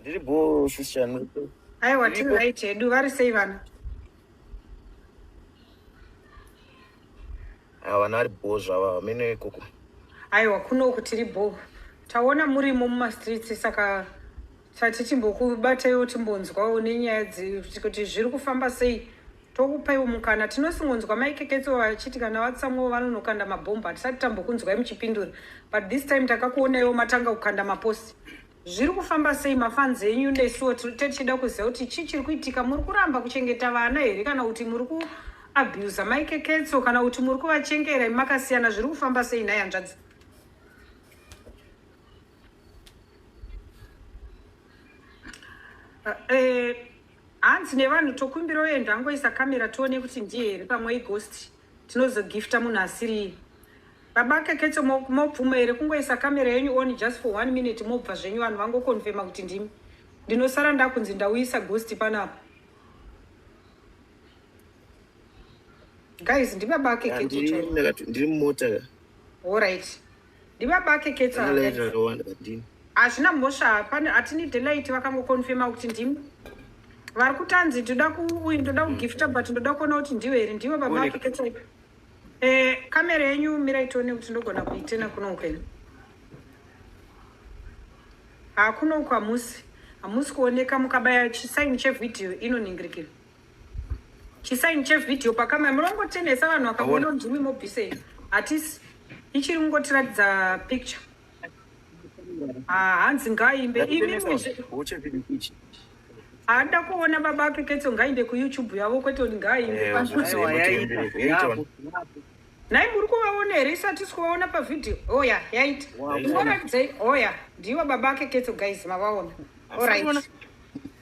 Ndiri bho sister. Aiwa tiri right hedu, vari sei vana? Ah, vana vari bho zvava, vamene ikoko. Aiwa kunoku tiri bho. Taona murimo mumastreets saka tati timbokubataiwo timbonzwawo nenyaya kuti zviri kufamba sei tokupaiwo mukana. Tinosingonzwa Mai Keketso vachiti kana vatsamwawo vanonokanda mabhomba, hatisati tambokunzwai muchipindura, but this time takakuonaiwo matanga kukanda maposti. Zviri kufamba sei mafans enyu nesuwo tichida kuziva kuti chii chiri kuitika? Muri kuramba kuchengeta vana here kana kuti muri kuabusa Mai Keketso kana kuti muri kuvachengera imi makasiyana? Zviri kufamba sei nhai hanzvadzi? Eh, hanzi nevanhu tokumbira uye ndangoisa kamera tione kuti ndiye here, pamwe ighost, tinozogifta munhu asiri baba Keketso. Mobvuma here kungoisa kamera yenyu on just for one minute, mobva zvenyu, vanhu vangokonfema kuti ndimi? Ndinosara ndakunzi ndauyisa ghost panapa. Guys, ndibaba Keketso. Ndiri mumota. Alright, ndibaba Keketso. Hazvina mhosva, pane hatinide light, vakangokonfema kuti ndimi. Vari kutanzi ndoda uyu ndoda kugifta, but ndoda kuona kuti ndiwe here, ndiwe baba Keketso. Eh, kamera yenyu mirai tione kuti ndogona kuitena kuno kwenu. Hakuno uku hamusi kuoneka. Mukabaya chisaini chevhidhiyo inoningirikira, chisaini chevhidhiyo pakamera munongotenesa vanhu vakaona ndimi mobvisei. Hatisi, ichiri kungotiratidza picture. Ah, hanzi ngaimbe imimi, haada kuona baba Keketso, ngainde kuYouTube yavo, kwete kuti ngaimbe. Nhai, muri kuvaona here? Isati kuvaona pavhidhiyo. Oya, yaita ingoratidzai. Oya, ndiwo baba Keketso. Guys, mavaona? Alright,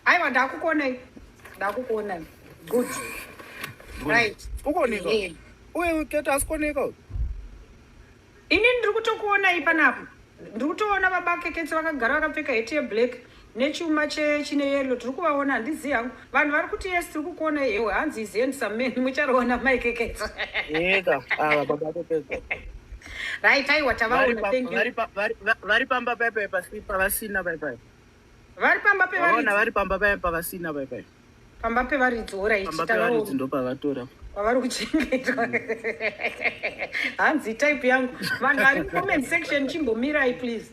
aiwa, ndakukuonai, ndakukuonai. Good, right. Ukuoneka uye keta asikuoneka. Ini ndiri kutokuonai panapa, ndiri kutoona baba Keketso vakagara vakapfeka heti yeblack nechuma chine yellow. Tiri kuvaona, handizivi hangu. Vanhu vari kuti yes, tiri kukuona. Ewe, hanzi is handsome man, mucharoona Mai Keketso. Eka ava baba Keketso. Right, aiwa, tavaona, thank you. Vari pamba paipai pavasina paipai. Vari pamba pevaridzi. Vari pamba paipai pavasina paipai. Pamba pevaridzi, alright. Pamba pevaridzi ndopavatora. Kwavari kuchengetwa. Hanzi type yangu. Vanhu vari comment section, chimbomirai please.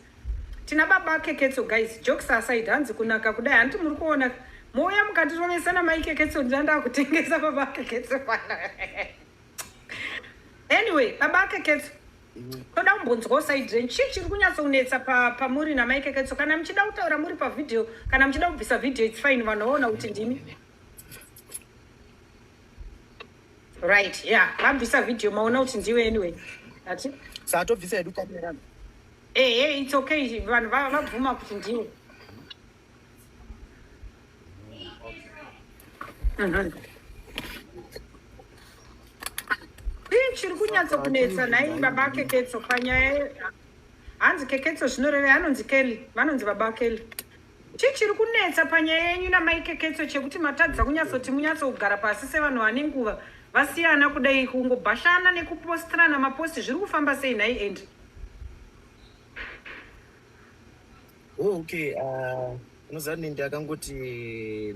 Tina baba Keketso. Guys, jokes aside, hanzi kunaka kudai, handiti muri kuona? Mouya mukatirovesa naMai Keketso, ndanda kutengesa baba Keketso pana. Anyway, baba Keketso, toda kumbonzwawo side renyu. Chii chiri kunyatsonetsa pamuri naMai Keketso? Kana muchida kutaura muri pavhidhiyo, kana muchida kubvisa vhidhiyo, it's fine, vanhu vaona kuti ndimi. Right, yeah, vabvisa vhidhiyo, maona kuti ndiwe. Anyway, ati Satobvisa hedu kamera. Ehe, it's okay, vanhu vabvuma kuti ndiwe. Chii chiri kunyatsokunetsa nhai baba Keketso panyaya? Hanzi Keketso zvinoreve anonzi Kelly, vanonzi baba Kelly. Chii chiri kunetsa panyaya yenyu naMai Keketso chekuti matadza kunyatsoti munyatsogara pasi sevanhu vane nguva vasiyana kudai, kungobhashana nekupostirana maposti? Zviri kufamba sei nhai Andy? Oh, okay. Unoziva nindi akangoti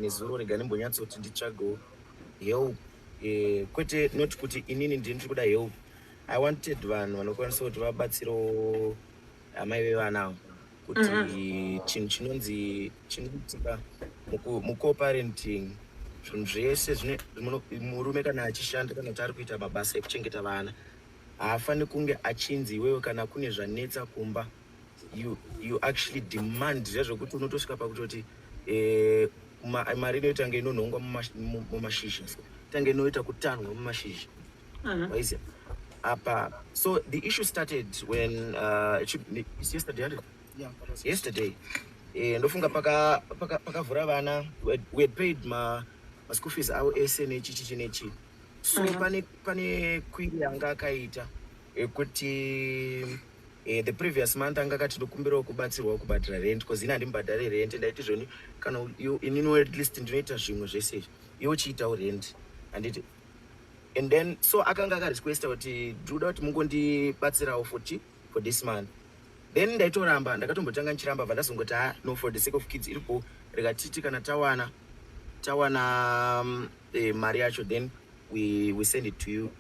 nezuro rega ndimbonyatsoti nditsvagewo help. Kwete not kuti inini ndini ndiri kuda help. I wanted vanhu vanokwanisa kuti vabatsirewo amai vevana ava kuti chinhu chinonzi chinoitika muco-parenting, zvinhu zvese murume kana achishanda kana kuti ari kuita mabasa ekuchengeta vana, haafani kunge achinzi iwewe kana kune zvanetsa kumba you actually demand zviya zvokuti unotosvika pakutoti mari inoita nge inonhongwa mumashizha, so tange inoita kutanhwa mumashizha. Waiziya apa. So the issue started when it's yesterday, handit? Yeah. Yesterday, ndofunga pakavhura vana, we had paid ma school fees avo ese nechichichi nechi. So pane query yanga akaita yekuti the previous month anga akati ndokumbirawo kubatsirwawo kubhadhara rent, because ini handimbhadhari rent. Ndaiti zvoni kana ininiwo at least ndinoita zvimwe zvese izvi, iwe uchiitawo rent, handiti? And then so akanga akarequesta kuti ndinoda kuti mungondibatsirawo for this month. Then ndaitoramba, ndakatombotanga ndichiramba, bva ndazongoti, "Ah, no, for the sake of kids iripo, rikatiti kana tawana mari yacho, then we send it to you."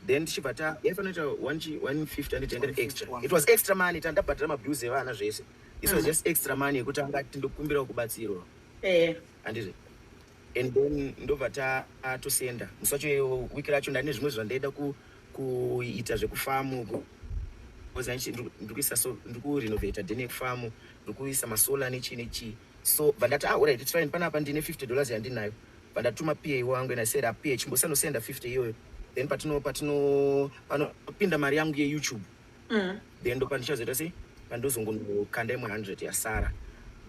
Then tichibva ta yaifanira kuita 150, anditi endere extra. It was extra money, tandabhadhara mabills evana zvese. This was just extra money yekuti angati ndokumbirawo kubatsirwa, handiti? And then ndobva tatosenda musi wacho. Wiki racho ndane zvimwe zvandaida kuita zvekufamu, because ndiri kuisa, so ndiri kurenovata den yekufamu, ndiri kuisa masolar nechii nechii. So bva ndati, "Ah, alright, it's fine, panapa ndine $50 yandinayo." Bva ndatuma PA wangu and I said, "Ah, PA, chimbosanosenda 50 iyoyo, then patino panopinda mari yangu yeYouTube, then ndo pandichazoita sei, pandozongokanda imwe 100 yasara."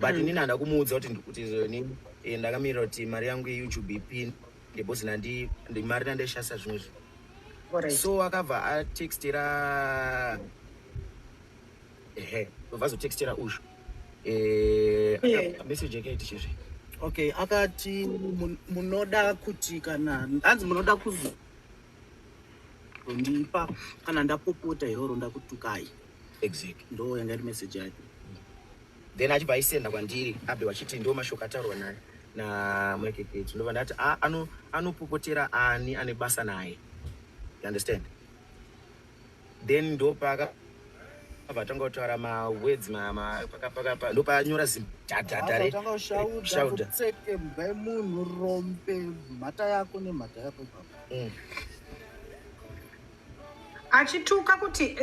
But inini handa kumuudza kuti zvoni ndakamirira kuti mari yangu yeYouTube ipinde, because nandi mari nandaishandisa zvimwe zvinhu. So akabva atextera, ehe, obva azotextera ushu message yake yaiti chizvi. Okay, akati munoda kuti kana hanzi munoda kuzondipa kana ndapopota iroro, ndakutukai. Exactly. Ndo yanga iri message yake. Then achibva aisenda kwandiri, abve vachiti ndo mashoko ataurwa naye naMakeketu. Ndobva ndati, "Ah, anopopotera ani ane basa naye?" You understand? Then ndopaka abva atanga kutaura mawords ndopaanyora zimudhadhadhare. Tanga ushaudha. Shauda. Kutseke mbwa yemunhu, rombe, mhata yako nemhata yako ipapo. Achituka kuti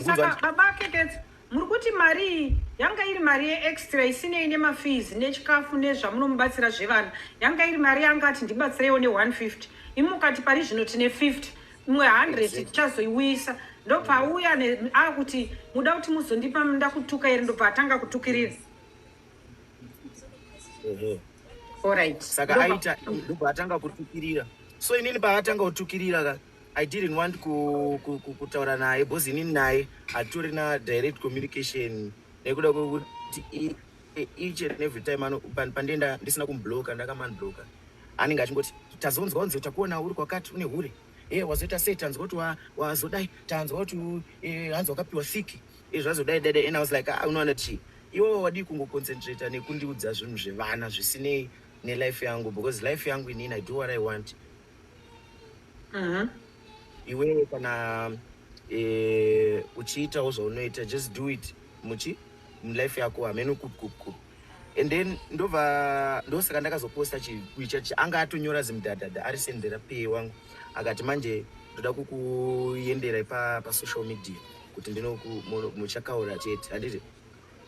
saka baba Keketso, muri kuti mari iyi yanga iri mari yeextra isinei nemafees, nechikafu, nezvamunomubatsira zvevana. Yanga iri mari yanga ati ndibatsireiwo ne150, imi mukati pari zvino tine 50, imwe 100 tichazoiuyisa. Ndobva auya akuti muda kuti muzondipa ndakutuka here, ndobva atanga kutukirira. Ehe. Alright. Saka aita, ndobva atanga kutukirira. So inini paatanga kutukirira ka, I didn't want kutaura naye, because inini naye hatorina direct communication, nekuda kwekuti each and every time pandienda ndisina kumubloka, ndakamunbloka, anenge achingoti, "Tazonzwa unzi takuona uri kwakati une hure, e wazoita sei? Tanzwa kuti wazodai, tanzwa kuti hanzi wakapiwa siki, zvazodai dai dai." And I was like, "Ah, unoona chii iwewe? Wadii kungoconcentrata nekundiudza zvinhu zvevana zvisinei nelife yangu? Because life yangu inini, I do what I want. Iwewe kana uchiitawo zvaunoita, just do it muchi mulife yako, hamene kupi kupi kupi." And then ndobva, ndosaka ndakazoposta chikuicha chi anga atonyora zimudhadhadha ari sendera pa wangu, akati, "Manje ndoda kukuendera pasocial media kuti muchakaura chete," handiti?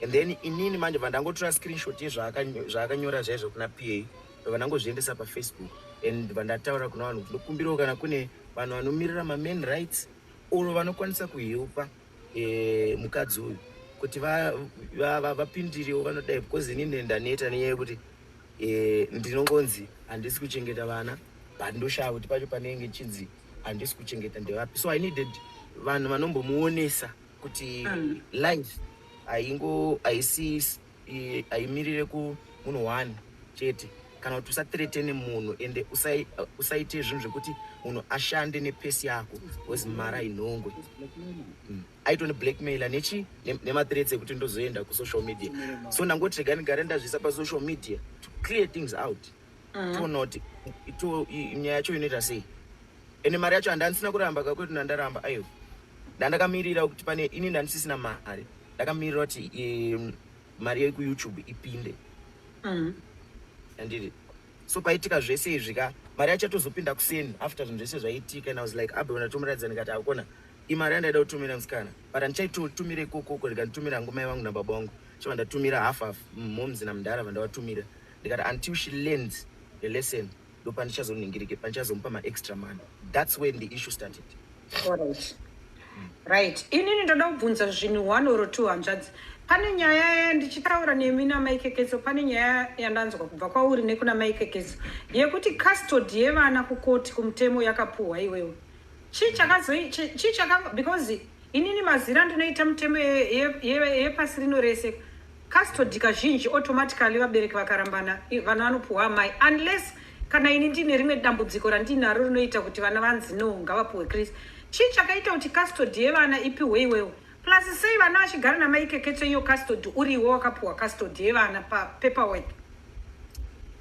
And then inini manje bva ndangotora screenshot yezvaakanyora zvaizvo kuna PA, ndobva ndangozviendesa paFacebook and bva ndataura kuna vanhu kuti ndokumbirawo kana kune vanhu vanomirira mamen rights or vanokwanisa kuhelpa mukadzi uyu kuti vapindirewo vanodai, because inini ndaneta nenyaya yekuti ndinongonzi handisi kuchengeta vana, but ndoshaya kuti pacho panenge chinzi handisi kuchengeta ndevapi. So I needed vanhu vanombomuonesa kuti life haingo haisi haimirire kumunhu one chete, kana kuti usathreatene munhu, ende usaite zvinhu zvekuti munhu ashande nepesi yako, because mari hainhongwe. Aitone blackmaila nechi nemathreats ekuti ndozoenda kusocial media. So ndangoti rega ndigare ndazvisa pasocial media to clear things out, toona kuti nyaya yacho inoita sei. Ende mari yacho handandisina kuramba kakweti, ndandaramba, aiwa, ndandakamirira kuti pane ini ndandisisina mari, ndakamirira kuti mari yekuYouTube ipinde, anditi? So paitika zvese izvi ka, mari yacho yatozopinda kuseni after zvinhu zvese zvaitika. And I was like, abe ndatomuratidza ndikati, "Akona imari yandaida kutumira musikana, but handichaitotumira ikokoko, ndikanditumira hangu mai vangu nababa vangu." Chibva ndatumira half half, moms namudhara vandavatumira. Ndikati, "Until she learns the lesson, ndo pandichazoningirike, pandichazomupa maextra money." That's when the issue started. Alright. Right, inini ndoda kubvunza zvinhu one or two, hanzvadzi. Pane nyaya ndichitaura nemi namaikeketso, pane nyaya yandanzwa kubva kwauri nekuna Maikeketso yekuti custody yevana kukoti, kumutemo, yakapuhwa iwewe. Chii chakazoi chii chaka, because inini mazira ndinoita mutemo yepasi rino rese, custody kazhinji automatically vabereki vakarambana, vana vanopuhwa amai, unless kana ini ndine rimwe dambudziko randinaro rinoita kuti vana vanzi no, ngavapuhwe Chris. Chii chakaita kuti custody yevana ipiwe iwewe? Plus sei vana vachigara namaikeketso iyo custody uriwo wakapuwa custody yevana papaperwork?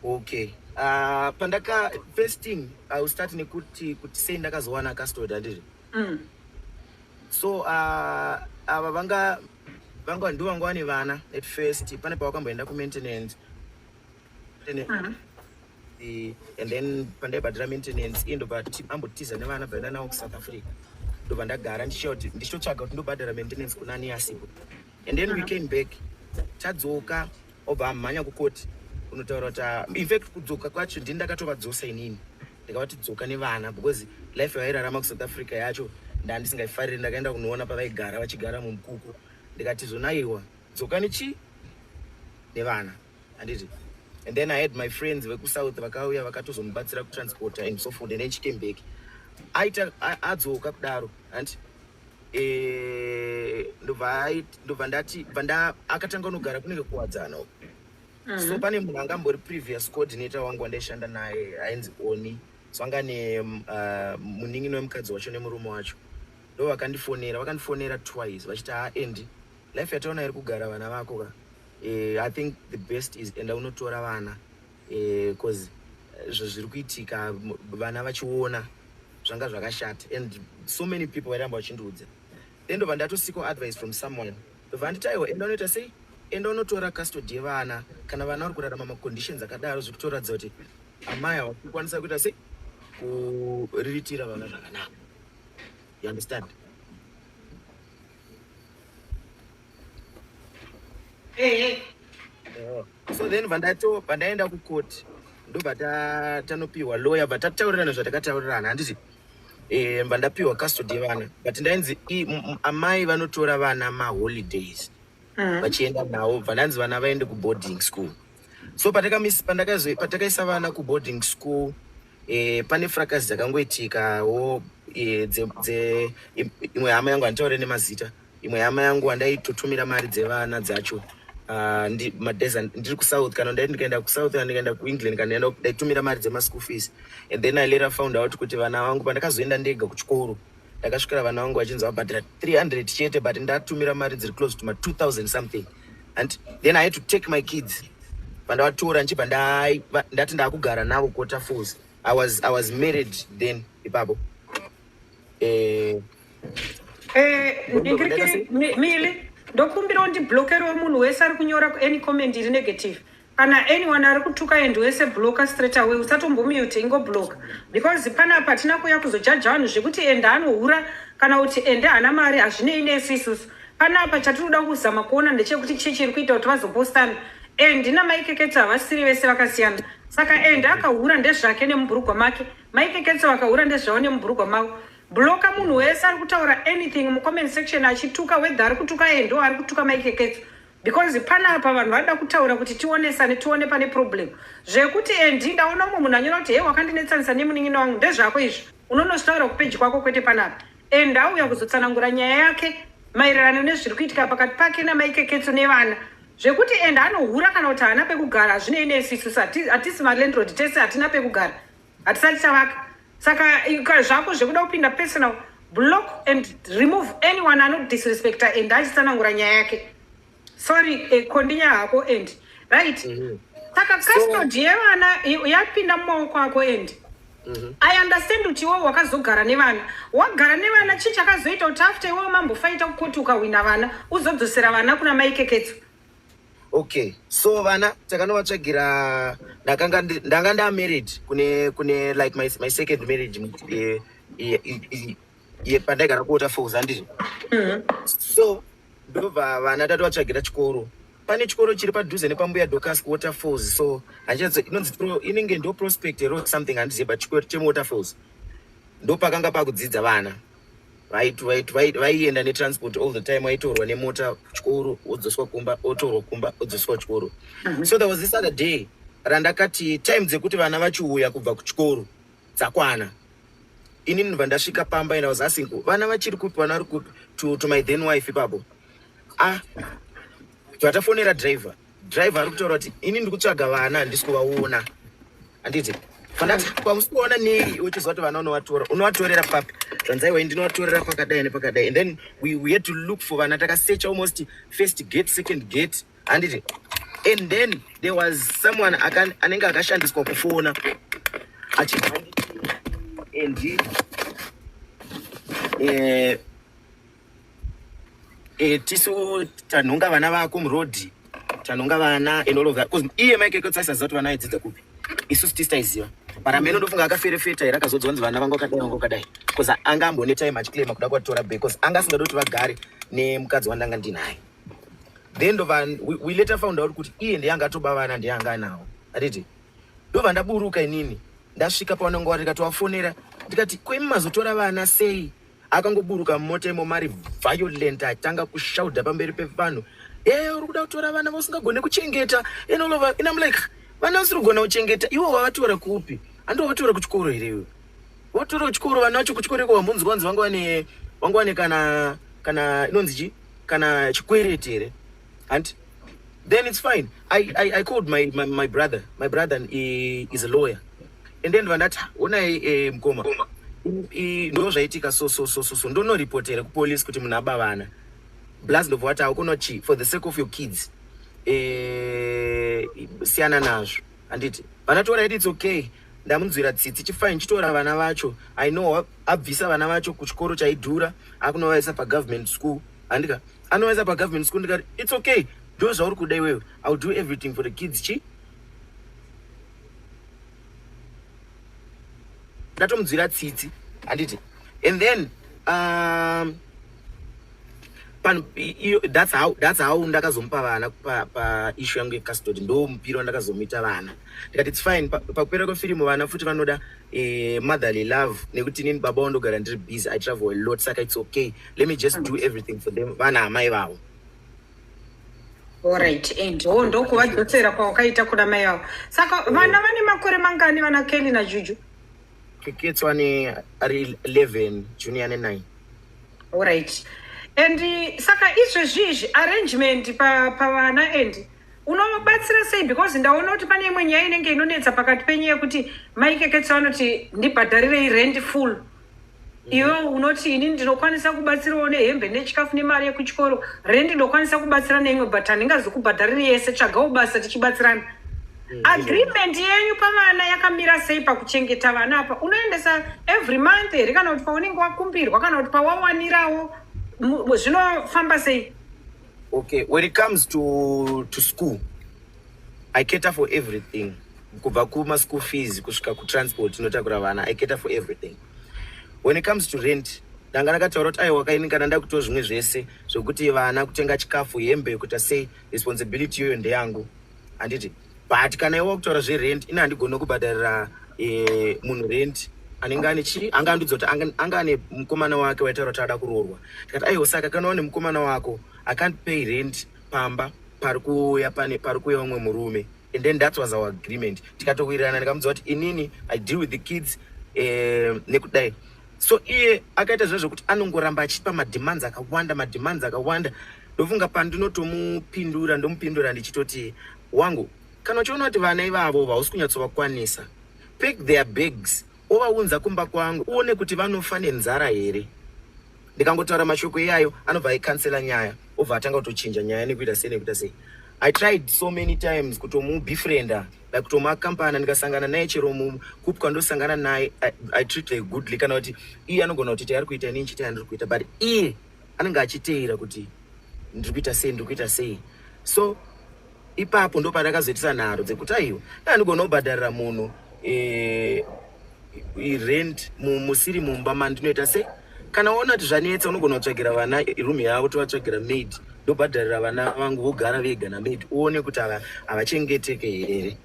Okay, pandaka first thing I will start nekuti kuti sei ndakazowana custody, handiti? So ava vanga ndo vanga vane vana at first. Pane pavakamboenda kumaintenance and then pandaibhadhira maintenance iye ndobva ambotiza nevana, bvaenda navo kuSouth Africa. Ndobva ndagara ndichiita kuti ndichitotsvaga kuti ndobhadhara maintenance kunani asipo. And then we came back, tadzoka, obva amhanya kukoti kunotaura kuti in fact kudzoka kwacho ndini ndakatovadzosa inini. Ndikavati dzoka nevana because life yavairarama kuSouth Africa yacho ndandisingaifariri. Ndakaenda kunoona pavaigara, vachigara mumukuku. Ndikati zvonaiwa, dzoka nechi nevana, handiti? And then I had my friends vekuSouth vakauya vakatozomubatsira kutransporta and so forth. And then she came back, aita adzoka kudaro, handiti? Ndobva ndati bva akatanga kunogara kunenge kuwadzana uko. So pane munhu angambori previous coordinator wangu wandaishanda naye ainzi Oni. So anga ne munin'ina wemukadzi wacho nemurume wacho. Ndo vakandifonera, vakandifonera twice vachiti, "Ha, Andy, life yataona iri kugara vana vako ka, I think the best is enda unotora vana, 'cause zvo zviri kuitika vana vachiona zvanga zvakashata." And so many people vairamba vachindiudza. Then ndobva ndatoseeka advice from someone. Ndobva nditi, "Aiwa, enda unoita sei, enda unotora custody yevana. Kana vana vari kurarama maconditions akadaro, zviri kutoratidza kuti amai havasi kukwanisa kuita sei, kuriritira vana zvakanaka." You understand? Ehe. So then vandaenda kukoti, ndobva tanopiwa lawyer, bva tataurirana zvatakataurirana, handiti? Bva ndapiwa custody yevana, but ndainzi amai vanotora vana maholidays vachienda navo. Bva ndanzi vana vaende kuboarding school. So patakaisa vana kuboarding school, pane fracas dzakangoitikawo imwe hama yangu, handitaure nemazita, imwe hama yangu andaitotumira mari dzevana dzacho madays ndiri kuSouth, kana ndai ndikaenda kuSouth, kana ndikaenda kuEngland, kana ndaitumira mari dzemaschool fees. And then I later found out kuti vana vangu, pandakazoenda ndega kuchikoro, ndakasvikira vana vangu vachinzi vabhadhara 300 chete, but ndatumira mari dziri close to ma 2000 something. And then I had to take my kids. Pandavatora, ndichibva ndati ndaakugara navo kuWaterfalls. I was married then ipapo. Ndikirikiri mili, ndokumbirawo ndiblokerewo munhu wese ari kunyora any comment iri negative. Kana anyone ari kutuka and wese, blocka straight away. Usatombomute, ingobloka, because panapa hatina kuuya kuzojaja vanhu zvekuti ende anohura kana kuti ende haana mari. Hazvinei nesu isusu panapa. Chatiri kuda kuzama kuona ndechekuti chii chiri kuita kuti vazopostana. Andy namaikeketso havasiri vese, vakasiyana. Saka ende akahura ndezvake nemubhurugwa make, maikeketso vakahura ndezvavo nemubhurugwa mavo. Blocka munhu wese ari kutaura anything mucomment section achituka, whether ari kutuka endo, ari kutuka maikeketso, because panapa vanhu vanoda kutaura kuti tionesane, tione pane problem. Zvekuti Andy, ndaona umwe munhu anyora kuti, "He, wakandinetsanisa nemunin'ina wangu." Ndezvako izvo, unonozvitaura kupeji kwako, kwete panapa. And auya kuzotsanangura nyaya yake maererano nezviri kuitika pakati pake namaikeketso nevana. Zvekuti and anohura kana kuti haana pekugara hazvinei nesu isusu. Hatisi malandlord tese, hatina pekugara, hatisati tavaka. Saka zvako zvekuda kupinda personal, block and remove anyone anodisrespecta and achitsanangura nyaya yake. Sorry, kondinya hako and right. Saka custody yevana yapinda mumaoko ako and I understand kuti iwewe wakazogara nevana, wagara nevana. Chii chakazoita kuti after iwewe mambofaita kukoti ukahwina vana, uzodzosera vana kuna maikeketso? Okay, so vana takanovatsvagira. Ndanga ndamarried kune like my second marriage, pandaigara kuWaterfalls, handizvo? So ndobva vana tatovatsvagira chikoro. Pane chikoro chiri padhuze nepambuya Docas kuWaterfalls. So handichazo inonzi inenge ndo Prospect or something, handizivi, but chikoro chemuWaterfalls ndo pakanga pakudzidza vana. Vaienda netransport all the time, vaitorwa nemota kuchikoro, wodzoswa kumba, otorwa kumba, odzoswa kuchikoro. So there was this other day randakati time dzekuti vana vachiuya kubva kuchikoro dzakwana. Inini ndobva ndasvika pamba and I was asking, "Vana vachiri kupi? Vana vari kupi?" to my then wife ipapo. Ah, vatafonera driver, driver ari kutaura kuti, "Ini ndiri kutsvaga vana, handisi kuvaona," handiti? Vandati kwamusikuona nei uchiziva kuti vana unovatora unovatorera papi? Zvanzi aiwa ndinovatorera pakadai nepakadai. And then we had to look for vana, takasearch almost first gate, second gate, handiti? And then there was someone anenge akashandiswa kufona achibva and tisu tanhonga vana vako murodhi, tanhonga vana and all of that, because iye Mike Keketso aisaziva kuti vana aidzidza kupi, isusu tisi taiziva. But amene ndofunga akaferefeta here, akazodzwa kunzi vana vanga vakadai, vanga vakadai, because anga ambone time achiclaima kuda kuvatora back, because anga asingadi kuti vagare nemukadzi wandanga ndinaye. Then ndova we later found out kuti iye ndiye anga atoba vana, ndiye anga anawo, handiti? Ndobva ndaburuka inini, ndasvika pavanonga vari, ndikatovafonera ndikati, "Kwemi mazotora vana sei?" Akangoburuka mumota imo mari violent, atanga kushaudha pamberi pevanhu, "E, uri kuda kutora vana vausingagone kuchengeta," and all of that. And I'm like, "Vana vasiri kugona kuchengeta, ivo vavatora kupi? Handivo vatora kuchikoro here iwe? Vatora kuchikoro vana vacho kuchikoro iko vambonzwa kunzi vanga vane kana inonzi chi kana chikwereti here, hanti?" Then it's fine. I called my brother. My brother is a lawyer. And then vandati, "Onai, mukoma, ndo zvaitika, so so so so so, ndonoripotera kupolice kuti munhu aba vana plus." Ndobva wati, "Haukona chi, for the sake of your kids, siyana nazvo, handiti?" Vanatora iti, "It's okay, ndamunzwira tsitsi, chifine, chitora vana vacho." I know abvisa vana vacho kuchikoro chaidhura, akunovaisa pagovernment school, handika? Anovaisa pagovernment school. Ndikati, "It's okay, ndo zvauri kuda iwewe, I will do everything for the kids." Chi ndatomunzwira tsitsi, handiti? And then iyo, that's how ndakazomupa vana pa issue yangu yecustody. Ndo mupiro wandakazomuita vana. Ndikati, "It's fine." Pakupera kwefirimu vana futi vanoda motherly love, nekuti inini baba wandogara ndiri busy, I travel a lot, saka it's okay, let me just do everything for them, vana amai vavo. Alright, and oh, ndokuvadzosera kwawakaita kuna mai vavo. Saka vana vane makore mangani, vana Kelly naJuju? Keketso ane ari 11, Junior ane 9. Alright, and saka izvezvi izvi arrangement pavana and unobatsira sei? Because ndaona kuti pane imwe nyaya inenge inonetsa pakati penyu yekuti Maikeketso vanoti, "Ndibhadharirei rent full." Iwe unoti, "Ini ndinokwanisa kubatsirawo nehembe nechikafu nemari yekuchikoro, rent ndinokwanisa kubatsira neimwe, but handingazokubhadhariri yese, tsvagawo basa tichibatsirana." Agreement yenyu pavana yakamira sei pakuchengeta vana apa? Unoendesa every month here, kana kuti paunenge wakumbirwa, kana kuti pawawanirawo? Zvinofamba sei? Okay, when it comes to school, I cater for everything, kubva kuma school fees kusvika kutransport inotakura vana. I cater for everything. When it comes to rent, ndanga ndakataura kuti aiwa kaini, kana ndakuitawo zvimwe zvese zvokuti vana kutenga chikafu, hembe, kuita sei, responsibility iyoyo ndeyangu, handiti? But kana iwe wakutaura zverent, ine handigoni kubhadharira munhu rent anenge ane chii, anga andudza kuti anga ane mukomana wake waitaura kuti ada kuroorwa. Ndikati, "Aiwa, saka kana wane mukomana wako, I can't pay rent pamba pari kuuya, pane pari kuuya umwe murume." And then that was our agreement, tikatowirirana. Ndikamudza kuti inini I deal with the kids nekudai. So iye akaita zvo zvokuti anongoramba achipa mademands akawanda, mademands akawanda. Ndofunga pandinotomupindura, ndomupindura ndichitoti, "Wangu, kana uchiona kuti vana ivavo hausi kunyatsovakwanisa, pack their bags, ovaunza kumba kwangu, uone kuti vanofa nenzara here." Ndikangotaura mashoko iyayo, anobva aikansela nyaya, obva atanga kutochinja nyaya nekuita sei, nekuita sei. I tried so many times kutomubefrienda, like kutomuakampana. Ndikasangana naye chero mukupi kwandosangana naye, I treat her goodly, kana kuti iye anogona kuti taari kuita, inini chete yandiri kuita, but iye anenge achiteera kuti ndiri kuita sei, ndiri kuita sei. So ipapo ndo pandakazoitisa nharo dzekuti aiwa, ndandigona kubhadharira munhu rent musiri mumba mandinoita sei. Kana waona kuti zvanetsa, unogona kutsvagira vana room yavo, tovatsvagira maid, ndobhadharira vana vangu, vogara vega namaid, uone kuti havachengeteke here.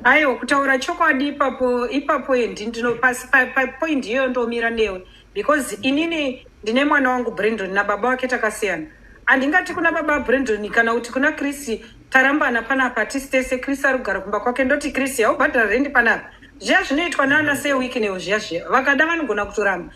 Aiwa, kutaura chokwadi, ipapo endi ndino pasi papoint iyoyo ndomira newe, because inini ndine mwana wangu Brandon nababa wake takasiyana. Handingati kuna baba Brandon kana kuti kuna Chris, tarambana panapa, tisi tese, Chris ari kugara kumba kwake, ndoti, "Chris, haubhadhara rendi panapa." Zviya zvinoitwa naana seWicknell zviya zviya, vakada vanogona kutoramba.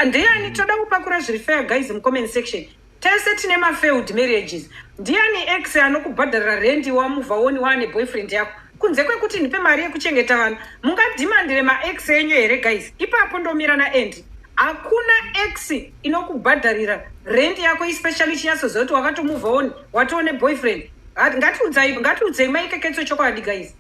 Ndiani toda kupakura zviri fair, guys, mucomment section? Tese tine mafailed marriages. Ndiani ex anokubhadharira rendi wamuvha woni waane boyfriend yako? Kunze kwekuti ndipe mari yekuchengeta vana. Mungadhimandire maex enyu here, guys? Ipapo ndomira naAndy. Hakuna ex inokubhadharira rent yako, especially chinyatsoziva kuti wakatomove on, watoo neboyfriend. Ngatiudzei Maikeketso chokwadi, guys.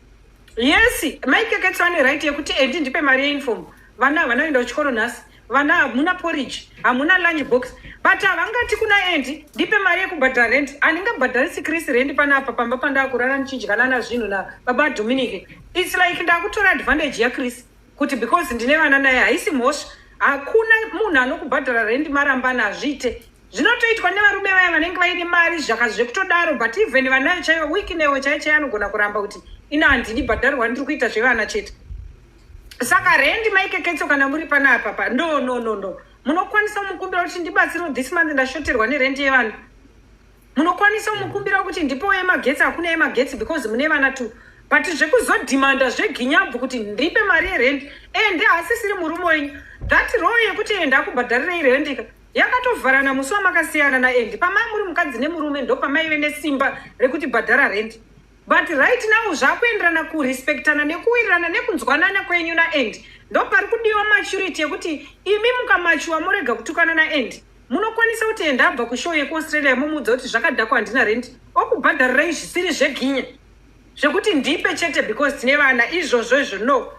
Yes, Maikeketso ane right yekuti, "Andy, ndipe mari yeuniform, vana havana kuchikoro nhasi, vana hamuna porridge, hamuna lunch box." But havangati kuna Andy, "Ndipe mari yekubhadhara rent." Handingabhadharisi Chris rent panapa pamba pandakurara ndichidyanana zvinhu nababa Dominic. It's like ndakutora advantage yaChris kuti because ndine vana naye. Haisi mhosva. Hakuna munhu anokubhadhara rent marambana, hazviite. Zvinotoitwa nevarume vaya vanenge vaine mari zvaka zvekutodaro, but even vanayo chaivo, Wicknell chaiyo chaiyo anogona kuramba kuti, "Ina handidi bhadharwa, ndiri kuita zvevana chete." Saka rendi, Maikeketso, kana muri panapa pa, no, no, no, no, munokwanisa kumukumbira kuti, "Ndibatsiro, this month ndashoterwa nerendi yevana." Munokwanisa kumukumbira kuti, "Ndipowo yemagetsi." Hakuna yemagetsi because mune vana tu. But zvekuzodhimanda zveginyabvu kuti, "Ndipe mari yerendi," ende haasisiri murume wenyu. That role yekuti ende akubhadharirei rendika yakatovharana musi wamakasiyana naAndy. Pamai muri mukadzi nemurume, ndo pamaive nesimba rekuti bhadhara rendi. But right now zvakuenderana kurespektana nekuwirirana nekunzwanana kwenyu naAndy. Ndo pari kudiwa maturity yekuti imi mukamachuwa, murega kutukana naAndy. Munokwanisa kuti ende abva kushow yekuAustralia, mumuudza kuti, "Zvakadhakwa, handina rendi," okubhadharirai zvisiri zveginya zvekuti ndipe chete because tine vana. Izvozvo izvo, no,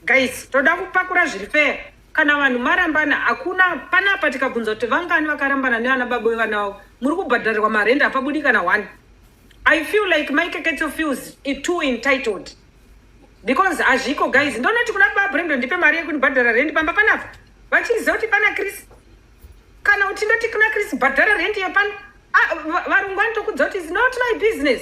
guys, toda kupakura zviri fair. Kana vanhu marambana, hakuna panapa. Tikabvunza kuti vangani vakarambana nevana baba vevana vavo muri kubhadharirwa marendi, hapabudi kana one. I feel like Mike Ketso feels too entitled because hazviko, guys. Ndonoti kuna baba Brandon, "Ndipe mari yekundibhadhara rendi pamba panapa," vachiziva kuti pana Chris? Kana kuti ndoti kuna Chris, "Bhadhara rendi yepano"? Ah, varungu vanotokudza kuti, "Is not my business."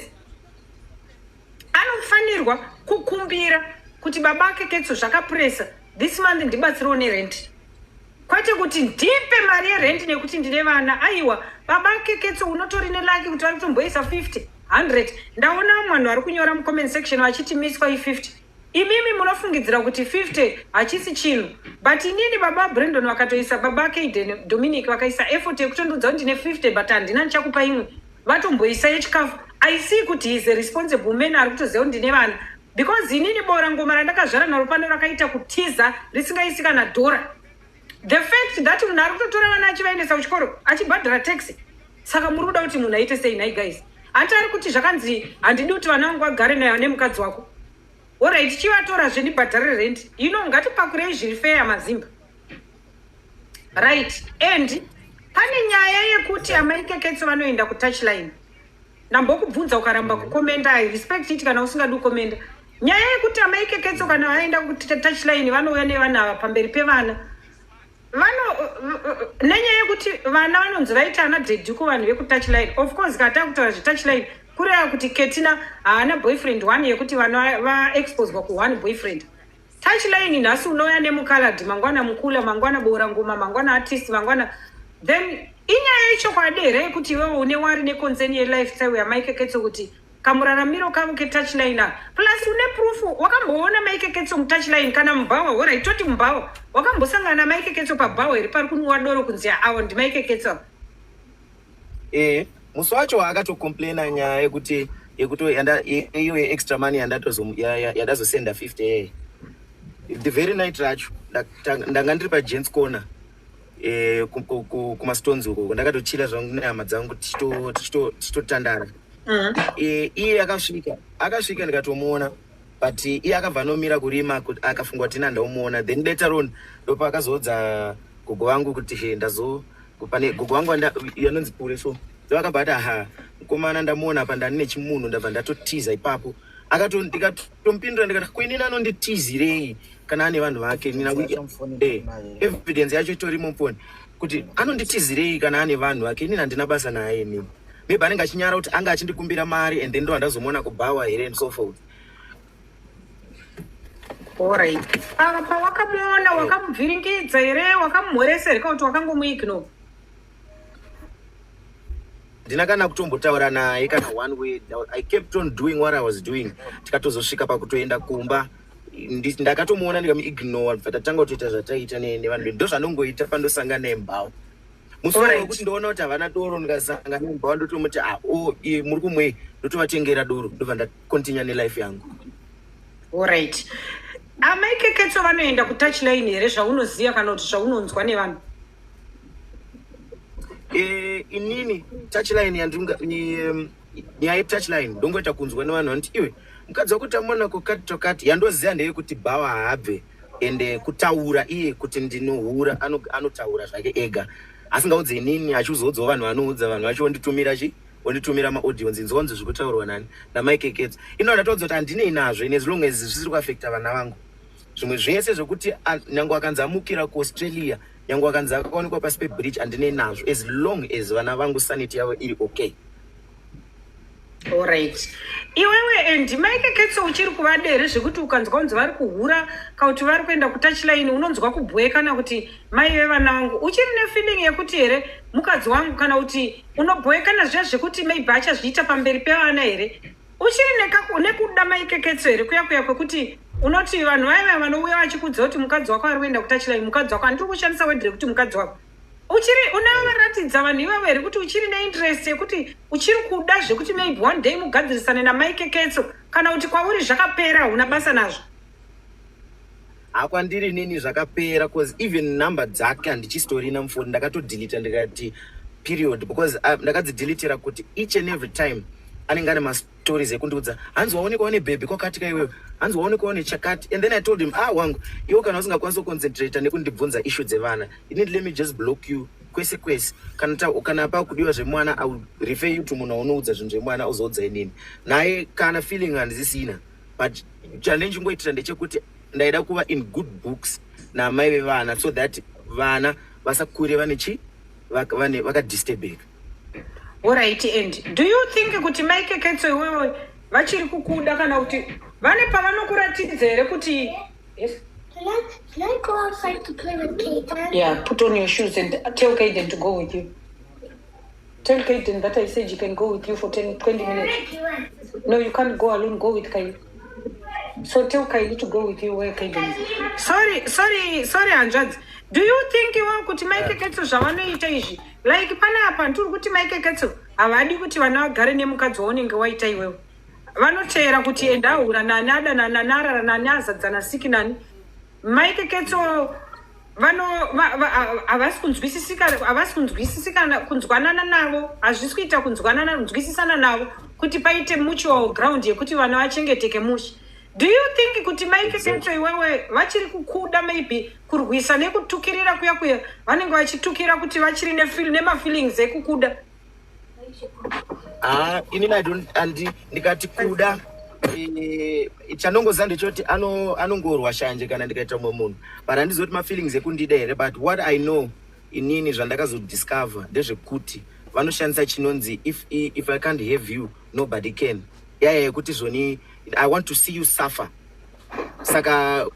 Anofanirwa kukumbira kuti, "Baba Keketso, zvakapuresa this month, ndibatsirewo nerent," kwete kuti, "Ndipe mari yerent nekuti ndine vana." Aiwa, baba Keketso, unotori neluck kuti vari kutomboisa 50, 100. Ndaona vamwe vanhu vari kunyora mucomment section vachiti miswa i50. Imimi munofungidzira kuti 50 hachisi chinhu, but inini baba Brandon vakatoisa, baba Kaden Dominic vakaisa effort yekutondudza kuti ndine 50, but handina, ndichakupa imwe. Vatomboisa yechikafu. I see kuti he is a responsible man ari kutoziva kuti ndine vana, because inini bora ngoma randakazvara naro pano rakaita kutiza risingaisi kana dhora. The fact that munhu ari kutotora vana achivaendesa kuchikoro, achibhadhara taxi, saka muri kuda kuti munhu aite sei nhai, guys? Hanti ari kuti zvakanzi, "Handidi kuti vana vangu vagare nayo nemukadzi wako." Alright, chivatora zvendibhadhare rent. Ngatipakurei zviri fair, mazimba. Right, and pane nyaya yekuti amai Keketso vanoenda kutouchline. Ndambokubvunza ukaramba kukomenda. I respect it kana usingadi kukomenda. Nyaya yekuti amai Keketso kana vaenda kutouchline vanouya nevana ava pamberi pevana vano, nenyaya yekuti vana vanonzi vaita ana daddy kuvanhu vekutouchline. Of course, kana takutaura zvetouchline, kureva kuti Ketina haana boyfriend one, yekuti vana vaexposwa kuone boyfriend. Touchline nhasi unouya nemukaladi, mangwana mukula, mangwana boora ngoma, mangwana artist, mangwana. Then inyaya yechokwadi here yekuti iwewe une worry neconcern yelifestyle yaMaikeketso, kuti kamuraramiro kavo ketouchline aka? Plus une proof, wakamboona Maikeketso mutouchline kana mubhawa? Alright, toti mubhawa, wakambosangana naMaikeketso pabhawa here pari kunwiwa doro kunzi avo ndiMaikeketso? Musi wacho waakatocomplaina nyaya yekuti yekuti iyo yeextra money yandazosenda 50 ye, the very night racho ndanga ndiri pagents corner kumastones uko, ndakatochila zvangu nehama dzangu, tichitotandara. Iye akasvika, ndikatomuona, but iye akabva anomira kurima kuti akafunga kuti ina ndaumuona. Then later on ndopa akazoudza gogo vangu kuti, "He, ndazo pane gogo vangu yanonzi Pure." So ndo akabva ati, "Aha, mukomana ndamuona apa, ndani nechimunhu." Ndabva ndatotiza ipapo. Ndikatompindura ndikati, "Kuinini anonditizirei kana ane vanhu vake?" Evidence yacho itorimo mufoni kuti anonditizirei kana ane vanhu vake. Inini handina basa naye inini. Maybe anenge achinyara kuti anga achindikumbira mari and then ndo handazomuona kubhawa here and so forth. Alright, ava pawakamuona, wakamubviringidza here, wakamumhoresa here, kana kuti wakangomuignore? Ndina kana kutombotaura naye kana one word. I kept on doing what I was doing. Tikatozosvika pakutoenda kumba. Ndakatomuona ndikamuignore, bva tatanga kutoita zvataita nevanhu vedu. Ndo zvandongoita pandosangana nembao musi wekuti ndoona kuti havana doro. Ndikasangana nembao ndotomuti, "Ah, oh, muri kumwei?" Ndotovatengera doro, ndobva ndakontinya nelife yangu. Alright. Amai Keketso vanoenda kutouchline here zvaunoziva kana kuti zvaunonzwa nevanhu? Inini touchline yandinga nyaya yetouchline ndongoita kunzwa nevanhu vanoti iwe mukadzi wako tamuona kukati tokati. Yandoziva ndeyekuti bhawa haabve, ende kutaura iye kuti ndinohura, anotaura zvake ega asingaudze inini, achizoudzawo vanhu, vanoudza vanhu vacho, onditumira chi onditumira maaudios, inzwanzi zviri kutaurwa nani namaikeketso. Ino ndatoudza kuti handinei nazvo in as long as zvisiri kuafecta vana vangu. Zvimwe zvese zvekuti nyange akanzi amukira kuAustralia, nyange akanzi akaonekwa pasi pebridge, handinei nazvo as long as vana vangu sanity yavo iri okay. Alright. Iwewe and Mai Keketso uchiri kuvada here zvekuti ukanzwa kunzi vari kuhura kana kuti vari kuenda kutouchline unonzwa kubwekana kuti mai vevana vangu? Uchiri nefeeling yekuti here mukadzi wangu, kana kuti unobhoekana zviya zvekuti maybe achazviita pamberi pevana here? Uchiri nekuda Mai Keketso here kuya kuya kwekuti unoti vanhu vaiva vanouya vachikudza kuti mukadzi wako ari kuenda kutouchline, mukadzi wako, handiri kushandisa word rekuti mukadzi wako, uchiri unovaratidza vanhu ivavo here kuti uchiri neinterest yekuti uchiri kuda zvekuti maybe one day mugadzirisane namaikeketso, kana kuti kwauri zvakapera, hauna basa nazvo? Hakwandiri nini zvakapera, cause even number dzake handichistorina mufoni, ndakatodhilita ndikati period, because ndakadzidhilitira kuti each and every time anenge ane mastories ekundiudza, hanzi waonekwa une bhebhi kwakati kaiwewe, hanzi waonekwa une chakati. And then I told him, "Ah, wangu iwo, kana usingakwanisi kuconcentrata nekundibvunza issue dzevana, inini let me just block you kwese kwese. Kana pakudiwa zvemwana, I will refer you to munhu aunoudza zvinhu zvemwana, uzoudza inini." Naye kana feeling handisisina, but chandingoitira ndechekuti ndaida kuva in good books namai vevana so that vana vasakure vane chi vane vakadisturbeka. Alright, and do you think kuti Maikeketso iwewe vachiri kukuda, kana kuti vane pavanokuratidza here kuti, yes? Can I go outside to play with Kaden? Yeah, put on your shoes and tell Kaden to go with you. Tell Kaden that I said you can go with you for 10, 20 minutes. No, you can't go alone. Go with Kylie. So tell Kylie to go with you where Kaden is. Sorry, sorry, sorry, hanzvadzi. Do you think iwewe kuti Maikeketso zvavanoita izvi, like panapa ndiri kuti Maikeketso havadi kuti vana vagare nemukadzi waunenge waita iwewe? Vanoteera kuti enda ahura nani, ada nani, arara nani, azadzana siki nani. Maikeketso vano havasi kunzwisisika, havasi kunzwisisikana, kunzwanana navo hazvisi kuita, kunzwanana, kunzwisisana navo kuti paite mutual ground yekuti vana vachengeteke mushe. Do you think kuti Maikeketso iwewe vachiri kukuda, maybe kurwisa nekutukirira kuya kuya vanenge vachitukira kuti vachiri nemafeelings ekukuda? Ah, inini I don't andi ndikati kuda, chanongoziva ndechoti anongorwa shanje kana ndikaita mumwe munhu, but handizivi kuti mafeelings ekundida here. But what I know inini, zvandakazodiscover ndezvekuti vanoshandisa chinonzi if I can't have you, nobody can. Yaya yekuti zvoni I want to see you suffer. Saka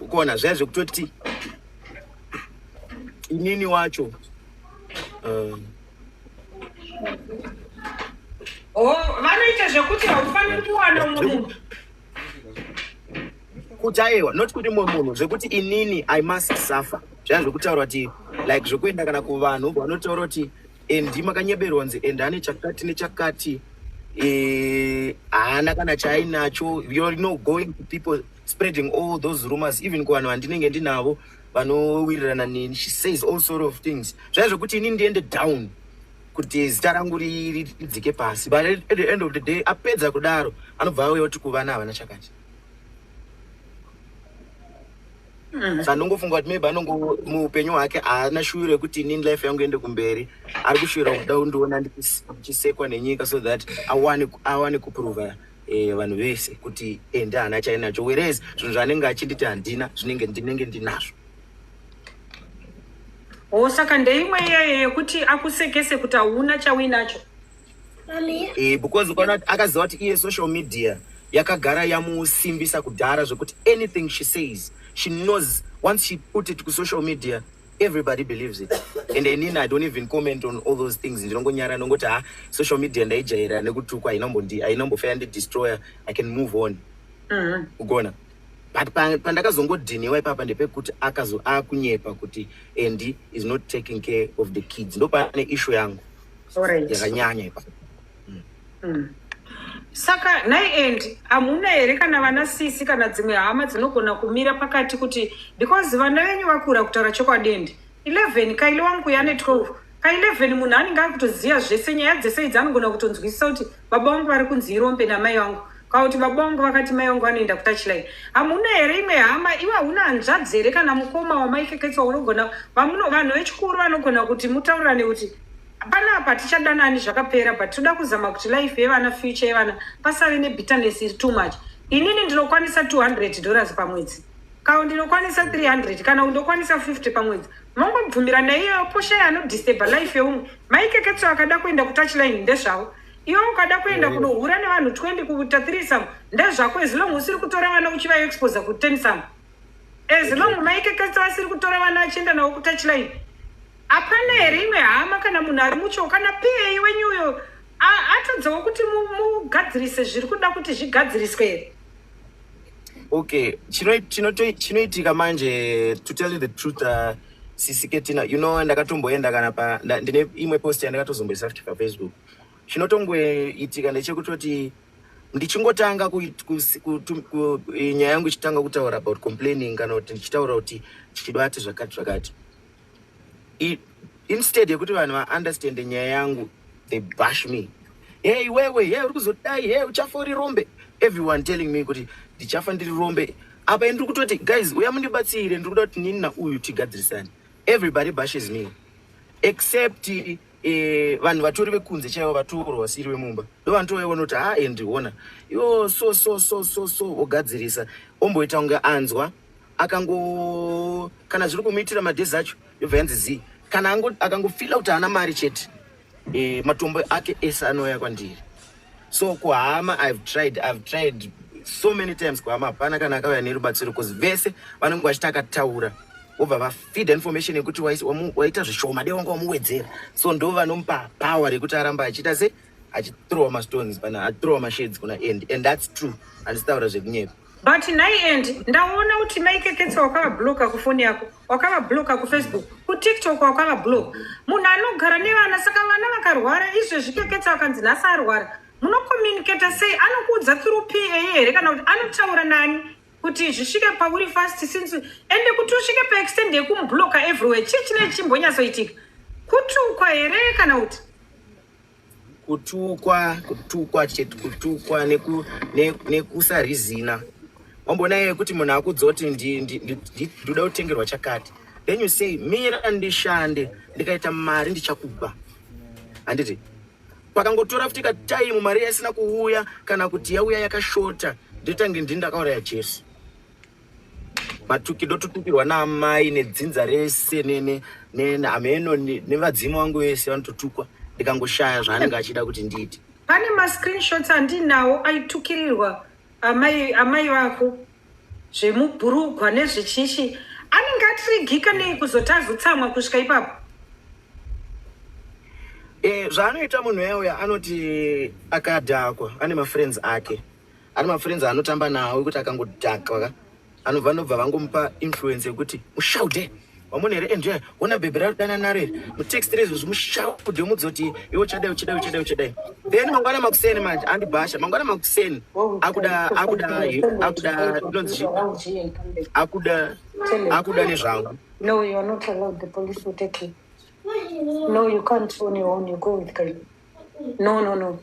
kuona zvaya zvekutoti inini wacho Oh, vanoita zvekuti haufaniri kuwana umwe munhu. Kuti aiwa, not kuti mumwe munhu, zvekuti inini I must suffer. Zvaya zvekutaura kuti like zvekuenda kana kuvanhu vanotaura kuti endi makanyeberwa nzi endi ane chakati nechakati, haana kana chaainacho. You know, going to people, spreading all those rumors, even kuvanhu vandinenge ndinavo vanowirirana neni, she says all sort of things, zvaya zvekuti inini ndiende down, kuti zita rangu ridzike pasi. But at the end of the day, apedza kudaro, anobva auya kuti kuvana havana chakati. Saka ndongofunga kuti maybe anongo muupenyu hwake haana shuwiro yekuti inini life yangu iende kumberi. Ari kushuwira kuda kundiona ndichisekwa nenyika so that awane kuprova vanhu vese kuti ende haana chainacho, whereas zvinhu zvaanenge achinditi handina, zvinenge ndinenge ndinazvo. O, saka ndeimwe iyeyo yekuti akusekese kuti hauna chauinacho. Mommy, Because ukaona kuti akaziva kuti iye social media yakagara yamusimbisa kudhara, zvekuti anything she says, she knows once she put it kusocial media, everybody believes it. And inini I don't even comment on all those things. Ndinongonyara, ndongoti ha, social media ndaijaira nekutukwa, hainambofa yandidestroya. I can move on. Ugona, but pandakazongodhiniwa ipapa ndepekuti akazo akunyepa kuti Andy is not taking care of the kids. Ndo pane issue yangu yakanyanya ipapo. Saka nhai, and hamuna here kana vana sisi kana dzimwe hama dzinogona kumira pakati kuti, because vana venyu vakura, kutaura chokwadi, and 11, Kaili wangu yane 12, ka11 munhu anenge akutoziva zvese, nyaya dzese idzi anogona kutonzwisisa kuti baba vangu vari kunzi irombe namai vangu, kana kuti baba vangu vakati mai vangu vanoenda kutouchline. Hamuna here imwe hama? Iwe hauna hanzvadzi here kana mukoma wamaikeketswa unogona, vanhu vechikuru vanogona kuti mutaurirane kuti panapa tichadanani, zvakapera, but toda kuzama kuti life yevana, future yevana, pasave nebitterness iri too much? Inini ndinokwanisa $200 pamwedzi, kana ndinokwanisa 300, kana ndokwanisa 50 pamwedzi. Mongobvumirana iyoyo. Poshai anodisturba life yeumwe. Maikeketso akada kuenda kutouchline, ndezvavo. Iwe ukada kuenda kunohura nevanhu 20, kuita threesome, ndezvako, as long usiri kutora vana uchivaexposa ku10some, as long maikeketso asiri kutora vana achienda navo kutouchline. Hapana here imwe hama kana munhu ari mucho kana pa wenyuyo atadzawo kuti mugadzirise zviri kuda kuti zvigadziriswe here? Okay, chinoitika manje, to tell you the truth, sisi Ketina, ndakatomboenda kana pa ndine imwe post yandakatozomboisa futi paFacebook. Chinotongoitika ndechekutoti ndichingotanga nyaya yangu ichitanga kutaura about complaining, kana kuti ndichitaura kuti chidwati zvakati zvakati, instead yekuti vanhu vaunderstande nyaya yangu, they bash me. "Hey, iwewe, hey, uri kuzodai, hey, uchafa uri rombe." Everyone telling me kuti ndichafa ndiri rombe. Apa ndiri kutoti, "Guys, uya mundibatsire, ndiri kuda kuti nini nauyu tigadzirisane." Everybody bashes me except vanhu vatori vekunze chaivo, vatorwa vasiri vemumba, ndo vanotouya kuti, "Ha, endiona iwo so so so so so," ogadzirisa, omboita kunge anzwa. Akango kana zviri kumuitira madhezi acho, yobva yanzi zii. Kana akangofeela kuti haana mari chete, matombo ake ese anouya kwandiri. So kuhama, I've tried so many times. Kuhama hapana kana akauya nerubatsiro, because vese vanenge vachiti akataura, vobva vafeeda information yekuti waita zvishoma, dai wanga wamuwedzera. So ndo vanomupa power rekuti aramba achiita se achithrowa mastones pana, achithrowa mashades kuna Andy. And that's true, handisitaura zvekunyepa. But nhai, and ndaona kuti maikeketsa wakavablocka kufoni yako, wakavablocka kuFacebook, kuTikTok wakavabloka. Munhu anogara nevana, saka vana vakarwara izvezvi, Keketsa akanzi nhasi arwara, munocommunicata sei? Anokuudza through PA here, kana kuti anotaura nani kuti zvisvike pauri fast? Since ende kuti usvike paextent yekumublocka everywhere, chii chine chimbonyatsoitika? Kutukwa here kana kuti? Kutukwa, kutukwa chete, kutukwa nekusarizina. Wambona yekuti munhu akudzoti, "Ndoda kutengerwa chakati," then you say, "Mira ndishande, ndikaita mari ndichakupa," handiti? Pakangotora futi katime, mari yasina kuuya kana kuti yauya yakashota, ndotange ndini ndakauraya Jesu. Matuki, ndototukirwa naamai nedzinza rese, hameno nevadzimu vangu vese vanototukwa ndikangoshaya zvaanenge achida kuti ndiite. Pane mascreenshots andinawo aitukirirwa amai vako zvemubhurugwa nezvechichi. Anenge atirigika nei kuzoti azotsamwa kusvika ipapo? Zvaanoita munhu uya uya, anoti akadhakwa, ane mafriends ake, ane mafriends aanotamba nawo, ekuti akangodhakwa ka, anobva nobva vangomupa influence yekuti, "Mushaude, wamuna here? Enjoy, ona bhebhi rarodana naro here? Mutextire izvozvi, mushaude, mudzoti iwe uchadai, uchadai, uchadai, uchadai." Then mangwana makuseni manje andibhasha. Mangwana makuseni akuda inonzi chii? Akuda nezvangu. No, you are not allowed. The police will take you. No, you can't on your own. You go with Kyle. No, no, no.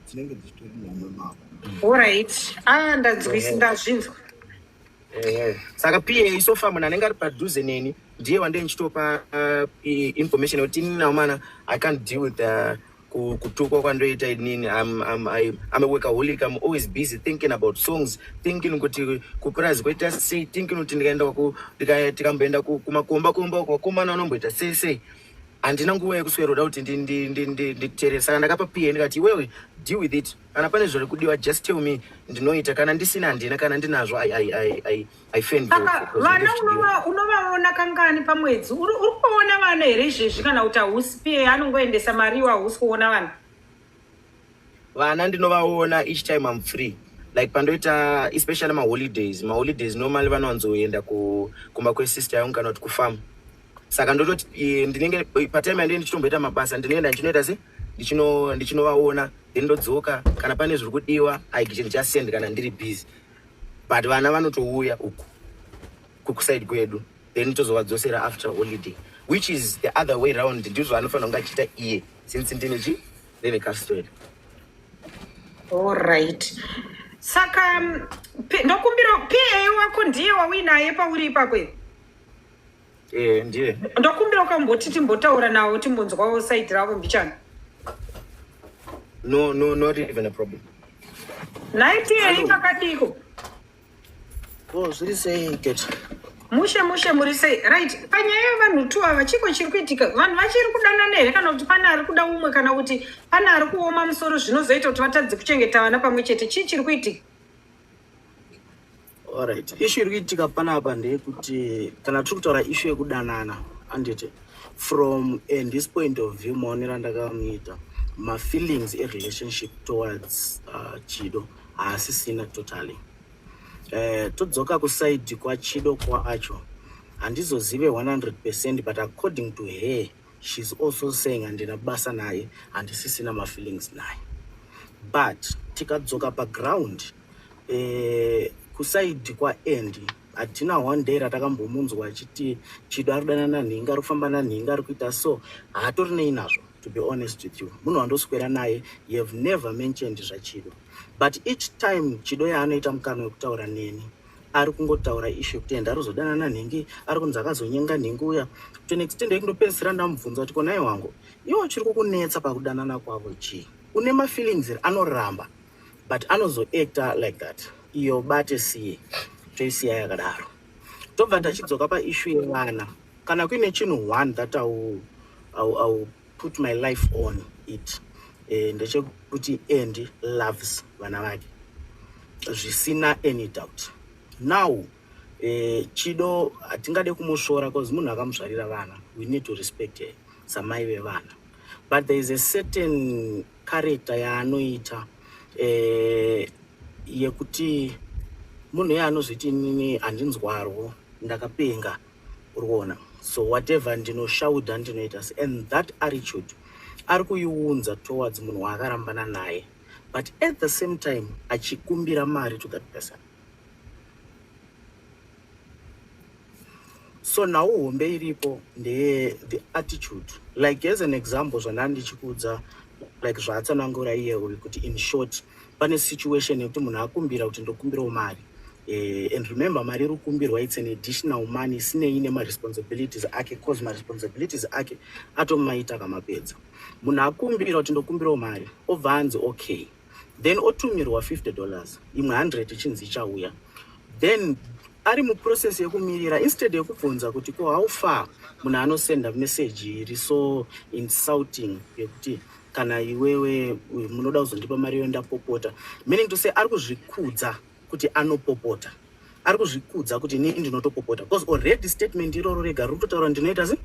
Dzinenge dzichitori mumwe mako. All right. Ah, ndazvinzwa, ndazvinzwa. Saka PA so far munhu anenge ari padhuze neni ndiye wandee ndichitopa information yekuti inini naumana, I can't deal with kutukwa kwandoita inini. I'm a workaholic. I'm always busy thinking about songs, thinking kuti kupurazi koita sei, thinking kuti ndikaenda tikamboenda kumakomba komba uko, vakomana vanomboita sei sei. Handina nguva yekuswera kuda kuti nditeerere. Saka ndakapa PA, ndikati, "Iwewe deal with it. Kana pane zviri kudiwa, just tell me, ndinoita. Kana ndisina, handina. Kana ndinazvo, I fend." Saka vana unovaona kangani pamwedzi? Uri kuona vana here izvezvi, kana kuti hausi? PA anongoendesa mari, iwe hausi kuona vana? Vana ndinovaona each time I'm free, like pandoita, especially maholidays. Maholidays normally vanowanzoenda kumba kwesister yangu kana kuti kufarm. Saka ndototi ndinenge patime yandinenge ndichitomboita mabasa, ndinoenda ndichinoita se Ndichinovaona, then ndodzoka. Kana pane zviri kudiwa, I can just send kana ndiri busy, but vana vanotouya uku kukuside kwedu, then tozovadzosera after holiday, which is the other way round. Ndizvo anofanira kunge achiita iye, since ndine chi ndine custody. Allright, saka ndokumbira PA wako, ndiye wauinaye pauri ipapo here? Eh, ndiye. Ndokumbira ukamboti timbotaura nawo, timbonzwawo side ravo mbichana. No, not even a problem. Nhai PA. Hello. Makadiko? Oh, zviri sei, Keti? Mushe mushe, muri sei? Right, panyaya yevanhu tu ava, chiko chiri kuitika? Vanhu vachiri kudanana here, kana kuti pane ari kuda umwe, kana kuti pane ari kuoma musoro zvinozoita kuti vatadze kuchengeta vana pamwe chete? Chii chiri kuitika? Alright, issue iri kuitika panapa ndeyekuti kana tiri kutaura issue yekudanana, anditi, from and this point of view, maonero andakamuita, mafeelings erelationship towards Chido haasisina totally. Todzoka kuside kwaChido kwacho, handizozive 100%, but according to her, she's also saying handina basa naye, handisisina mafeelings naye. But tikadzoka paground, kuside kwaAndy hatina one day ratakambomunzwa achiti Chido ari kudanana nanhingi, ari kufamba nanhingi, ari kuita so. Haatorinei nazvo, to be honest with you. Munhu wandoswera naye, you have never mentioned zvaChido, but each time Chido yaanoita mukana wekutaura neni, ari kungotaura issue yekuti ende arizodanana nanhingi, ari kunzi akazonyenga nhingi uya, to an extent yekundopedzisira ndamubvunza kuti, "Konai wangu, iwo chiri kukunetsa pakudanana kwavo chii? Une mafeelings here?" Anoramba, but anozoacta like that. Iyo bate siye, toisiya yakadaro. Tobva tachidzoka paissue yevana. Kana kuine chinhu one that I will put my life on it, ndechekuti Andy loves vana vake zvisina any doubt. Now, Chido hatingade kumusvora, cause munhu akamuzvarira vana. We need to respect her samai vevana, but there is a certain character yaanoita, yekuti munhu iye anozviti, "Inini handinzwarwo, ndakapenga," uri kuona? So whatever ndinoshaudha, ndinoita se, and that attitude ari kuiunza towards munhu waakarambana naye, but at the same time achikumbira mari to that person. So nhau hombe iripo ndeye the attitude. Like, as an example, zvandanga ndichikuudza, like zvaatsanangura iye uyu, kuti in short pane situation yekuti munhu akumbira kuti ndokumbirawo mari, and remember, mari iri kukumbirwa, it's an additional money isinei nemaresponsibilities ake, cause maresponsibilities ake atomaita akamapedza. Munhu akumbira kuti ndokumbirawo mari, obva anzi okay, then otumirwa $50, imwe 100 ichinzi ichauya. Then ari muprocess yekumirira, instead yekubvunza kuti ko how far, munhu anosenda message iri so insulting yekuti, "Kana iwewe munoda kuzondipa mari iyo, ndapopota," meaning to say ari kuzvikudza kuti anopopota, ari kuzvikudza kuti inini ndinotopopota, because already statement iroro rega riri kutotaura ndinoita se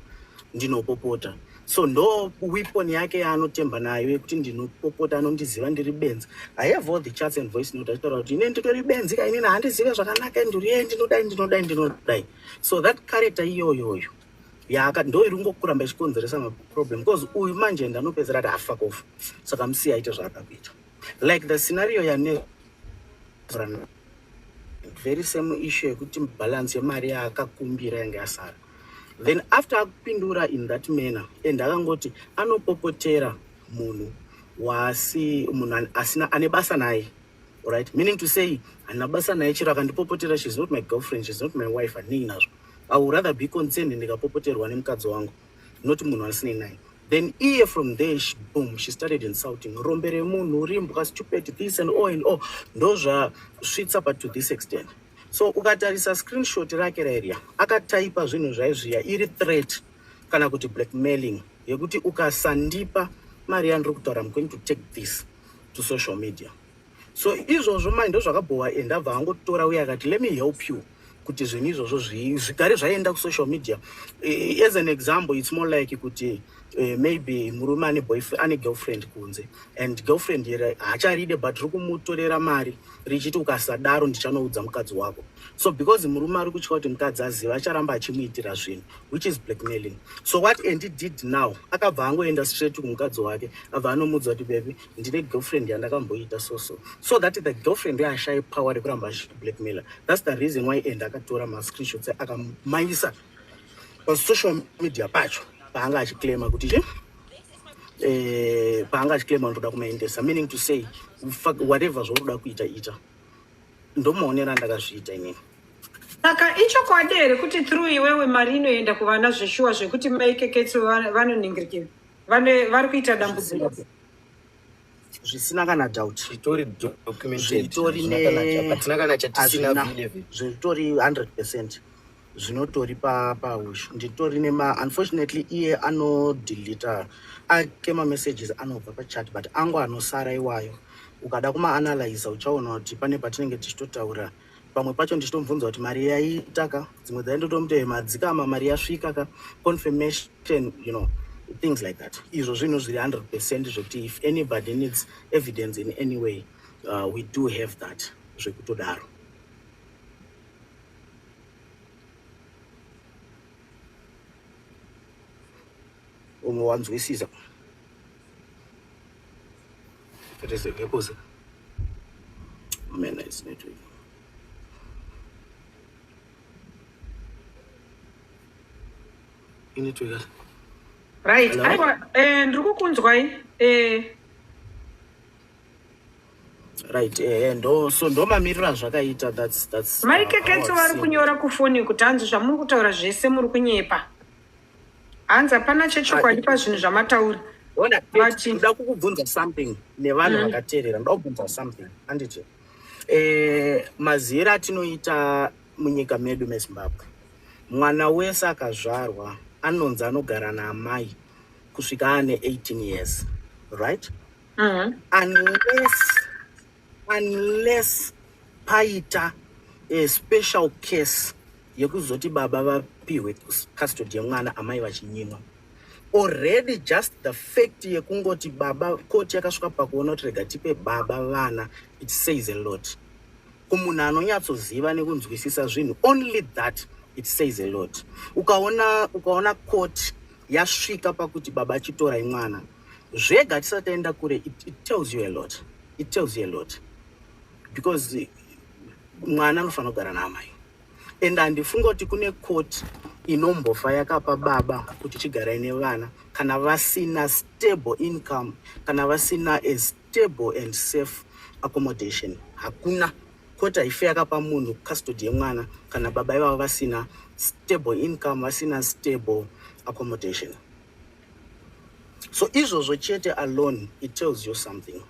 ndinopopota. So ndo weapon yake yaanotemba nayo yekuti ndinopopota, anondiziva ndiri benzi. I have all the chats and voice note achitaura kuti inini nditori benzi ka, inini handizive zvakanaka, ndiriye, ndinodai, ndinodai, ndinodai. So that character iyoyoyo yaka ndo iri kungokuramba ichikonzeresa maproblem, because uyu manje ndanopedzera ati, "Afuck off," saka musiye aite zvaada kuita. Like the scenario yane very same issue yekuti balance yemari yaakakumbira yange yasara, then after akupindura in that manner, and akangoti anopopotera munhu wasi munhu asina ane basa naye, right? Meaning to say handina basa naye, chero akandipopotera, she's not my girlfriend, she's not my wife, handinei nazvo. I would rather be concerned ndikapopoterwa nemukadzi wangu, not munhu asinei naye. Then iye from there, she, boom, she started insulting, rombe remunhu, rimbwa, stupid, this and all and all. Ndo zvasvitsa, but to this extent. So ukatarisa screenshot rake rairia, akataipa zvinhu zvaizviya iri threat kana kuti blackmailing yekuti ukasandipa mari yandiri kutaura, I'm going to take this to social media. So izvozvo mai ndo zvakabhowa, and abva angotora uye akati, "Let me help you," kuti zvinhu izvozvo zvigare zvaenda kusocial media. As an example, it's more like kuti Maybe murume ane boyfriend, ane girlfriend kunze, and girlfriend here haacharide, but riri kumutorera mari richiti ukasadaro ndichanoudza mukadzi wako. So because murume ari kutya kuti mukadzi aziva, acharamba achimuitira zvinhu, which is blackmailing. So what Andy did now, akabva angoenda straight kumukadzi wake, abva anomuudza kuti, "Baby, ndine girlfriend yandakamboita so so so that the girlfriend yaashaye power rekuramba achiblackmailer. That's the reason why Andy akatora mascreenshots akamaisa pasocial media pacho paanga achiclaima kuti chi paanga achiclaima ndoda kumaendesa, meaning to say, fuck, whatever zvauri kuita ita. Ndomaonero andakazviita inini. Saka ichokwadi here kuti through iwewe mari inoenda kuvana zveshuwa, zvekuti maikeketso vanoningirikira, vari kuita dambudziko? Zvisina kana doubt. Zvitori documented. Zvitori Hatina kana chatisina. Hazvina. V11. Zvitori 100%, zvinotori paushu. Nditori nema, unfortunately iye anodelita ake mamessages anobva pachat, but angu anosara iwayo, ukada kumaanalyza uchaona kuti pane patinenge tichitotaura, pamwe pacho ndichitomubvunza kuti mari yaita ka, dzimwe dzaindotomuti madzikama, mari yasvika ka, confirmation, things like that. Izvo zvinhu zviri 100% zvekuti if anybody needs evidence in any way, we do have that zvekutodaro. Umwe wanzwisisa? Rese. Man, it's network. Inetwork. Right. Hello? Aiwa, ndiri kukunzwai. Right, ndo so ndo mamiriro azvakaita. That's Maikeketso how I've vari seen. kunyora kufoni kuti hanzi zvamuri kutaura zvese muri kunyepa, hanzi hapana chechokwadi pazvinhu zvamataura. Ona, ndoda kukubvunza something nevanhu vakateerera. Ndoda kubvunza something, anditi maziro atinoita munyika medu meZimbabwe, mwana wese akazvarwa anonzi anogara naamai kusvika aane 18 years, right? Unless paita a special case yekuzoti baba vapihwe custody yemwana, amai vachinyimwa. Already just the fact yekungoti baba, koti yakasvika pakuona kuti rega tipe baba vana, it says a lot kumunhu anonyatsoziva nekunzwisisa zvinhu. Only that, it says a lot. Ukaona court yasvika pakuti baba chitorai mwana zvega, tisati taenda kure, it tells you a lot. It tells you a lot because mwana anofanira kugara naamai, and handifunga kuti kune court inombofa yakapa baba kuti chigarai nevana kana vasina stable income, kana vasina a stable and safe accommodation. Hakuna court haife yakapa munhu custody yemwana kana baba ivavo vasina stable income, vasina stable accommodation. So izvozvo chete alone, it tells you something.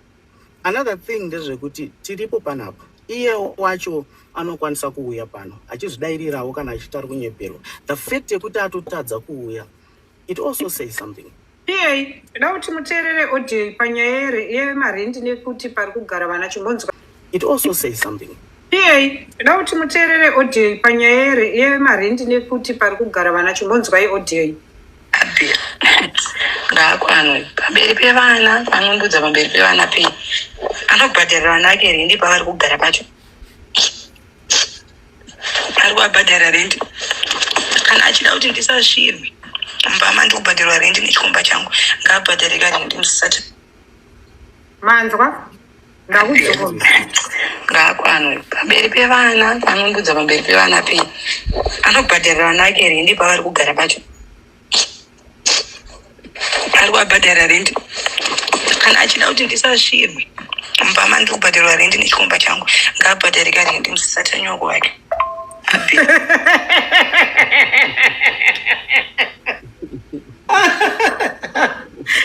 Another thing ndezvekuti tiripo panapa, iye wacho anokwanisa kuuya pano achizvidairirawo kana achiti ari kunyeperwa. The fact yekuti atotadza kuuya, it also says something. Pa da kuti muteerere audio panyaya yemarendi nekuti pari kugara vana, chimbonzwa. It also says something. Pa da kuti muteerere audio panyaya yemarendi nekuti pari kugara vana, chimbonzwai audio. Abhira ngaakwanwe pamberi pevana, anondudza pamberi pevana pei anobhadharira vana ake rendi pavari kugara pacho, ari kuvabhadharira rendi. Kana achida kuti ndisasvirwe mumba mandi kubhadharwa rendi nechikomba changu, ngaabhadhare karendi musisati. Manzwa, ndakudzoka. Ngaakwanwe pamberi pevana, anondudza pamberi pevana pei anobhadharira vana ake rendi pavari kugara pacho, ari kuvabhadharira rendi. Kana achida kuti ndisasvirwe mumba mandi kubhadharwa rendi nechikomba changu, ngaabhadhare karendi musisatanyoko wake. Abhira.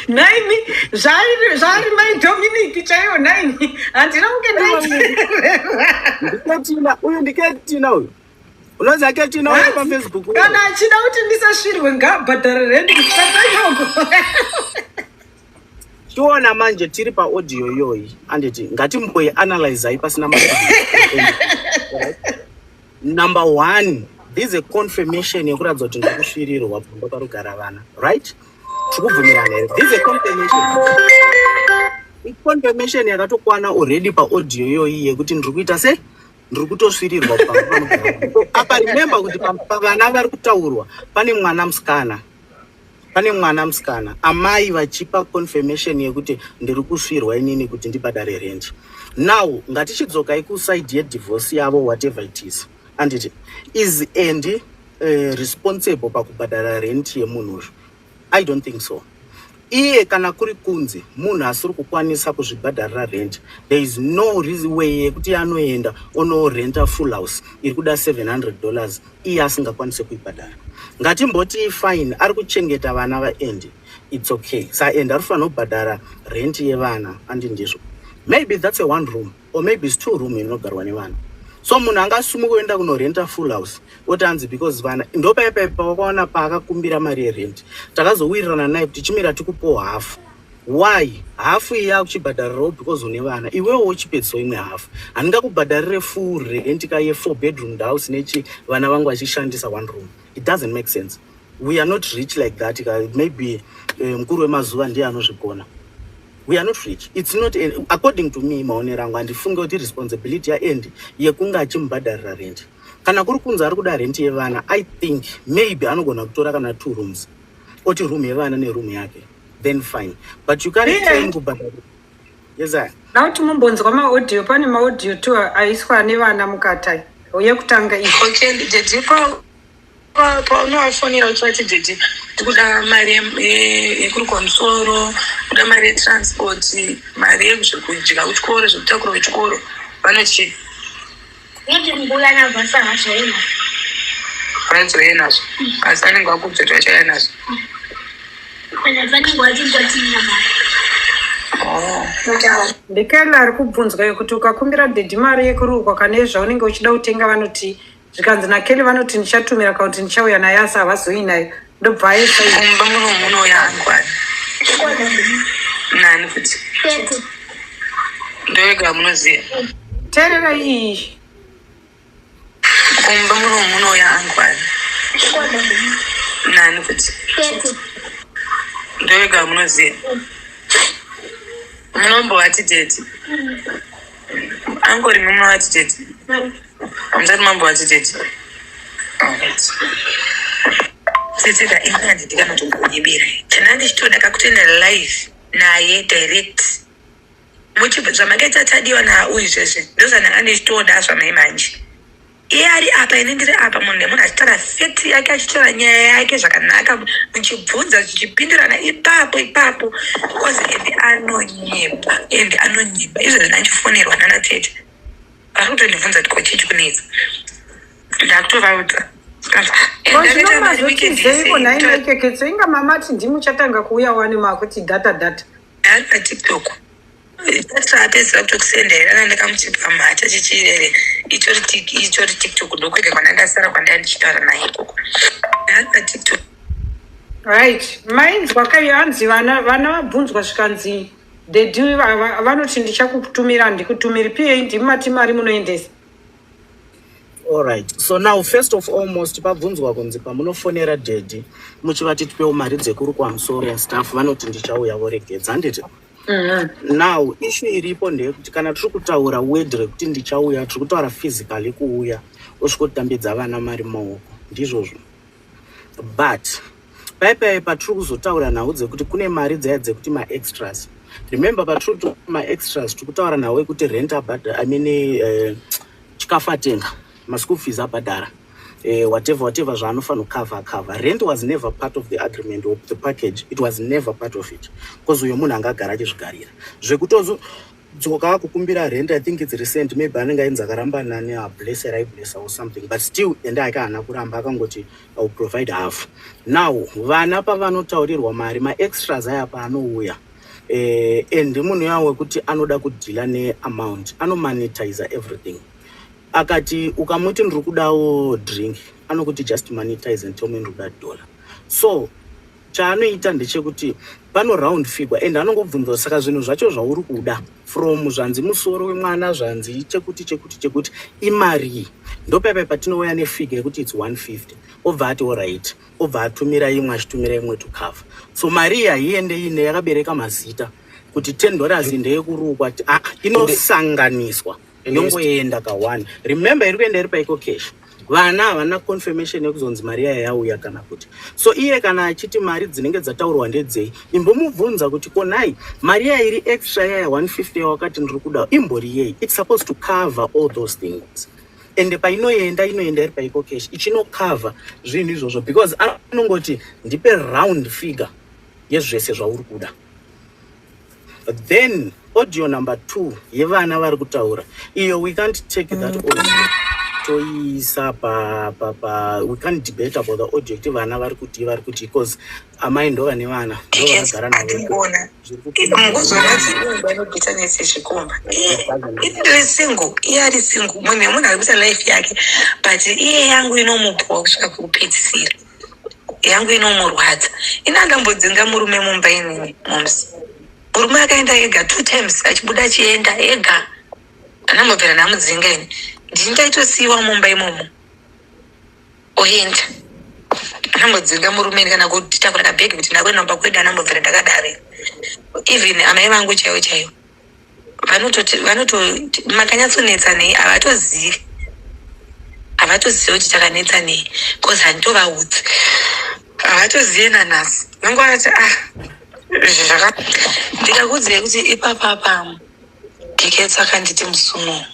Naimi, zvaari mai Dominic chaiyo. Naimi, handina kunge ndaiteerera. Ndiketina uyu, ndiketina uyu, unonzi aketina uyu paFacebook uyu. Kana achida kuti ndisasvirwe, ngaabhadhare rendi kusatanyoko. Chiona manje, tiri paaudio iyoyi, anditi ngatimboianalyzai pasina ma. Number one, this is a confirmation yekuratidza kuti ndikusvirirwa pamba parugara vana, right? Tiri kubvumirana here? This is a confirmation, iconfirmation yakatokwana already paaudio iyoyi yekuti ndiri kuita se ndiri kutosvirirwa pamba panogara. Apa remember kuti pavana vari kutaurwa pane mwana musikana, pane mwana musikana, amai vachipa confirmation yekuti ndiri kusvirwa inini kuti ndibhadhare rent. Now ngatichidzokai kuside yedivorce yavo, whatever it is, anditi is Andy responsible pakubhadhara rent yemunhu uyu? I don't think so. Iye kana kuri kunzi munhu asiri kukwanisa kuzvibhadharira rent, there is no reason way yekuti anoenda onorenta full house iri kuda $700 iye asingakwanisi kuibhadhara. Ngatimboti fine, ari kuchengeta vana vaAndy, it's okay. SaAndy ari kufanira kubhadhara rent yevana, andi ndizvo? Maybe that's a one room or maybe it's two room inogarwa nevana. So munhu angasumuka kuenda kunorenta full house oti anzi because vana, ndopaipai pawakaona paakakumbira mari yerent, takazowirirana naye kuti chimira tikupowo hafu. Why hafu iyi yakuchibhadharirawo? Because une vana, iwewo uchipedzisawo imwe hafu. Handingakubhadharire full rent ka ye4 bedroom house nechi vana vangu vachishandisa one room. It doesn't make sense. We are not rich like that ka. Maybe mukuru wemazuva ndiye anozvigona. We are not rich. It's not a, according to me, maonero angu, handifunge kuti responsibility yaAndy yekunge achimubhadharira rent. Kana kuri kunzi ari kuda rent yevana, I think maybe anogona kutora kana two rooms, oti room yevana neroom yake, then fine, but you can't claim kubhadhara. Yes, sir. Nauti mumbonzwa maaudio, pane maaudio tu aiswa nevana mukatai yekutanga iyi. Okay, daddy, paunovafonera uchivati, "Daddy, ndikuda mari yekurukwa musoro, kuda mari yetransport, mari yezvekudya kuchikoro, zvekutakura kuchikoro," vanoti? Noti mbuya nabvasa hazvaina. Vanozouya nazvo, asi vanenge vakubva kuti vachauya nazvo. Kana vanenge vachingotimira mari. Oh. Ndikela ari kubvunzwa yekuti ukakumbira daddy mari yekurukwa kana zvaunenge uchida kutenga, vanoti, zvikanzi naKeli, vanoti ndichatumira kana kuti ndichauya nayo, asi havazoi nayo. Ndobva aisa iyi. Mumba muno munouya angwani nani futi? Tete. Ndowega munoziva? Teerera iyi. Kumba muno munouya angwani nani futi? Tete. Ndowega munoziva? Munombovati daddy angori? Munovati daddy? Hamusati mambovati daddy? Alright. Tsitsika, ini handidi kana kutombonyebera. Chana ndichitoda kakutoenda live naye direct. Muchibva zvamakaita Tadiwa nauyu zvezve, ndozvandanga ndichitoda zvamai manje. Iye ari apa, ini ndiri apa, munhu nemunhu achitaura fact yake, achitaura nyaya yake zvakanaka, muchibvunza zvichipindirana ipapo ipapo. Because ende anonyepa, ende anonyepa. Izvezvi ndandichifonerwa nana tete, vari kutondibvunza kuti kochii chikunetsa. Ndakutovaudza. Zvino mazotizeiko nhai maikeketso? Inga mamati ndimuchatanga kuuya wani, makuti data data. Ari paTikTok, apedzera kutokusendera ndakamuchipa mhata chichirere, itori TikTok, ndokwega kwandandasara kwandaya ndichitaura naye ikoko, ari paTikTok. Right, mainzwa kai? Hanzi vana vabvunzwa, zvikanzi daddy vanoti ndichakutumira, handikutumiri. Pa ndimati mari munoendesa. Alright, so now first of almost pabvunzwa kunzi pamunofonera daddy muchivati tipewo mari dzekurukwa musoro and stuff, vanoti ndichauya, voregedza, handiti? Now issue iripo ndeyekuti kana tiri kutaura word rekuti ndichauya, tiri kutaura physically kuuya osvikotambidza vana mari mumaoko, ndizvozvo. But paipai patiri kuzotaura nhau dzekuti kune mari dzaya dzekuti maextras, remember, patiri kutora maextras tiri kutaura nhau yekuti rent abhadhara, I mean, chikafu atenga, maschool fees abhadhara, whatever whatever zvaanofanira kucover cover. Rent was never part of the agreement of the package. It was never part of it because uyo munhu angagara achizvigarira. Zvekutozodzoka kukumbira rent, I think it's recent. Maybe anenge ainzi akaramba nani, ablesser, aiblesser or something, but still ende ake haana kuramba, akangoti I will provide half. Now vana pavanotaurirwa mari, maextras aya paanouya, and munhu yawo wekuti anoda kudhila neamount, anomonetize everything. Akati ukamuti ndiri kudawo drink, anokuti just monetize and tell me ndiri kuda dollar. So Chaanoita ndechekuti pano round figure and anongobvunzwa, saka zvinhu zvacho zvauri kuda from zvanzi musoro wemwana, zvanzi chekuti chekuti chekuti, imarii? Ndopaipai patinouya nefigure yekuti it's 150. Obva ati alright, obva atumira imwe, achitumira imwe to cover. So mari iyi haiende ine yakabereka mazita kuti $10 ndeyekurukwa. Ah, inosanganiswa, yongoenda ka1. Remember, iri kuenda iri paEcoCash. Vana havana confirmation yekuzonzi mari yaya yauya kana kuti. So iye kana achiti mari dzinenge dzataurwa ndedzei, imbomubvunza kuti konai mari yaya iri extra yaya 150 yawakati ndiri kuda imbori yei? It's supposed to cover all those things. Ende painoenda, inoenda iri paEcoCash, ichinocover zvinhu izvozvo, because anongoti ndipe round figure yezvese zvauri kuda. Then audio number two yevana vari kutaura iyo, we can't take that audio toiisa pa we can't debate about the audio kuti vana vari kuti, vari kuti, because amai ndo vane vana, ndo vanogara navo. Andikuona mukuzona anobvita nesezvikomba. Ini ndiri single, iye ari single. Munhu nemunhu ari kuita life yake, but iye yangu inomubowa kusvika kukupedzisira, yangu inomurwadza. Ini andambodzinga murume mumba inini mumsi. Murume akaenda ega two times, achibuda achienda ega, anambobvira ndamudzinga. Ini ndini ndaitosiyiwa mumba imomo, oenda. Anambodzinga murume kana kutakura kabhegi kuti ndakuenda kumba kwedu, anambobvira ndakadaro. Even amai vangu chaivo chaivo vanototi, vanoto makanyatsonetsa nei, havatozivi, havatozivi kuti takanetsa nei, because handitovaudzi, havatozivi nanhasi. Vangovati, ah, zvaka ndikakudzai kuti ipapapa Diketso akanditi musumo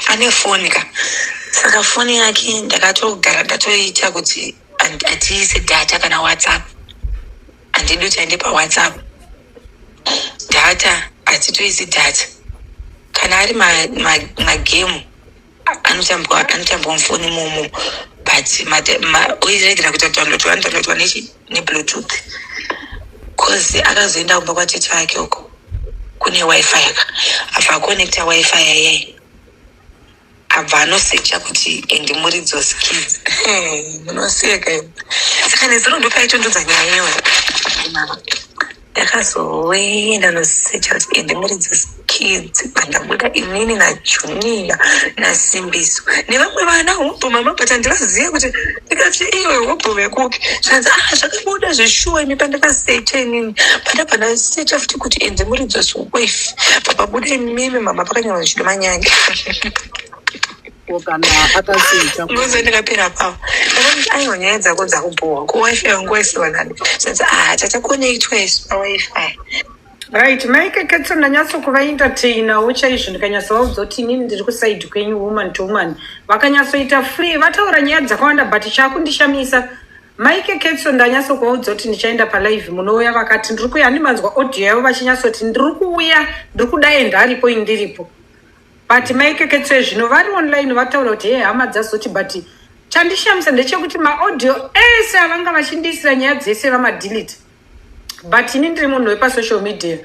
ane foni ka. Saka foni yake ndakatogara ndatoita kuti hatiise data kana WhatsApp. Handidi kuti aende paWhatsApp. Data hatitoisi data. Kana ari magemu anotambwa, anotambwa mufoni imomo, but oiregera kuita download, vanodownloadwa nechi neBluetooth, cause akazoenda kumba kwatete vake uko kune Wi-Fi aka abva aconnecta Wi-Fi yayai, abva anosecha kuti Andy Muridzo kids. Munoseka imi. Saka nezuro ndopaitondudza nyaya iyoyo. Mama, ndakazoenda nosecha kuti Andy Muridzo kids, pandabuda inini naJunia naSimbiso nevamwe vana hobho mama, but handivazive kuti. Ndikati, iwe hobho vekupi? Zvanzi, ah, zvakabuda zveshuwa imi pandakasecha inini. Pandabva ndasecha futi kuti Andy Muridzo's wife, papabuda imimi mama, pakanyorwa zvichido manyanya. Ko kana akasecha Ngozi ndikapera papo. Ndakati, aiwa, nyaya dzako dzakubhowa. Ko Wi-Fi yangu waisiwa nani? Zvanzi, ah, tatakonectwa isu paWi-Fi. Right, Mike Ketso, ndanyatsokuvaentertainawo chaizvo, ndikanyatsovaudza kuti inini ndiri kuside kwenyu, woman to woman. Vakanyatsoita free, vataura nyaya dzakawanda, but chakundishamisa, Mike Ketso, ndanyatsokuvaudza kuti ndichaenda palive, munouya? Vakati ndiri kuuya. Handimanzwa audio yavo vachinyatsoti ndiri kuuya, ndiri kuda enda aripo, ini ndiripo. But Mike Ketso zvino vari online, vataura kuti he, hama dzazoti. But chandishamisa ndechekuti maaudio ese avanga vachindiisira nyaya dzese vamadelete. But ini ndiri munhu wepasocial media.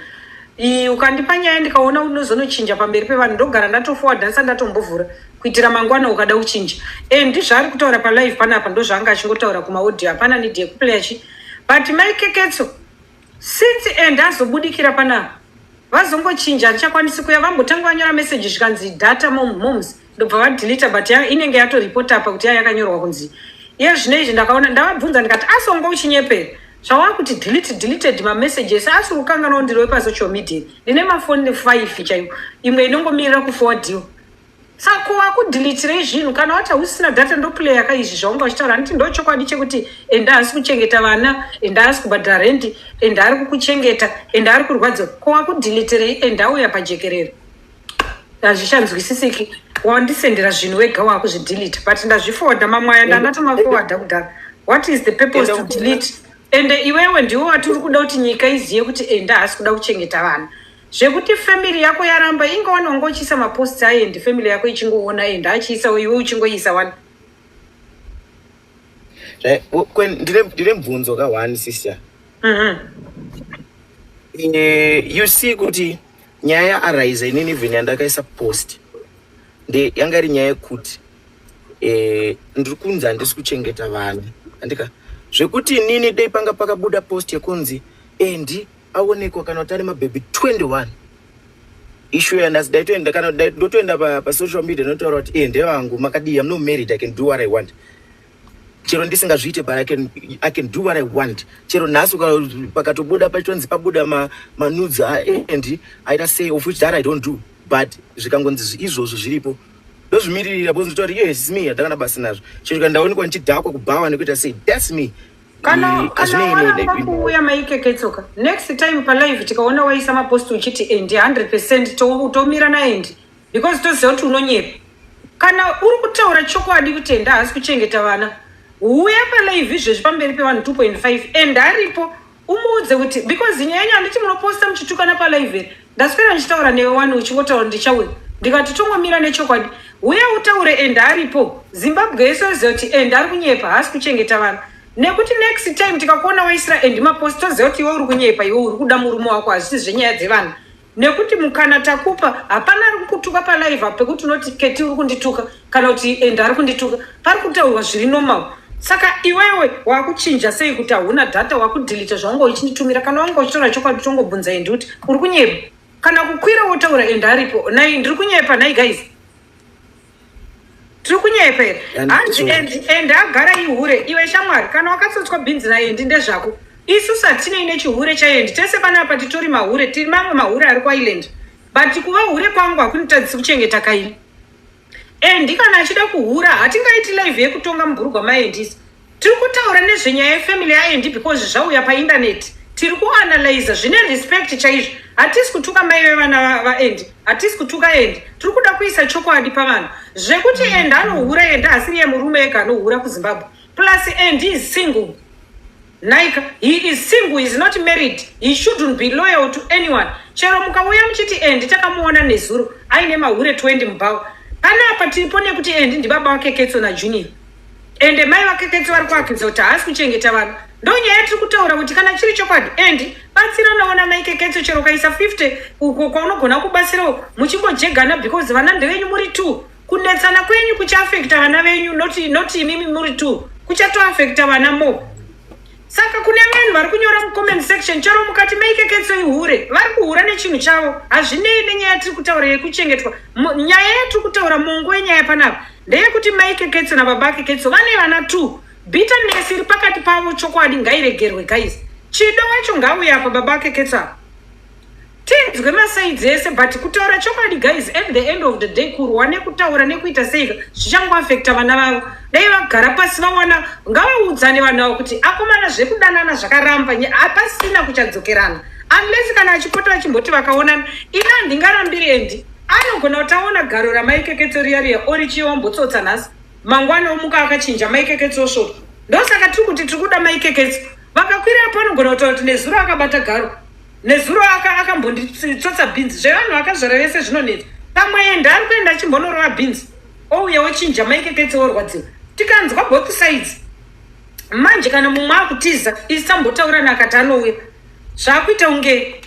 Ukandipa nyaya ndikaona unozonochinja pamberi pevanhu, ndogara ndatoforwarda ndisati ndatombovhura, kuitira mangwana ukada kuchinja. And zvaari kutaura palive panapa ndozvaanga achingotaura kumaaudio, hapana need yekuplaya chi. But Maikeketso, since and azobudikira panapa, vazongochinja, handichakwanisi kuya. Vambotanga vanyora meseji, zvikanzi data moms, ndobva vadeleta, but inenge yatoripota apa kuti yakanyorwa kunzi iye zvino izvi. Ndakaona ndavabvunza ndikati, asonga uchinyepera zvawakuti delete, deleted mamessages, asi kukanganwa ndiriwe pasocial media, ndine mafoni 5 chaiwo, imwe inongomirira kuforwardiwa. Saka wakudeletirei zvinhu kana wati hausisina data? Ndoplaya kaizvi zvaunga uchitaura. Handiti ndo chokwadi chekuti enda haasi kuchengeta vana, enda haasi kubhadhara rendi, enda ari kukuchengeta, enda ari kurwadziwa? Ko wakudeleterei? Enda auya pajekerere, hazvichanzwisisiki. Wandisendera zvinhu wega, wakuzvidelete, but ndazviforwarda mamwe aya, ndandatomaforwarda kudhara. What is the purpose to delete? Ende iwewe ndiwe wati uri kuda kuti nyika izive kuti enda haasi kuda kuchengeta vana, zvekuti family yako yaramba. Ingawana wanga uchiisa maposts aendi, family yako ichingoona enda achiisawo, iwe uchingoisa wani. Ndine mubvunzo ka one, sister. You see kuti nyaya yaarise, inini even yandakaisa post nde yanga iri nyaya yekuti ndiri kunzi handisi kuchengeta vana, andika Zvekuti inini dei panga pakabuda post yekunzi Andy aonekwa kana kuti ane mabhebhi 21 issue yanhasi ndaitoenda kana ndotoenda pasocial media ndotaura kuti e ndevangu makadii, I'm not married, I can do what I want chero ndisingazviite, but I can do what I want. Chero nhasi pakatobuda pachitonzi pabuda manudes aAndy aita sei, of which that I don't do, but zvikangonzi izvozvo zviripo, ndozvimiririra because ndotaura, "Yes, it's me." Handakana basa nazvo. Chero kana ndaonekwa ndichidhakwa kubhawa nekuita sei, that's me. Kana Eh, kana hazvinei waramba kuuya maikeketsoka, next time palive tikaona waisa mapost uchiti Andy 100, tomira naAndy because toziva kuti unonyepa. Kana uri kutaura chokwadi kuti Andy haasi kuchengeta vana, uya palive izvezvi pamberi pevanhu 2.5 and aripo, umuudze kuti, because nyaya yenyu handiti munoposta muchitukana palive here? Ndaswera ndichitaura newe wani, uchingotaura ndichauya, ndikati tongomira nechokwadi. Uya utaure Andy aripo, Zimbabwe yese yoziva kuti Andy ari kunyepa, haasi kuchengeta vana. Nekuti next time tikakuona waisira Andy mapost, toziva kuti iwe uri kunyepa, iwe uri kuda murume wako, hazvisi zvenyaya dzevana. Nekuti mukana takupa, hapana ari kukutuka palive apo pekuti unoti Keti uri kundituka kana kuti Andy ari kundituka. Pari kutaurwa zviri normal. Saka iwewe wakuchinja sei kuti hauna data, wakudelete zvawanga uchinditumira? Kana wanga uchitaura chokwadi, tongobvunza Andy kuti uri kunyepa, kana kukwira wotaura Andy aripo. Nai ndiri kunyepa? Nai guys, tiri kunyepa here? Hanzi Andy agara ihure. Iwe shamwari, kana wakatsotswa bhinzi naAndy ndezvako. Isusu hatinei nechihure chaAndy. Tese panapa titori mahure, tiri mamwe mahure ari kuIreland, but kuva hure kwangu hakunitadzisi kuchengeta kaini. Andy kana achida kuhura, hatingaiti live yekutonga mubhurugwa maAndyisi. Tiri kutaura nezvenyaya yefamily yaAndy because zvauya paindaneti. Tiri kuanalyza zvine respect chaizvo. Hatisi kutuka mai vevana vaAndy, hatisi kutuka Andy. Tiri kuda kuisa chokwadi pavanhu zvekuti Andy anohura. Andy asiri yemurume ega anohura kuZimbabwe. Plus Andy is single. Naika, he is single, he is not married, he shouldn't be loyal to anyone. Chero mukauya muchiti Andy takamuona nezuro aine mahure 20 mubhawa panapa, tiripo nekuti Andy ndibaba wake Ketso naJunior, ende mai vake Ketso vari kuakidza kuti haasi kuchengeta vana. Ndo nyaya yatiri kutaura kuti kana chiri chokwadi, Andy batsiranawo namai Keketso. Chero ukaisa 50 uko kwaunogona kubatsirawo muchingojegana, because vana ndevenyu muri two. Kunetsana kwenyu kuchiafecta vana venyu, not imimi muri two, kuchatoafecta vana more. Saka kune vanhu vari kunyora mucomment section, chero mukati maikeketso ihure, vari kuhura nechinhu chavo, hazvinei nenyaya yatiri kutaura yekuchengetwa. Nyaya yatiri kutaura, mongo wenyaya panapa ndeyekuti maikeketso nababa Keketso vane vana two. Bitterness iri pakati pavo, chokwadi ngairegerwe guys. Chido wacho ngauye apa, baba Keketso apa, tinzwe masides ese. But kutaura chokwadi guys, at the end of the day, kurwa nekutaura nekuita seika zvichangoafecta vana vavo. Dai vagara pasi vawana, ngavaudzane vanhu avo kuti akomana, zvekudanana zvakaramba, hapasina kuchadzokerana unless kana achipota vachimboti vakaonana. Ini handingarambiri Andy anogona kuti aona garo ramaikeketso riya riya orichiwambotsotsa nhasi, mangwana omuka akachinja, maikeketso osvota. Ndosaka tiri kuti tiri kuda maikeketso vakakwira apo. Anogona kutaura kuti nezuro akabata garo, nezuro akambonditsotsa bhinzi. Zvevanhu vakazvara vese zvinonetsa. Pamwe enda ari kuenda achimbonorova bhinzi, ouya ochinja, maikeketse orwadziwa. Tikanzwa both sides manje, kana mumwe akutiza, isi tambotaurana akati anouya, zvaakuita kunge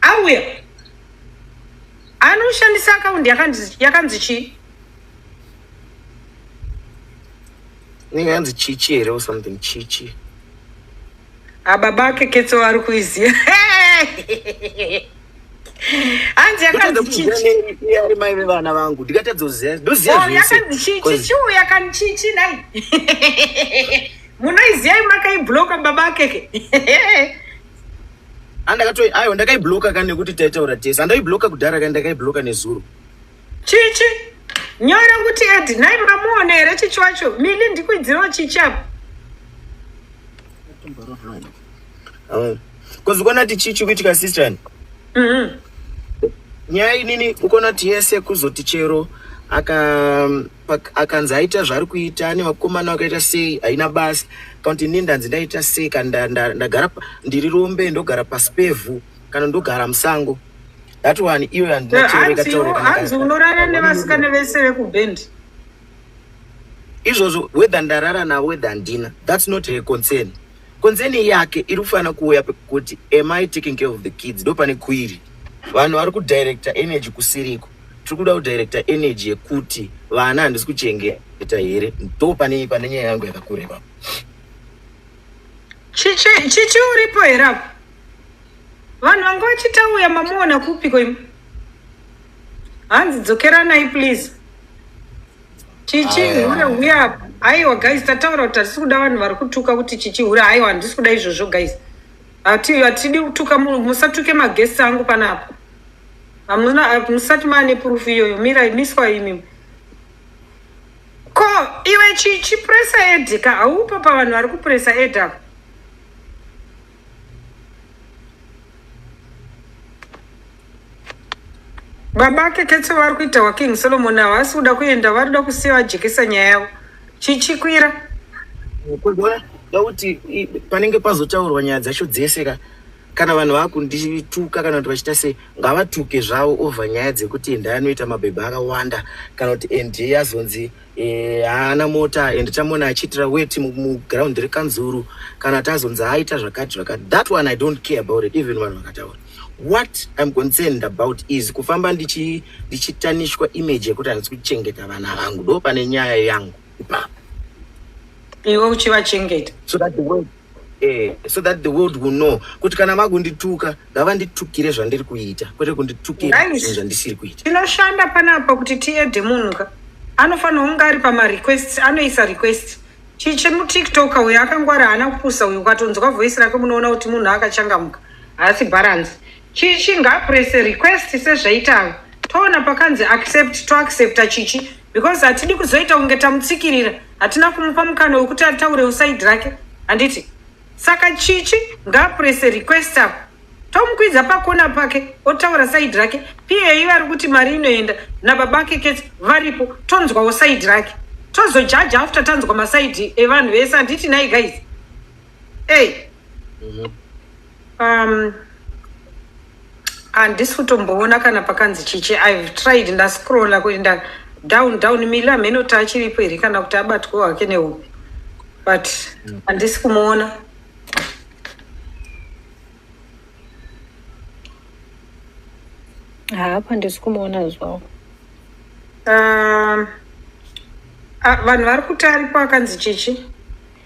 auya anoshandisa akaundi yakanzi chii? Inenge yanzi Chichi here or something, Chichi. Ababa Keketso vari kuiziva. Hanzi yakanzi Chichi. Ari mai vevana vangu, ndikatadza kuziva, ndoziva Oh, zvese. yakanzi Chichi. Chiuya kani Chichi nai, munoiziva, makaibloka baba Keke. Andakatoi, aiwa, ndakaibloka kani nekuti taitaura tese. Handaibloka kudhara kani, ndakaibloka nezuro. Chichi, nyora kuti Edi nai, mamuona here Chichi wacho? Mili, ndikuidzirawo Chichi apa. Because ukaona kuti chichi kuitika, sister, nyaya inini ukaona kuti yese kuzoti chero akanzi aita zvaari kuita nevakomana vakaita sei, haina basa. Kana kuti inini ndanzi ndaita sei, kana ndagara ndiri rombe, ndogara pasi pevhu kana ndogara musango, that one iyo handina chero ikataurika. Hanzi unorara nevasikana vese vekubhendi. Izvozvo, whether ndarara navo, whether handina, that's not her concern. Concern yake iri kufanira kuuya pekuti, am I taking care of the kids? Ndo pane query. Vanhu vari kudirecta energy kusiriko. Tiri kuda kudirecta energy yekuti vana handisi kuchengeta here. Ndo pane nyaya yangu yakakura ipapo. Chichi chichi uripo here apo? Vanhu vanga vachitauya mamuona kupiko imi? Hanzi dzokeranai please. Chichi hure huya apa. Aiwa guys tataura kuti hatisi kuda vanhu vari kutuka kuti chichi hure. Aiwa handisi kuda izvozvo guys. Hati hatidi kutuka munhu musatuke maguests angu panapa. Hamuna musati maane proof iyoyo. Mirai miswa imi. Ko iwe chichi pressa ed ka haupo pavanhu vari kupressa ed apa. Baba Keketso vari kuita waKing Solomon havasi kuda kuenda vari kuda kusiya vajekesa nyaya yavo. Chichikwira. Kuona kuti panenge pazotaurwa nyaya dzacho dzese ka kana vanhu vakundituka kana kuti vachiita sei ngavatuke zvavo over nyaya dzekuti enda anoita mabhebhi akawanda kana kuti ende azonzi eh, haana mota and tamuona achiitira weti muground rekanzuru kana tazonzi aita zvakati zvakati that one i don't care about it even vanhu vakataura what i'm concerned about is kufamba ndichitanishwa image yekuti handisi kuchengeta vana vangu ndo pane nyaya yangu ipapo iwe uchivachengeta so that the world Eh, so that the world will know kuti kana vakundituka ngavanditukire zvandiri kuita kwete kunditukira zvinhu zvandisiri kuita. Tinoshanda panapa kuti tiedhe munhu ka anofanira kunge ari pamarequests anoisa request chiche mutiktok uyo akangwara haana kupusa uyo ukatonzwa voice rake munoona kuti munhu akachangamuka haasi balance chichi ngaaprese request sezvaita toona pakanzi accept toaccepta chichi because hatidi kuzoita kunge tamutsikirira hatina kumupa mukana wekuti ataure usaidi rake handiti saka chichi ngaapurese request apo tomukwidza pakona pake otaura saidi rake pa vari kuti mari inoenda nababake keti varipo tonzwawo saidi rake tozojaja after tanzwa masaidi evanhu vese handiti nai guys ey Handisi kutomboona kana pakanzi chichi. I've tried ndascrolla kuenda down down Mili hameno kuti achiripo here kana kuti abatwa hake nehope but handisi kumuona. Haapo handisi kumuona as well. Ah, vanhu vari kuti aripo akanzi chichi.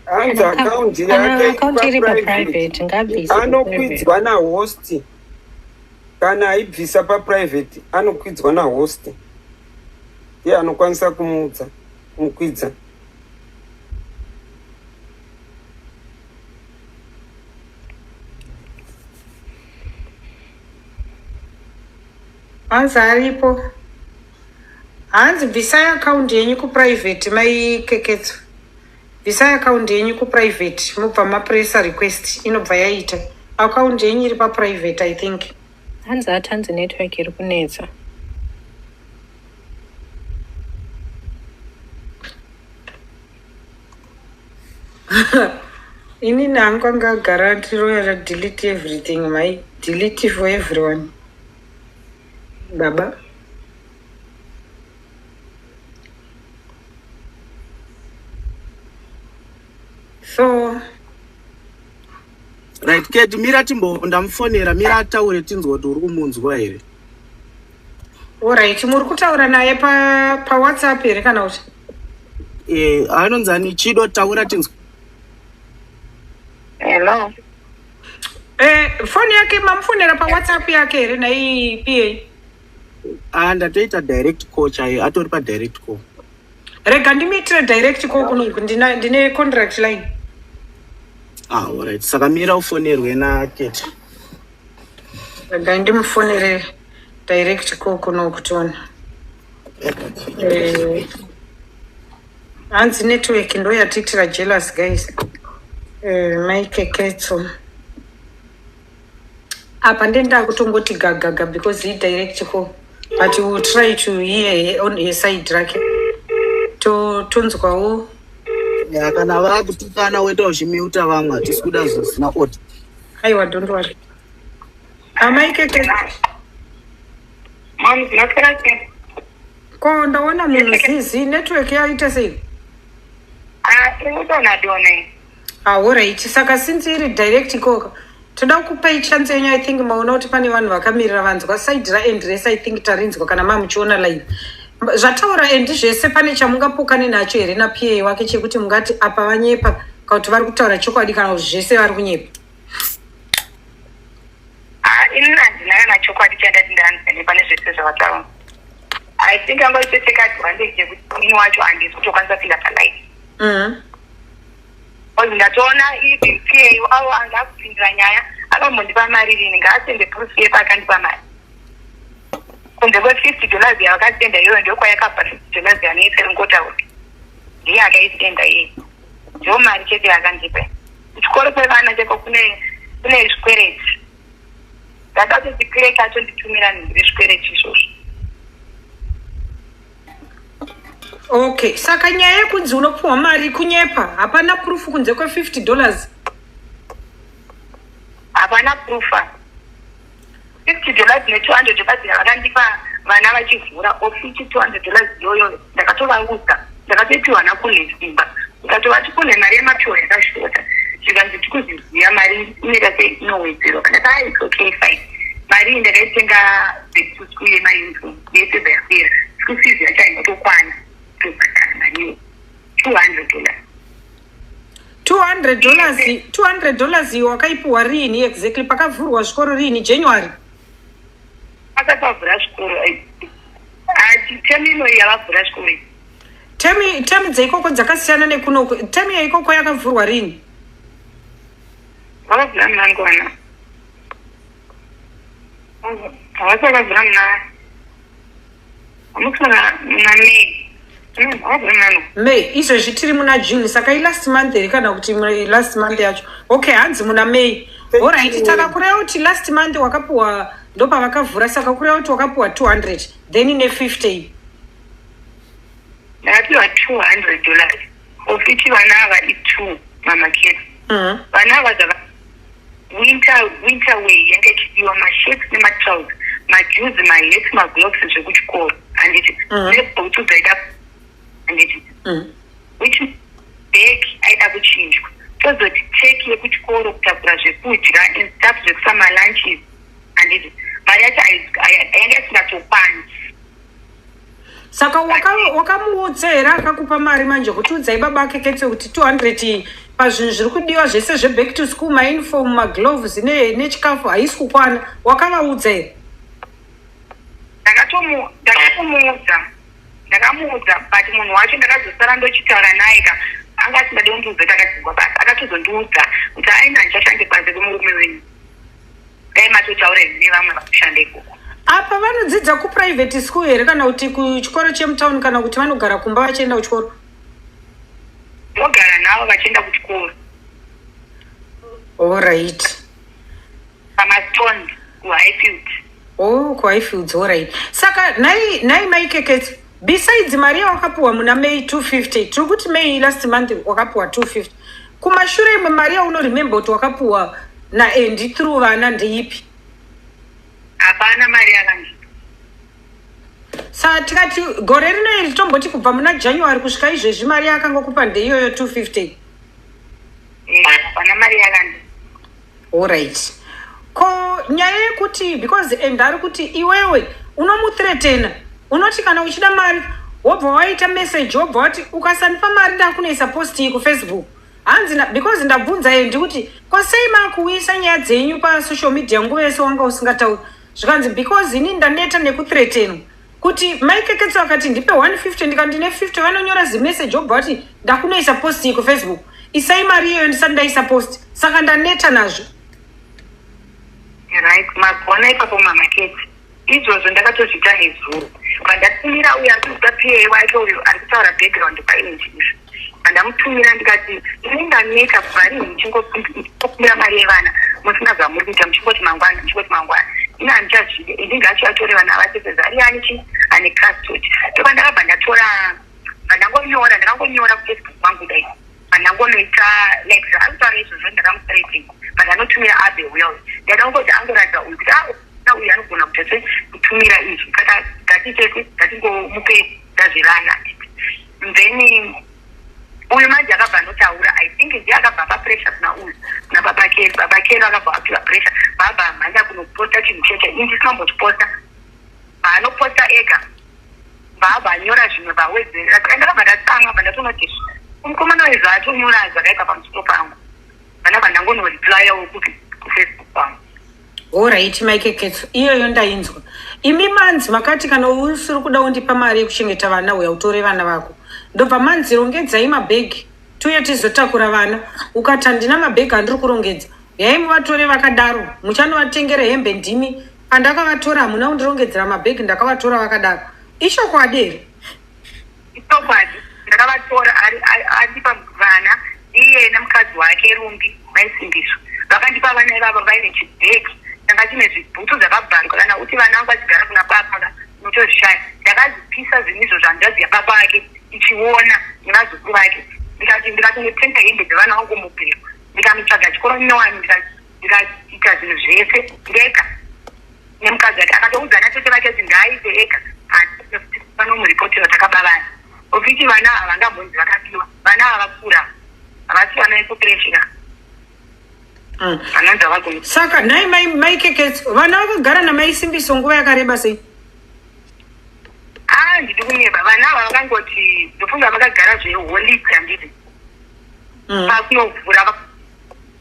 Hanzi akaundi Kana yake akaunti iri paprivate paprivate ngaabvise paprivate. anokwidzwa nahost kana aibvisa paprivate anokwidzwa nahost ndiye anokwanisa kumuudza kumukwidza. Hanzi aripo. Hanzi bvisai account yenyu kuprivate mai Keketso. Bvisai account yenyu kuprivate mobva mapressa request inobva yaita. Account yenyu iri paprivate I think. Hanzi ati hanzi network iri kunetsa. Inini hangu anga agara atiroya delete everything mai delete for everyone baba. So Right, Kate, mira timbo ndamufonera, mira ataure tinzwe kuti uri kumunzwa here. Alright, muri kutaura naye pa pa WhatsApp here kana kuti? Eh, anonzi ani Chido taura tinzwe. Hello. Eh, foni yake mamufonera pa WhatsApp yake here nai PA? Ah, ndatoita direct call chaiyo, atori pa direct call. Rega ndimuitire direct call kuno ndina ndine contract line. Ah, alright. Saka mira ufonerwe na Kate. Rega ndimufonere direct call kuno kutiona. Eh, hanzi network ndo yatiitira jealous guys. Eh, mai Keketso. Apa ndenda kutongoti gagaga because he direct call but we will try to hear on her side rake to tonzwawo. Ya, kana vakutukana woita uchimiuta vamwe hatisi kuda zvisina order. Aiwa, don't worry. Amai Keke. Mom, ndinopera sei? Ko ndaona munhu zizi network yaita sei? Ah, iri kudonha donha. Ah, alright. Saka since iri direct ikoka toda kukupai chance yenyu. I think maona kuti pane vanhu vakamirira vanzwa side raAndres. I think tarinzwa kana mamuchiona live zvataura Andy zvese. Pane chamungapokane nacho here naPA wake chekuti mungati apa vanyepa? Kana kuti vari kutaura chokwadi kana kuti zvese vari kunyepa? Ah, ini handina kana chokwadi chandati ndanzwa pane zvese zvavataura. I think angoitoteka advantage yekuti ini wacho handisi kutokwanisa kupinda palive. Because ndatoona even pa wavo anga akupindira nyaya, akambondipa mari rini? Ngaasende proof yepa akandipa mari. Kunze kwe-$50 yavakasenda iyoyo, ndokwayakabva $50 yanetse ringotaura. Ndiye akaisenda iye, ndiyo mari chete yakandipa. Kuchikoro kwevana cheko kune zvikwereti. Ndada kuti clerk atonditumira nhumbi rezvikwereti izvozvo. Okay, saka nyaya yekunzi unopiwa mari kunyepa, hapana proof kunze kwe-$50? Hapana proof. $50 ne-$200 yavakandipa vana vachivhura ofisi, $200 iyoyo ndakatovaudza, ndakatoipiwa nakule simba, ndikatovati kune mari yemapiwa yakashota. Zvikanzi tikuziziva mari inoita sei, inowedzerwa. Ndakati, "Ah, it's okay, fine." Mari iyi ndakaitenga back to school yemauniform yese yapera, school fees yacho hainotokwana kutobhadhara mari iyo, $200. $200, $200 iyo wakaipiwa riini exactly? Pakavhurwa zvikoro riini? January? Asati vavhura zvikoro. Temu inoyi yavavhura zvikoro iyi. Temu dzeikoko dzakasiyana nekunoku. Temu yeikoko yakavhurwa riini? Vakavhura muna ngwana, havasi vakavhura muna, hamusi muna May, vakavhura munano. May. Izvezvi tiri muna June, saka ilast month here kana kuti last month yacho? Okay, hanzi muna May. Alright, saka kureva kuti last month wakapiwa, ndopavakavhura, saka kureva kuti wakapiwa 200 then ne50. Ndakapiwa $200, of which vana ava i2 mamaketi. Vana ava zvava winter wear yanga ichidiwa, mashirts nematrousers, majuzi, mahats, magloves zvekuchikoro, handiti? Nebhutsu dzaida, handiti? Which bag aida kuchinjwa. Tozoti teki yekuchikoro, kutakura zvekudya and stuff, zvekusa malunches, handiti? Mari yacho yanga isingatokwani. Saka wakamuudza here akakupa mari manje kuti udzai baba ake Ketse kuti 200 iyi pazvinhu zviri kudiwa zvese zveback to school, mauniform, magloves nechikafu, haisi kukwana? Wakavaudza here? Ndakatomuudza, ndakamuudza, but munhu wacho ndakazosara ndochitaura naye ka, anga asingade kundiudza kuti akadzingwa basa. Akatozondiudza kuti aina, handichashande panze kwemurume wenyu, dai matotaura imi nevamwe vakushanda ikoko. Apa vanodzidza kuprivate school here kana kuti kuchikoro chemutauni, kana kuti vanogara kumba vachienda kuchikoro? Ndogara navo vachienda kuchikoro. Alright. Pamastone kuHighfield. Oh, kuHighfields, alright. Saka nhai Maikeketso, besides mari yawakapiwa muna May 250, tiri kuti May last month wakapiwa 250, kumashure imwe mari yaunoremember kuti wakapiwa naAndy through vana ndeipi? Hapana mari yakandipa. Saka tikati gore rino iri, tomboti kubva muna January kusvika izvezvi, mari yaakangokupa ndeiyoyo 250? Eh, hapana mari yakandipa. Alright. Ko nyaya yekuti, because and ari kuti iwewe unomuthreatena, unoti kana uchida mari wobva waita message, wobva wati ukasandipa mari ndakunoisa post iyi kuFacebook. Hanzi because ndabvunza Andy kuti ko sei makuuyisa nyaya dzenyu pasocial media, nguva yese wanga usingatauri? Zvikanzi because ini ndaneta nekuthreatenwa kuti Maikeketso akati ndipe 150, ndikati ndine 50, vanonyora zimeseji wobva vati ndakunoisa post iyi kuFacebook, isai mari iyoyo ndisati ndaisa post, saka ndaneta nazvo. Right, magona ipapo mamaketi. Izvozvo ndakatozviita nezuro pandatumira uyo ari kuziva pa wacho, uyo ari kutaura background paimage izvi. Pandamutumira ndikati ini ndaneta kubva rini muchingokumbira mari yevana musina zvamuri kuita, muchingoti mangwana, muchingoti mangwana. Ini handichazvide. Ini ngacho atore vana vake sezvo ari ani chi ane custody. Ndopandakabva ndatora, pandangonyora, ndakangonyora kuFacebook kwangu dai pandangonoita like zvaari kutaura izvozvo, ndakamuthreaten, but anotumira Abe Will. Ndaida kungoti angoratidza uyu kuti ah, uyu anogona kuita se kutumira izvi, saka ngatitese ngatingomupe zvevana. Then uyu manje akabva anotaura, I think ndiye akabva apa pressure kuna uyu, kuna baba Kelo. Baba Kelo akabva apiwa pressure, baba amhanya kunoposta chinhu cheche. Ini ndisinombochiposta, paanoposta ega baba anyora zvimwe, vawedzerera. Saka ndakabva ndatsamwa, bva ndatonoti Mukomana uyu zvaatonyora zvakaipa pamusoro pangu. Vana vandangonoreplyawo kupi kuFacebook kwangu. Horaiti mai Keketso, iyoyo ndainzwa. Imi manzi makati kana usiri kuda undipa mari yekuchengeta vana huya utore vana vako. Ndobva manzi rongedzai mabhegi tiuye tizotakura vana. Ukati handina mabhegi andiri kurongedza. Huyai muvatore vakadaro. Muchanovatengera hembe ndimi. Pandakavatora hamuna kundirongedzera mabhegi ndakavatora vakadaro. Ichokwadi here? Ichokwadi ndakavatora andipa vana iye nemukadzi wake Rumbi maiSimbiso vakandipa vana ivava vaine chibhegi changa chine zvibhutsu zvakabvaruka kana uti vana vangu vachigara kuna baba ka unotozvishaya ndakazvipisa zvinhu izvozvo hanzvadzi yababa vake ichiona nevazukuru vake ndikati ndikatonotenga hembe dzevana vangu mubhero ndikanotsvaga chikoro nyowani ndikaita zvinhu zvese ndega nemukadzi wake akatoudza ana tete vake kuti ngaaite ega vanomuripotera takaba vana ofiti vana havangambonzi vakabiwa vana ava vakura havasi vana vekupreshira vanonzi havagoni. Saka nhai mai mai Keketso, vana vakagara namai Simbiso nguva yakareba sei? Ah, ndidi kunyeba vana ava vakangoti ndofunga vakagara zveholidzi handiti pakunovhura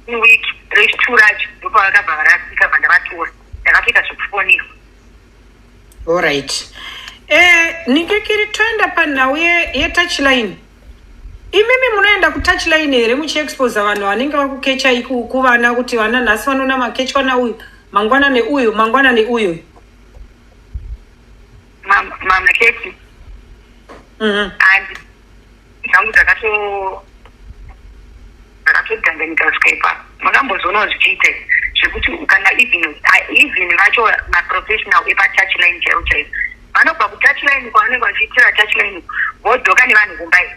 week rechitu racho ndopavakabva varasika bva ndavatora ndakatoita zvekufonirwa. Alright. Ningekiri toenda panhau yetouchline. Imimi munoenda kutouchline here muchiexposa vanhu vanenge vakukechai kuvana kuti vana nhasi vanoona makechwa nauyu mangwana neuyu mangwana neuyu? Mama Keti, and dzangu dzakatodhanganika kusvika ipapo. Makambozvionawo zvichiita zvekuti kana even vacho maprofessional epatouchline chaivo chaivo vanobva kutouchline kwavanenge vachiitira touchline vodzoka nevanhu kumba iyi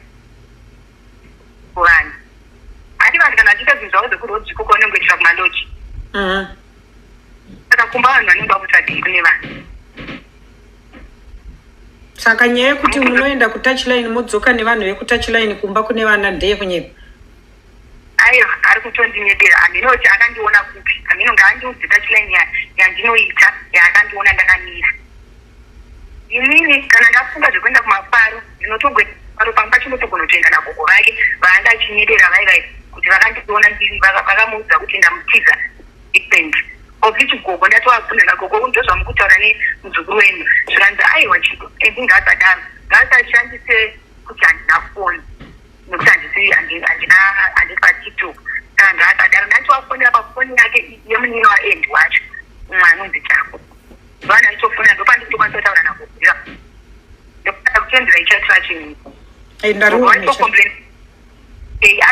kuvanhu hati vanhu kana vachiita zvinhu zvavo zvekurodzi ikoko vanenge vachiitira kumaloji. Saka kumba vanhu vanenge vakutsvagei kune vanhu? Saka nyaya yekuti munoenda kutouchline modzoka nevanhu vekutouchline kumba kune vana ndeyekunyepa? Aiwa, ari kutondinyebera. Hameno kuti akandiona kupi. Hameno, ngaandiudze touchline yandinoita yaakandiona ndakamira. Inini kana ndafunga zvekuenda kumafaro ndinotogwefaro pamwe pacho ndotogona kutoenda nagogo vake vaanga achinyebera vai vai kuti vakandiona ndiri vakamuudza kuti ndamutiza and of which gogo ndatovabvunza nagogo ndozvamukutaura nemuzukuru wenyu zvikanzi aiwa chido and ngaasadaro ngaasashandise kuti handina foni nekuti handisi handina handisi paTikTok saka ngaasadaro ndatovafonera pafoni yake yemunino waendi wacho umwe anonzi Chako vana nditofona ndopandikutokwanisa kutaura nagogo ndopanda kutendera ichatira chinhu. Ndariona. Ari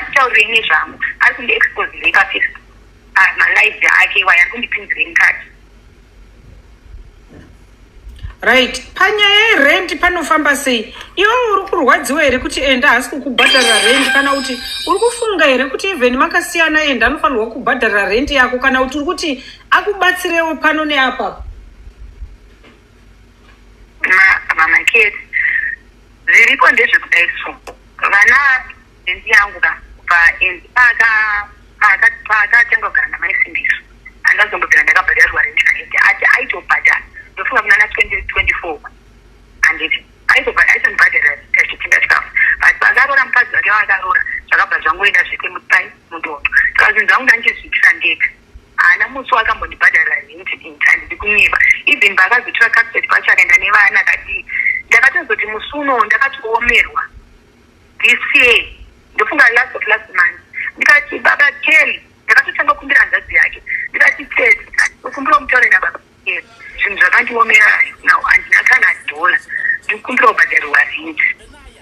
kutaurirei nezvangu? Ari kundiexposirei paFacebook malive ake iwayo? Ari kundipinzirei mukati? Right, panyaya yerent panofamba sei? Iwe uri kurwadziwa here kuti enda haasi kukubhadharira rent, kana kuti uri kufunga here kuti even makasiyana enda anofanirwa kukubhadharira rent yako, kana kuti uri kuti akubatsirewo pano neapapo? Mama Keti, zviripo ndezvekudai. So vana rent yangu ka kubva endi paakatanga kugara namaiSimbiso handazombobvira ndakabhadharirwa rent naEndi. Ati aitobhadhara ndofunga kuna na 2024 handiti aitondibhadharira tachitenga chikafu, but paakaroora mukadzi wake waakaroora zvakabva zvangoenda zvese mutai mudondo. Saka zvinhu zvangu ndandichizviitira ndega. Haana musi wakambondibhadharira rent in, handidi kunyeba. Even paakazotora custody pacho akaenda nevana akadii ndakatozoti musi unowo ndakatoomerwa this year ndofunga last of last month ndikati baba Kelly ndakatotanga kukumbira hanzvadzi yake ndikati tete ukumbira mutaure nababa Kelly zvinhu zvakandiomera now handina kana dhola ndikukumbira kubhadharirwa rent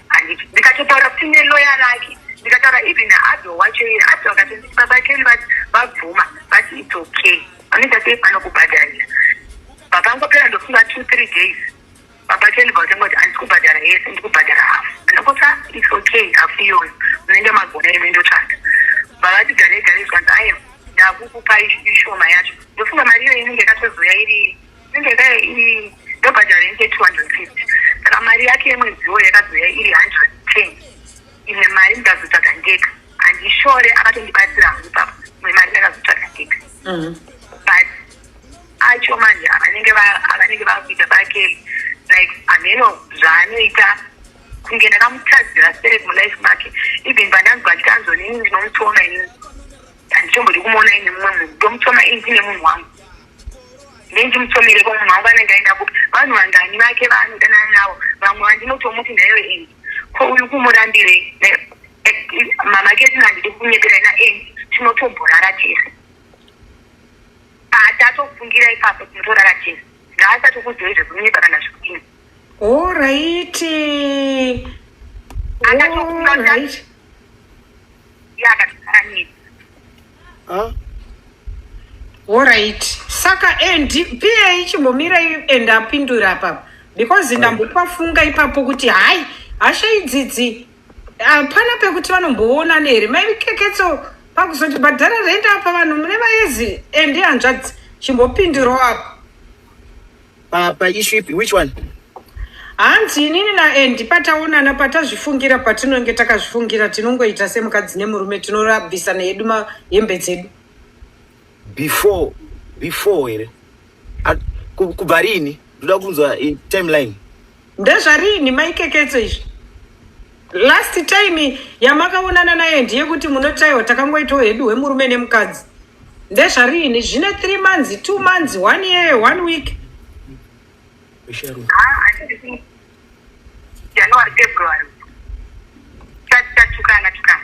handiti ndikatotaura futi neloya rake ndikataura even naabel wacho iye Abel akatonditi baba Kelly vabvuma vati it's okay vanoita sei panokubhadharira. Pakangopera ndofunga 2-3 days baba Kelly vatanga kuti handisi kubhadhara yese ndikubhadhara hafu. Ndakoti it's okay, hafu iyoyo munenge magona imi ndotsvaga. Vavati garei garei zvanzi aiwa ndakukupa ishoma yacho ndofunga mari iyoyo inenge yakatozoya iri inenge yaka iri ndobhadhara rent ye250 saka mari yake yemwedziwo yakazoya iri 110. Imwe mari ndikazotsvaga ndega handishore akatondibatsira hangu ipapo imwe mari ndakazotsvaga ndega. But acho manje avanenge vakuita bakeli like hameno zvaanoita. Kunge ndakamutadzira sterek mulife make. Even pandanzwa achiti anzoni inini ndinomutsoma inini. Handichombodi kumuona ini mumwe munhu. Ndomutsoma ini ndine munhu wangu. Ndendimutsomere ko munhu wangu anenge aenda kupi? Vanhu vangani vake vaanodanana navo vamwe vandinotomuti ndaiwe Andy. Ko uyu kumurambirei? Mama Ketina handidi kukunyeperai naAndy tinotomborara tese. Patatofungira ipapo tinotorara tese. Ngaasatokudzei zvekunyepa kana zvekudini. Alright. Alright. Iye akatogara neni. Ah? Alright. Saka and PA chimbomirai and apindura apa because ndambopafunga ipapo kuti hayi hasha idzidzi hapana pekuti vanomboonana here mai Keketso pakuzoti bhadhara rent apa vanhu mune vaezi and hanzvadzi chimbopindurawo apa. Pa pa issue ipi which one? Hanzi inini naAndy pataonana patazvifungira patinonge takazvifungira tinongoita semukadzi nemurume tinorabvisana hedu mahembe dzedu. Before before here? Kubva rini? Ndoda kunzwa timeline. Ndezvarini mai Keketso izvi? Last time yamakaonana naye ndiye kuti munotaiwa takangoitawo hedu hwemurume nemukadzi. Ndezvarini? Zvine 3 months, 2 months, 1 year, 1 week. January, February. Tatukana tukana.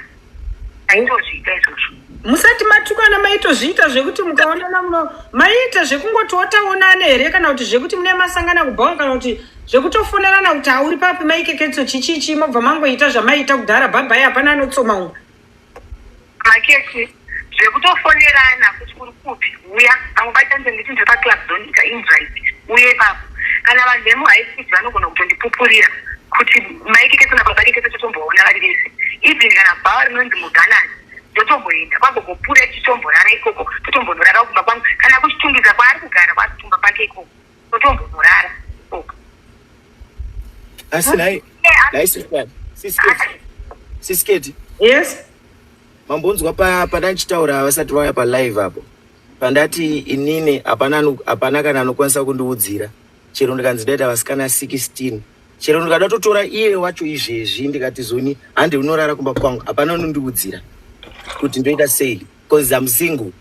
Taitozviita izvozvo. Musati matukana maitozviita zvekuti mukaonana muno maiita zvekungoti wotaonana here kana kuti zvekuti mune masangana kubhawa kana kuti zvekutofonerana kuti hauri papi maikeketso chichichi mobva mangoita zvamaiita kudhara bhabhai hapana anotsoma umwe. Maketi zvekutofonerana kuti uri kupi huya pamwe pacho ndinenge nditi ndiri paclub zone ita invite uye ipapo kana vanhu vemuhigh speed vanogona kutondipupurira kuti maikeketso nababa keketso totomboona vari vese even kana bhawa rinonzi muganani ndotomboenda kwagogopura tichitomborara ikoko totombonorara kumba kwangu kana kuchitungwiza kwaari kugara kwaari kutumba pake ikoko totombonorara ikoko Asi nhai nhai sister sisketi. Yes. Mambonzwa pa pandandichitaura vasati vauya pa live apo. Pandati inini hapana hapana kana anokwanisa kundiudzira chero ndikanzi ndaita vasikana 16 chero ndikada totora iye wacho izvezvi ndikati zoni hande unorara kumba kwangu hapana unondiudzira kuti ndoita sei cause I'm single.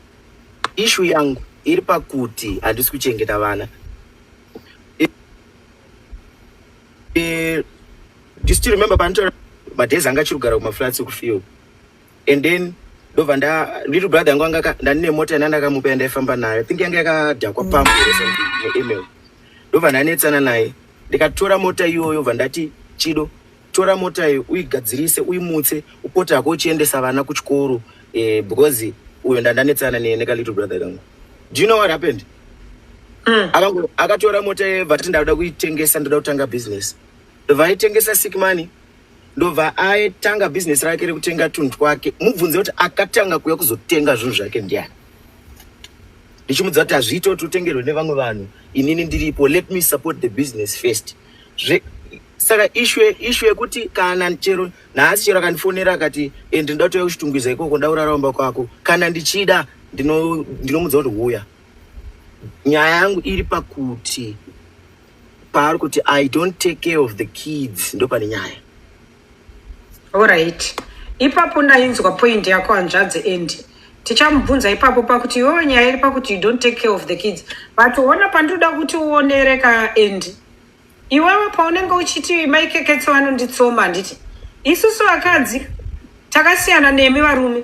Issue yangu iri pakuti handisi kuchengeta vana. Eh, do you still remember panotaura madays anga achiri kugara kumaflats ekufio and then ndobva nda little brother yangu anga ndandine mota yanda ndakamupa yandaifamba nayo i think yanga yakadhakwa pamp or something neemail ndobva ndanetsana naye ndikatora mota iyoyo bva ndati chido tora mota iyo uigadzirise uimutse upote hako uchiendesa vana kuchikoro eh, because uyo ndandanetsana neka little brother kangu do you know what happened mm. Akatora mota yebva ati ndakuda kuitengesa ndoda kutanga business ndobva aitengesa sick money ndobva aitanga business rake rekutenga tunhu twake mubvunze kuti akatanga kuuya kuzotenga zvinhu zvake ndiani ndichimudza kuti hazviite kuti utengerwe nevamwe vanhu inini ndiripo let me support the business first Zve, saka issue issue yekuti kana chero nhasi chero akandifonera akati eh, ndinoda kutouya kuchitungwiza ikoko ndaurara kumba kwako kana ndichida ndinomudza kuti huya nyaya yangu iri pakuti paari kuti i don't take care of the kids ndopane nyaya Alright. Ipapo ndainzwa point yako hanzvadzi and tichamubvunza ipapo pakuti iwewe nyaya iri pakuti you don't take care of the kids but ona pandinoda kuti uonere ka and Iwewe paunenge uchiti mai Keketso vanonditsoma handiti? Isusu vakadzi takasiyana nemi varume.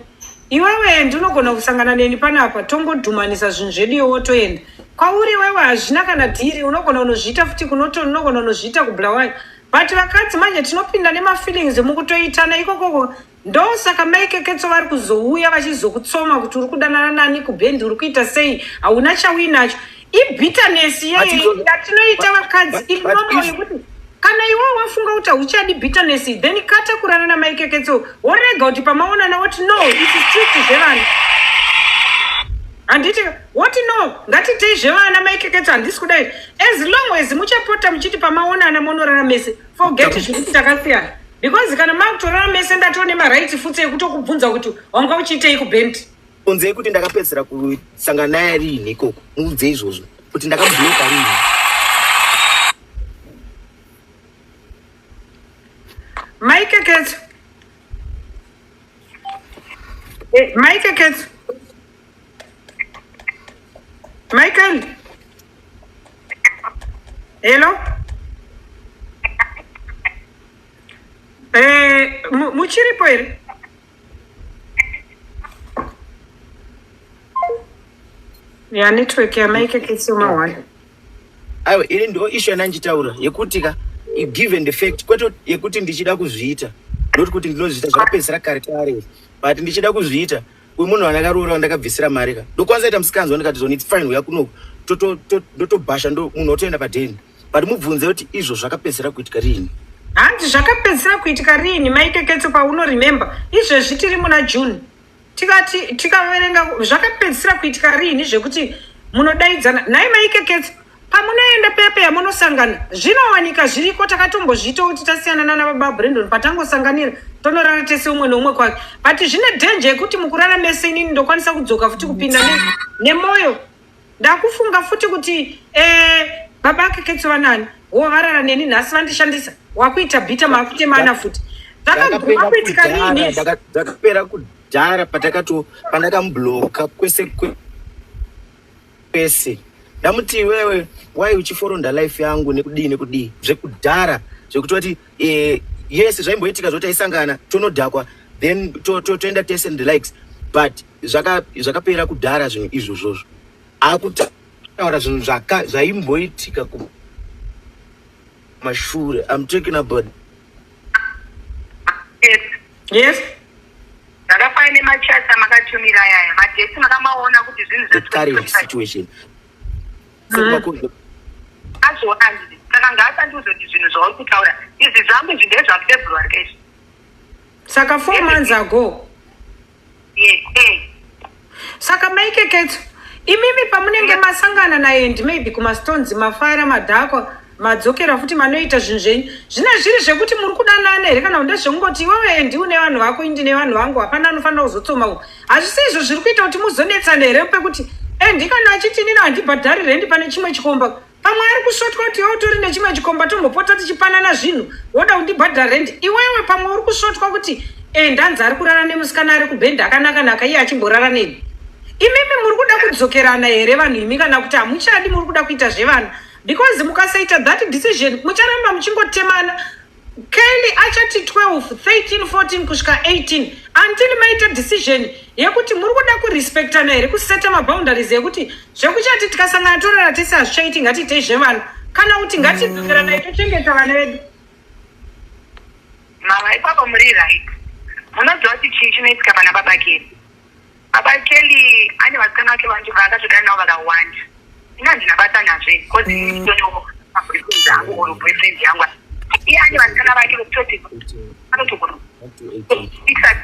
Iwewe ndinogona kusangana neni panapa tongodhumanisa zvinhu zvedu iwe wotoenda. Kwauri iwewe hazvina kana dhiri unogona unozviita futi kunoto unogona unozviita kuBulawayo. But vakadzi manje tinopinda nemafeelings mukutoitana ikokoko Ndosaka mai Keketso vari kuzouya vachizokutsoma kuti uri kudanana nani kubhendi uri kuita sei hauna chauinacho ibitterness yeye yatinoita vakadzi inono yekuti kana iwe wafunga kuti hauchadi bitterness then kata kurana namai Keketso worega kuti pamaonana woti no it is strict zvevana handiti woti no ngatitei zvevana mai Keketso handisi kudai as long as muchapota muchiti pamaonana monorara mese forget zvekuti takasiyana because kana makutorara mese ndatoo nemarights futi ekutokubvunza kuti wanga uchiitei kubhendi Unzei kuti ndakapedzisira kusangana naye riini ikoko muudze izvozvo kuti ndakamubloka riini. Maikeketso. Eh, Maikeketso. Michael. Hello. Eh, muchiripo here? Ya network ya Maikeketso mahwani. Aiwa, ini ndo issue yandandichitaura yekuti ka, given the fact, kwete yekuti ndichida kuzviita, not kuti ndinozviita, zvakapedzisira kare kare, but ndichida kuzviita, uyu munhu wandakaroora, wandakabvisira mari ka, ndokwanisa ita musikanzwa, ndikati zoni it's fine, uya kunoku, ndotobhasha, munhu otoenda padheni. But mubvunze kuti izvo zvakapedzisira kuitika riini. Hanzi zvakapedzisira kuitika riini, Maikeketso, paunoremember? Izvezvi tiri muna June. Tikati tikaverenga, zvakapedzisira kuitika riini zvekuti munodaidzana nhai, Maikeketso? Pamunoenda peya peya munosangana, zvinowanika zviriko. Takatombozviita kuti tasiyana nana baba Brandon, patangosanganira tonorara tese, umwe neumwe kwake, but zvine danger yekuti mukurara mese, inini ndokwanisa kudzoka futi kupinda nemwoyo, ndakufunga futi kuti baba Keketso vanani wo varara neni nhasi, vandishandisa, wakuita bhita, makutemana futi. Zvakaguma kuitika riini? Zvakapera kudhara, patakato pandakamubloka kwese kwese. Ndamuti, "Iwewe, wai uchiforonda life yangu nekudii nekudii?" Zvekudhara, zvekutoti yes, zvaimboitika zvoti taisangana, tonodhakwa, then toenda tese and the likes, but zvakapera kudhara zvinhu izvozvozvo. Akutaura zvinhu zvaimboitika kumashure. I'm talking about Yes. Yes. Zvakafanana nemachats amakatumira ayaya, madates makamaona kuti zvinhu the current situation. Azviona handiti? Saka ngaasandizoti zvinhu zvauri kutaura izvi zvangu izvi ndezvaFebruary kaizvi. Saka 4 months ago? Yes. Saka Maikeketso, imimi pamunenge masangana naEndi, maybe kumastones, mafara, madhakwa, madzokera futi, manoita zvinhu zvenyu, zvine zviri zvekuti muri kudanana here, kana kuti ndezvekungoti iwewe Endi une vanhu vako, indi nevanhu vangu, hapana anofanira kuzotsoma uku? Hazvisi izvo zviri kuita kuti muzonetsana here, pekuti Endi kana achiti, "Inini handibhadhari rendi pane chimwe chikomba," pamwe ari kusvotwa kuti iwe utori nechimwe chikomba, tombopota tichipanana zvinhu, woda kundibhadhara rendi iwewe? Pamwe uri kusvotwa kuti Endanzi ari kurara nemusikana ari kubhendi akanaka-naka, iye achimborara neni. Imimi muri kuda kudzokerana here, vanhu imi, kana kuti hamuchadi, muri kuda kuita zvevana? Because mukasaita that decision, mucharamba muchingotemana. Kelly achati 12, 13, 14 kusvika 18 until maita decision yekuti muri kuda kurespectana here, kuseta maboundaries ekuti zvekuchati tikasangana torara tese hazvichaiti, ngatiitei zvevana, kana kuti ngatidzokeranai tochengeta vana vedu. Mama, ipapo muri right. Munoziva kuti chii chinoitika pana baba Kelly? Baba Kelly ane vasikana vake vantu vaakatodana navo vakawanda. Ini handina basa nazvo, because itonewo maboyfriend angu or boyfriend yangu. Iye ane vasikana vake vekutoti anotogona kufikisa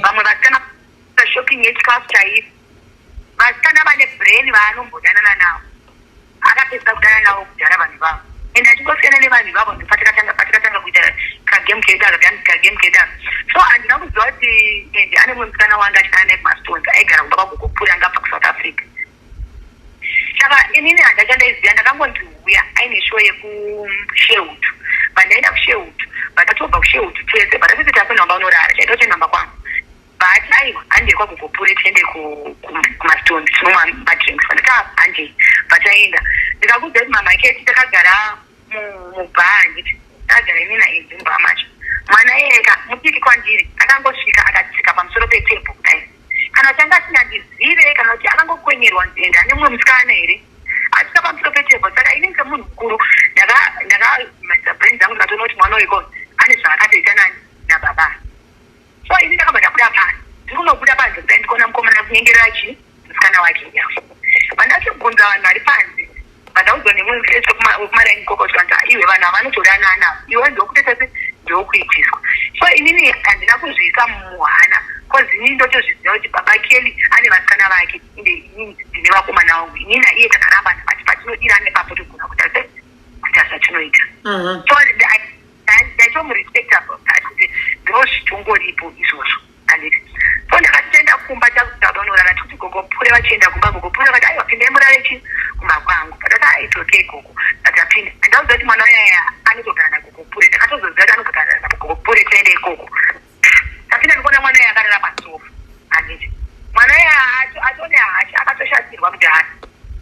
vamwe vasikana, shopping yechikafu chaipo, vasikana vane brain vaanombodanana navo. Akapedzisa kudanana navo kudhara vanhu ivavo, and achingosiyana nevanhu ivavo patakatanga kuita kagame kedu aka, kagame kedu aka. So handina kuziva kuti and ane mumwe musikana wanga achidana naye kumastones, aigara kumba kwaGogopuri, anga abva kuSouth Africa. Saka inini handachandaiziva, ndakangonzi uya aine show yekuSherwood. Pandaenda kuSherwood, vatatobva kuSherwood tese, patatese takuenda kumba unorara, chaida kutoenda kumba kwangu. Vati, "Aiwa, handei kwaGogopure, tiende kumastones tinomwa madrinks." Vandati, "Ah, handei." Vataenda, ndikakudza kuti mamaketi takagara mubhaa, handiti? Takagara ini naEndi mubhaa macho. Mwana iyeka mudiki kwandiri akangosvika akatsika pamusoro petebho kudai. Kana kuti anga asingandizive, kana kuti akangokwenyerwa nzenda ane mumwe musikana here, atsika pamusoro petebho. Saka inini semunhu mukuru ndakamhanisa brain dzangu, ndikatoona kuti mwana uyu ko ane zvaakatoita nani nababa. So ini ndakabva ndabuda panze. Ndiri kunobuda panze kudai, ndikaona mukomana kunyengerera chi musikana wake. Vandachibvunza vanhu vari panze, vandaudzwa nemumwe mufesi wekumaraini koko, kuti vanzi, "Iwe, vanhu havanotodanana, iwe ndokutoita se ndokuitiswa." So inini handina kuzviisa muhana, cause inini ndotozviziva kuti baba Kelly ane vasikana vake, inde inini ndine vakomana vangu. Inini naiye takarambana, but patinodirana ipapo togona kuita se kuita zvatinoita. So ndaitomurespecta kuti ndozvitongoripo izvozvo, handiti? So ndakati taenda kumba, takuti tikuti Gogo Pure vachienda kumba, Gogo Pure vakati, "Aiwa, pindai murare chi kumba kwangu." Patati, "It's okay, Gogo." Patapinda, handaudza kuti mwana uyaya anotogara naGogo. pagogopure. Ndakatozoziva kuti anogara pagogopure, tiende ikoko. Tapinda ndikuona mwana uye akarara pasofa, handiti? Mwana uye atone hasha, akatoshatirwa kudhara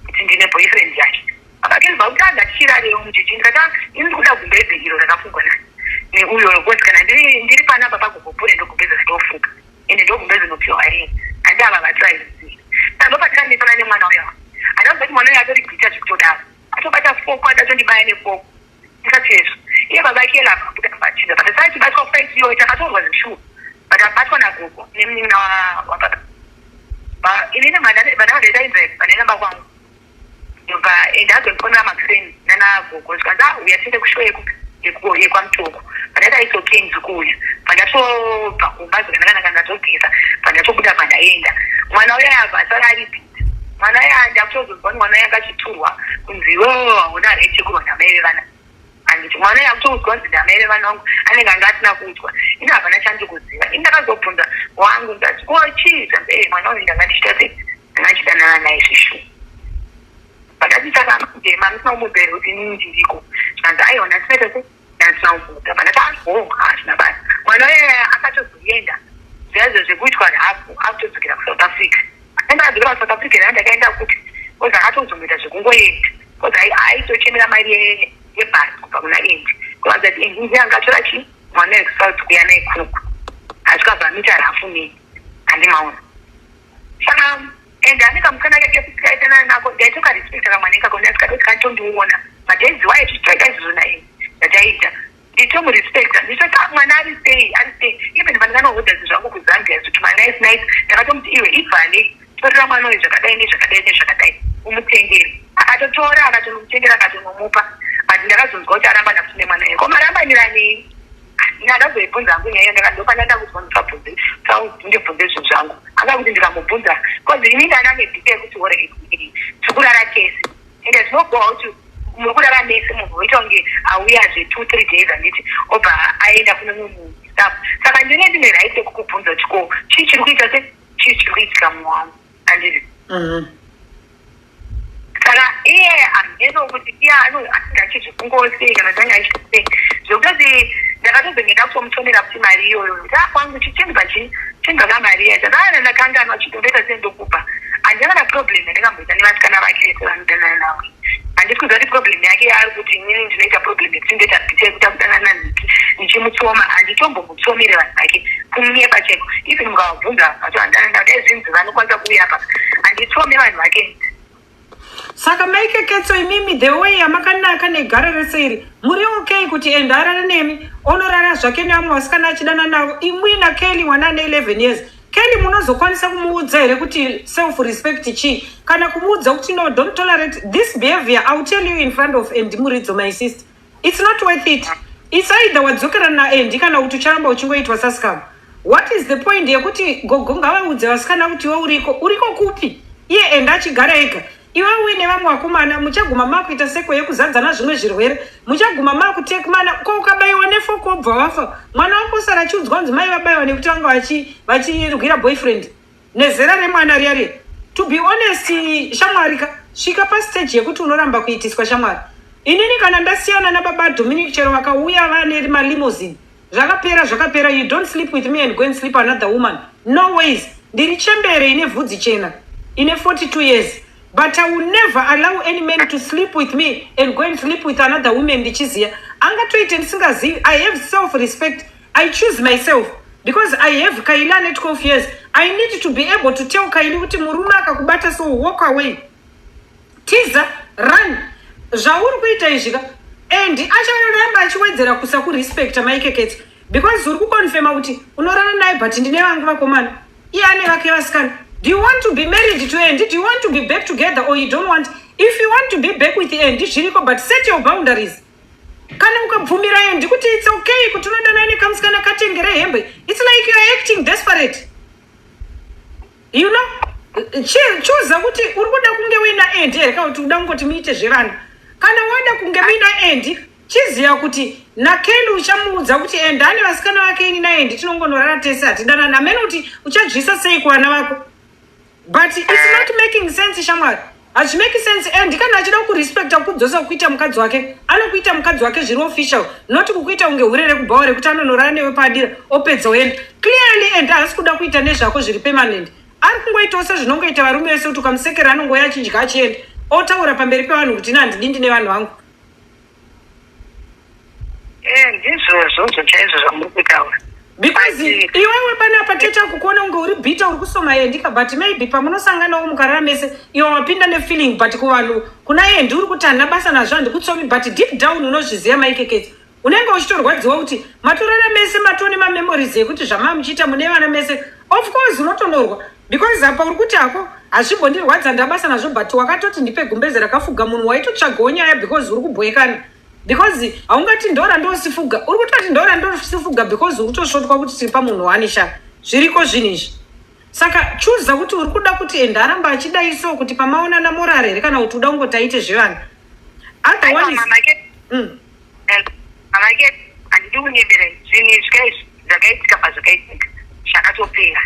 kuti ndine boyfriend yake. Akatozwa kuti anga tichirarewo muchechi. Ndikati, "Ah, ini ndikuda gumbeze iro rakafungwa nani neuyo, because kana ndiri panapa pagogopure, ndogumbeze randofuka, ende ndogumbeze nopiwa rini, handi ava vatiraizivi." Saka ndopatikandisana nemwana uyo. Handazwa kuti mwana uyo atori bitter zvekutodaro, atobata foko, adatondibaya nefoko. Ndikati ezvo iye baba ake lapa abuda mubachida, but asati fight iyoyo takatorwa zvishuwa, but abatwa nagogo nemunin'ina wababa. Inini vana vandaita idrive vanenamba kwangu, ndobva ende azondifonera makuseni nanagogo, zvikanzi, "Ah, uya tiende kushow yekwaMutoko." Pandaita, "It's okay, ndiri kuuya." Pandatobva kumba zvakanaka, ndatogeza, pandatobuda, pandaenda, mwana uya abva asara ari bitter. Mwana uya, ndakutozonzwa kuti mwana uya akachiturwa kunzi, "Iwewe hauna right yekurwa namai vevana," handiti? Mwana uya akutoudzwa kunzi ndamai vevana vangu, anenge anga asina kuudzwa. Ini hapana chandikuziva. Ini ndakazobvunza wangu, ndikati, "Ko chii?" Zvanzi, "E, mwana uyu ndanga ndichita sei, ndanga ndichidanana naye zvishu." Pandati, "Saka manje mamusina kumuudza here kuti inini ndiriko?" Zvanzi, "Aiwa, ndasinaita sei, ndasina kumuudza." Pandati, "Aho, hazvina basa." Mwana uya akatozoenda zvaizvo zvekuitwa hafu, akutodzokera kuSouth Africa. Enda adzokera kuSouth Africa nai, ndakaenda kupi? Because akatozongoita zvekungoenda, because aitochemera mari yebhasi kubva kuna Endi, kuvanza kuti Endi ndiye angatora chi mwana wekuSouth kuya naye kunoku, asvikabva amuita rafu nei, handimaona. Saka ende ane kamusikana kake kusikaitana nako, ndaitokarespecta kamwana ikako. Ndasikatoti katondiona madhezi waye tichitaita izvozvo naye zvataita, nditomurespecta, ndichoti, "Ah, mwana ari sei, ari sei?" Even pandikanohodha zvinhu zvangu kuZambia, zviti manice nice, ndakatomuti, "Iwe, ibvane torera mwana uyu zvakadai nezvakadai nezvakadai, umutengere." Akatotora, akatonomutengera, akatonomupa. But ndakazonzwa kuti aramba nafuti nemwana uyu. Komarambanira nei? Ndakazoibvunza hangu nyaya. Ndakandofana ndakuzwa, ndisabvunze, ndibvunze zvinhu zvangu. Akakuti ndikamubvunza, because ini ndana nebhita yekuti ore tikurara tese, ende zvinobhowa kuti muri kurara mese, munhu woita kunge auyazve 2-3 days, handiti, obva aenda kune mumwe munhu staff. Saka ndine right yekukubvunza kuti ko chii chiri kuita se, chii chiri kuitika muwangu, handiti? Saka iye handino kuti iye anenge achizvikungosei kana kuti ange achisei, zvekutoti ndakatozenge kutomutomera kuti mari iyoyo, kuti, "Ah, kwangu chichinbva chinbva kamari iya." Chakaana ndakanganwa, chitondoita sendokupa. Handina kana problem yandakamboita nevasikana vake vese vanodanana navo. Handisi kuziva kuti problem yake yaari kuti inini ndinoita problem yekuti ndoita bitter yekuti akudanana niki ndichimutsoma. Handitombomutsomere vanhu vake, kunyepa cheko. Even mukavabvunza vacho, dai zvinzi vanokwanisa kuuya apa, handitsome vanhu vake. Saka maikeketso, imimi, the way yamakanaka negara rese iri, muri okay kuti enda arare nemi, onorara zvake nevamwe vasikana achidana navo, imwi naKelly, mwana ane 11 years? Kelly munozokwanisa kumuudza here kuti self respect chii, kana kumuudza kuti, "No, don't tolerate this behavior"? I will tell you in front of Andy Muridzo, my sister, it's not worth it. It's either wadzokera naAndy kana kuti ucharamba uchingoitwa sasikama. What is the point yekuti gogo ngavaudze vasikana kuti iwe uriko? Uriko kupi iye enda achigara ega, iwe uine vamwe vakomana? Muchaguma makuita seko yekuzadzana zvimwe zvirwere, muchaguma makutekmana. Ko ukabayiwa nefoko wobva wafa, mwana wako usara achiudzwa kunzi mai vabayiwa nekuti vanga vachirwira boyfriend nezera remwana riya riya. To be honest, shamwari ka, svika pastage yekuti unoramba kuitiswa. Shamwari, inini kana ndasiyana nababa Dominic, chero vakauya vane malimousine, zvakapera, zvakapera. You don't sleep with me and go and sleep another woman, no ways. Ndiri chembere ine vhudzi chena, ine 42 years, but I will never allow any man to sleep with me and go and sleep with another woman ndichiziva. Angatoite ndisingazivi. I have self respect. I choose myself because I have Kaili ane 12 years. I need to be able to tell Kaili kuti murume akakubata, so walk away, tiza, run. Zvauri kuita izvi ka, and acharamba achiwedzera kusakurespecta, maikeketsa, because uri kuconfirma kuti unorara naye, but ndine vangu vakomana, iye ane vake vasikana. Do you want to be married to Andy? Do you want to be back together or you don't want? If you want to be back with Andy, zviriko, but set your boundaries. Kana ukabvumira Andy kuti it's okay kuti unodana nekamusikana katengere hembe, it's like you are acting desperate. Chuza kuti uri kuda kunge uina Andy here kana kuti uda kungoti muite zvevana. Kana wada kunge muina Andy, chiziva kuti naKeli uchamuudza kuti Andy ane vasikana vake, ini naAndy tinongonorara tese, hatidanana. Amene kuti uchadzvisa sei kuvana vako, but it's not making sense, shamwari. Hazvimeki sense. And kana achida kurespecta, kudzosa kuita mukadzi wake, anokuita mukadzi wake zviri official, not kukuita kunge hure rekubhawa rekuti anonorara newe padira, opedza oenda. Clearly, and haasi kuda kuita nezvako zviri permanent. Ari kungoitawo sezvinongoita varume vese, kuti ukamusekera anongouya achidya, achienda, otaura pamberi pevanhu kuti ina handidi, ndine vanhu vangu. Ndizvozvozvo chaizvo zvamuri kutaura. Because But, iwewe panapa teta kukuona kunge uri bitter, uri kusoma yendika, but maybe pamunosanganawo mukarara mese, iwe wapinda nefeeling, but kuvanhu kuna yendi uri kuti handina basa nazvo, handikutsomi, but deep down unozviziva, maikeketi, unenge uchitorwadziwa kuti matorara mese, matone mamemories ekuti zvamaa muchiita mune vana mese. Of course unotonorwa, because apa uri kuti hako hazvimbondirwadza, ndabasa nazvo, but wakatoti ndipe gumbeze rakafuga munhu, waitotsvagawo nyaya because uri kubhoekana, because haungati ndora ndosifuga, uri kutoti ndora ndosifuga because uri kutosvotwa kuti tiri pamunhu wanisha. Zviriko zvinhu izvi. Saka chuza kuti uri kuda kuti enda aramba achidai so kuti pamaonana morare here, kana kuti uda kungoti aite zvevana. Other one is Mama ke Mama ke, handidi kunyebera. Zvinhu izvi kaizvi zvakaitika, pazvakaitika zvakatopera.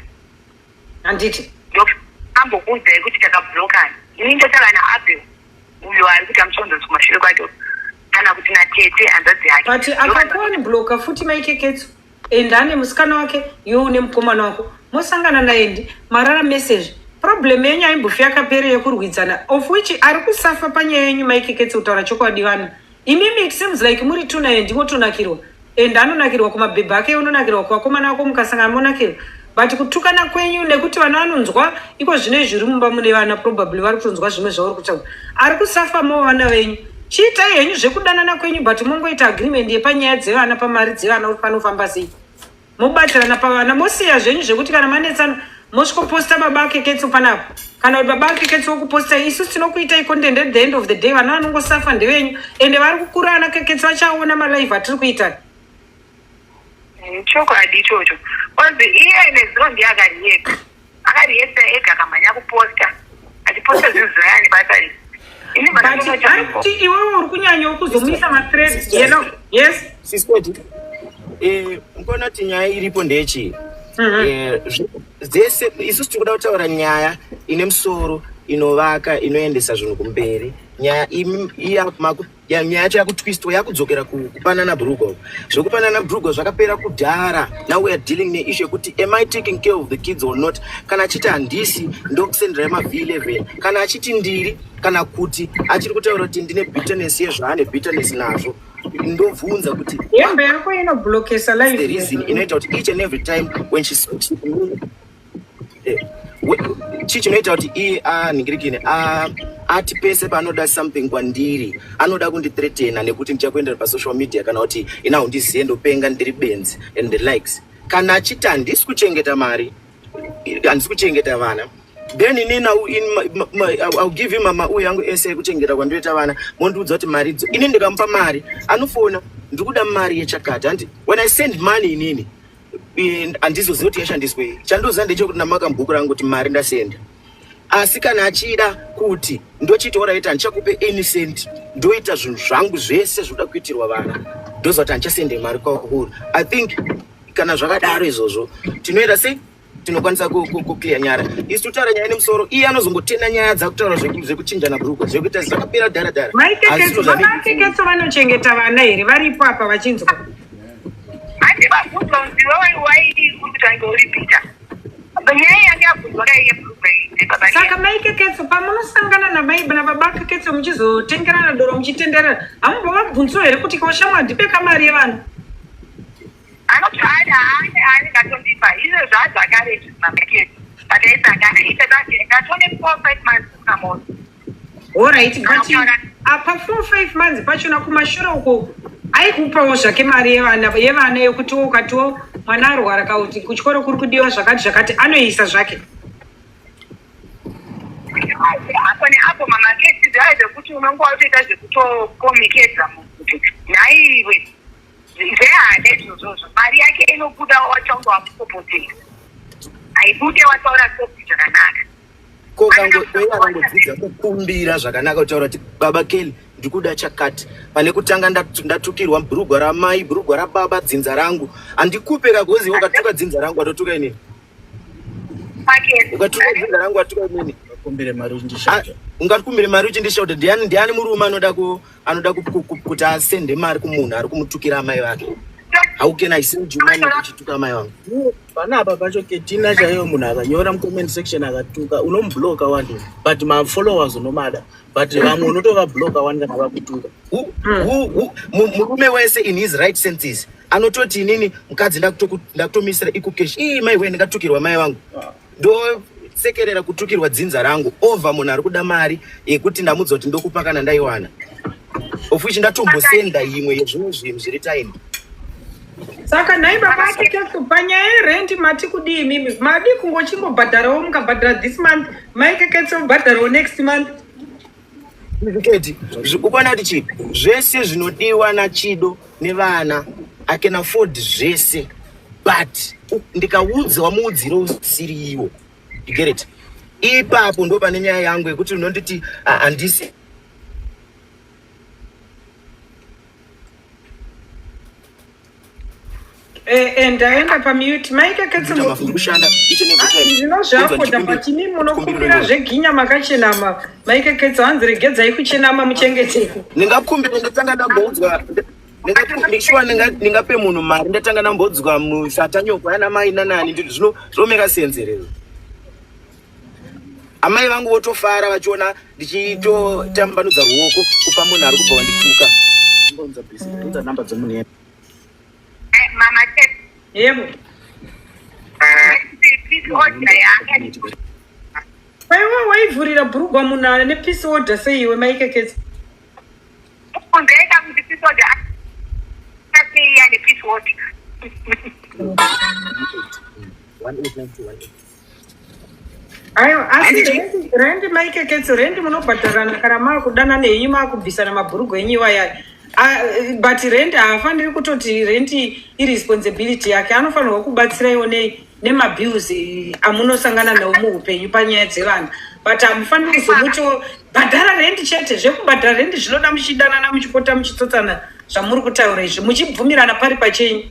Handiti? Ambokuudzai kuti takablokana. Ini ndotaura naAbel uyo ari kuita musondozi kumashure kwake, kana kuti natete hanzvadzi yake. But akakuunblocka futi, maikeketso, enda ane musikana wake, iwe une mukomana wako, mosangana naendi marara message. Problem yenyu haimbofi yakapera yekurwidzana, of which ari kusafa panyaya yenyu, maikeketso. Kutaura chokwadi, vana imimi, it seems like muri tunaendi motonakirwa, and anonakirwa kumabhebha ake, unonakirwa kuvakomana vako, mukasangana monakirwa, but kutukana kwenyu nekuti vana vanonzwa iko zvino izvi, uri mumba mune vana, probably vari kutonzwa zvimwe zvauri kutaura. Ari kusafa mo vana venyu. Chiitai henyu zvekudanana kwenyu, but mongoita agreement yepanyaya dzevana, pamari dzevana, uri panofamba sei, mobatsirana pavana, mosiya zvenyu zvekuti kana manetsana mosvikoposta baba akeketso panapa, kana kuti baba akeketso wokuposta. Isusu tinokuitai content. At the end of the day, vana vanongosafa ndevenyu, ende vari kukura ana keketso vachaona malive atiri kuita. Chokwadi ichocho, ozi iye nezuro ndiye akariyeka, akariyesa ega, akamhanya kuposta, achiposta zvinhu zvinaya nebasa iri. Ini But ari kuti iwewe uri kunyanyawo kuzomuisa mathreats. Yes. Siskoti, mukaona kuti nyaya iripo ndeyechii? Dzese isusu tiri kuda kutaura nyaya ine musoro, inovaka, inoendesa zvinhu kumberi. Nyaya nyaya yacho yakutwistwa, yakudzokera kupanana bhurugwa. Zvekupanana bhurugwa zvakapera kudhara. Now we are dealing neissue yekuti am I taking care of the kids or not? Kana achiti handisi, ndokusenderai maV11. Kana achiti ndiri, kana kuti achiri kutaura kuti ndine bitterness yezvaane bitterness nazvo, ndobvunza kuti Hembe yako inoblokesa the live. reason inoita kuti each and every time when she speaks to me, chii chinoita kuti iye anhingirikini ati pese paanoda something kwandiri anoda kundithreatena nekuti ndichakuendera pasocial media, kana kuti ina hundiziye, ndopenga, ndiri benzi and the likes? Kana achiti handisi kuchengeta mari, handisi kuchengeta vana, then inini I'll give him mauyu yangu ese ekuchengeta kwandinoita vana. Mondiudza kuti mari idzo, ini ndikamupa mari anofona, ndiri kuda mari yechakati. Handi when I send money, inini handizozivi kuti yashandiswei. Chandoziva ndechekuti ndamaka mubhuku rangu kuti mari ndasenda. Asi kana achida kuti ndochiti alright, handichakupe any cent, ndoita zvinhu zvangu zvese zvinoda kuitirwa vana, ndoziva kuti handichasende mari kwakuri. I think kana zvakadaro izvozvo, tinoita sei? Tinokwanisa kuclear nyara. Isu totaura nyaya nemusoro, iye anozongotena nyaya dzakutaura zvekuchinjana bhurukwa, zvekuita zvakapera dhara dhara. Maikeketso, baba Keketso vanochengeta vana here? Varipo apa vachinzwa? Handivabvunzwa kunzi iwewe wai uri kutange uri bitter. Nyaya yange yabvunzwa kai yebhurugwa iyi, baba? Saka maikeketso, pamunosangana namai nababa Keketso muchizotengerana doro, muchitenderera, hamumbovabvunziwo here kuti koshamwa ndipe kamari yevana? Anoti haane ngatondipa izvo zvadzakare izvi mameketo pataisangana ite ndatone 4, 5 months kunamoto. Alright, but apa 4, 5 months pachona, kumashure uko aikupawo zvake mari yevana yekutiwo ukatiwo mwana arwara, kauti kuchikoro kuri kudiwa zvakati zvakati, anoisa zvake? Apo neapo, mamakesi zvaya zvekuti unonge watoita zvekutokomikedza munhu kuti nhaiwe zvehana izvozvozvo, mari yake inobuda wachaunge wamupopotera, haibude wataura sopi zvakanaka. Ko iye akangodzidza kukumbira zvakanaka, kutaura kuti baba Kelly, ndikuda chakati, pane kutanga ndatukirwa bhurugwa ramai, bhurugwa rababa, dzinza rangu handikupe kagozi. Ukatuka dzinza rangu, watotuka inini. Ukatuka dzinza rangu, watuka inini. Vakumbire mari ndishate. Ungatikumbire mari uchindishauta? Ndiani, ndiani murume anoda ku anoda kuti asende mari kumunhu ari kumutukira amai vake? How can I send you money uchituka amai vangu? Panapa pacho Ketina chaiyo, munhu akanyora mucomment section akatuka, unomubloka wani, but mafollowers unomada, but vamwe unotovabloka wani kana vakutuka. Murume wese in his right senses anototi, inini mukadzi ndakutomisira EcoCash. Ii mai we, ndingatukirwa mai vangu? Ndosekerera kutukirwa dzinza rangu over munhu ari kuda mari yekuti ndamudza kuti ndokupa kana ndaiwana, of which ndatombosenda imwe yezvimwe zvinhu zviri tiny. Saka nhai baba Keketso, panyaya yerendi mati kudii mimi? Madi kungochingobhadharawo, mukabhadhara this month, mai Keketso bhadharawo next month. Keti, ukuona kuti chii, zvese zvinodiwa naChido nevana, I can afford zvese, but ndikaudzwa muudziro usiriiwo, you get it? Ipapo ndo pane nyaya yangu yekuti unonditi, "Ah, handisi Ndaenda pamute, mai Keketso. Kuita mafungu kushanda each and every time. Ndinozviafoda, but imi munokumbira zveginya makachenama. Mai Keketso, hanzi regedzai kuchenama, muchengeteke. Ndingakumbira ndatanga ndamboudzwa, shuwa ndingape munhu mari ndatanga ndambodzwa musatanyoko yana mai nanani? Zvinomeka sense here? Amai vangu votofara vachiona ndichitotambanudza ruoko kupa munhu ari kubva wandituka. Unza busy, unza namba dzemunhu yena. Mama Tet, Yebo. Peace order yanga Kwaiwa waivhurira bhurugwa munhu ane peace order seiwe, mai Keketso? Kunzeka kuti peace order aseiya nepeace order. 189218. Aiwa, asi Handiti- rendi, mai Keketso, rendi munobhadharana kana maakudana nehenyu, maakubvisana mabhurugwa enyu iwayaya. But rendi haafaniri kutoti rendi iresponsibility yake. Anofanirwa kubatsiraiwo nemabills amunosangana nawo muupenyu panyaya dzevana, but hamufaniri kuzomutiwo bhadhara rendi chete. Zvekubhadhara rendi zvinoda muchidanana, muchipota muchitsotsana zvamuri kutaura izvi, muchibvumirana pari pachenyu.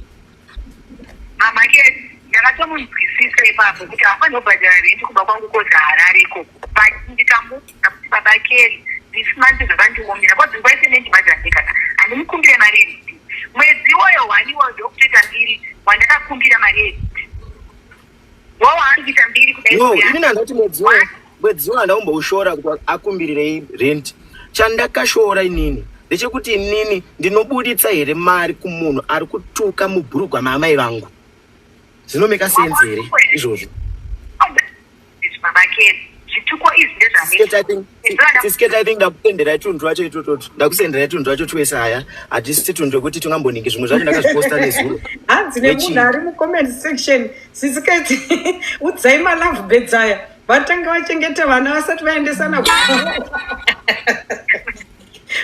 Mama Ket, ndakatomunzwisisa ipapo kuti haafaniri kubhadhara rendi kumba kwangu kozi Harare ikoko, but ndikamuudza kuti, "Baba Keri, this month zvakandiomera," kodzi nguva yese nendibhadhara ndega, handimukumbire mari yerenti. Mwedzi iwoyo one iwoyo ndokutoita mbiri wandakakumbira mari yerenti, wowo ari kuita mbiri kudai. No. Kuya. Inini handati mwedzi uyo handaumboushora kuti akumbirirei rent. Chandakashora inini ndechekuti inini ndinobuditsa here mari kumunhu ari kutuka mubhurugwa maamai vangu? Zvinomeka sense here izvozvo? Izvi, Baba Keri, zvituko izvi ndezvamene. Sisketi, I think ndakusenderai tunhu twacho itototo, ndakusenderai tunhu twacho twese. Haya, hatisi tunhu twekuti tingamboningi, zvimwe zvacho ndakazviposta nezuro. Hanzi nemunhu ari mucomment section, "Sisiketi, udzai malove birds aya vatanga vachengeta vana vasati vaendesana."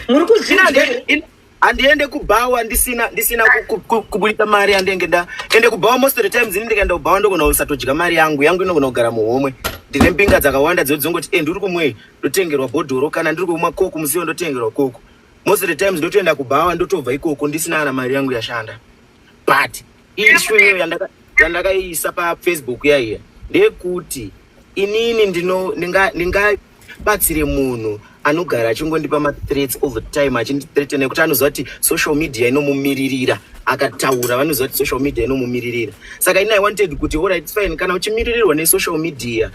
Muri kuzvinzwa? Handiende kubhawa ndisina kubudisa mari yandenge nda ende kubhawa. Most of the times ini ndikaenda kubhawa ndogona kusatodya mari yangu, yangu inogona kugara muhomwe. Ndine mbinga dzakawanda dzo dzongoti e ndiri kumwei, ndotengerwa bhodhoro, kana ndiri kumwa Coke musiwo, ndotengerwa Coke. Most of the times ndotoenda kubhawa, ndotobva ikoko ndisina kana mari yangu yashanda. But issue iyoyo yandakaiisa paFacebook yaiya ndeyekuti inini ndingabatsire munhu anogara achingondipa mathreats all the time, achindithreaten nekuti anoziva kuti social media inomumiririra. Akataura, vanoziva kuti social media inomumiririra. Saka ini I wanted kuti, alright, fine, kana uchimiririrwa nesocial media,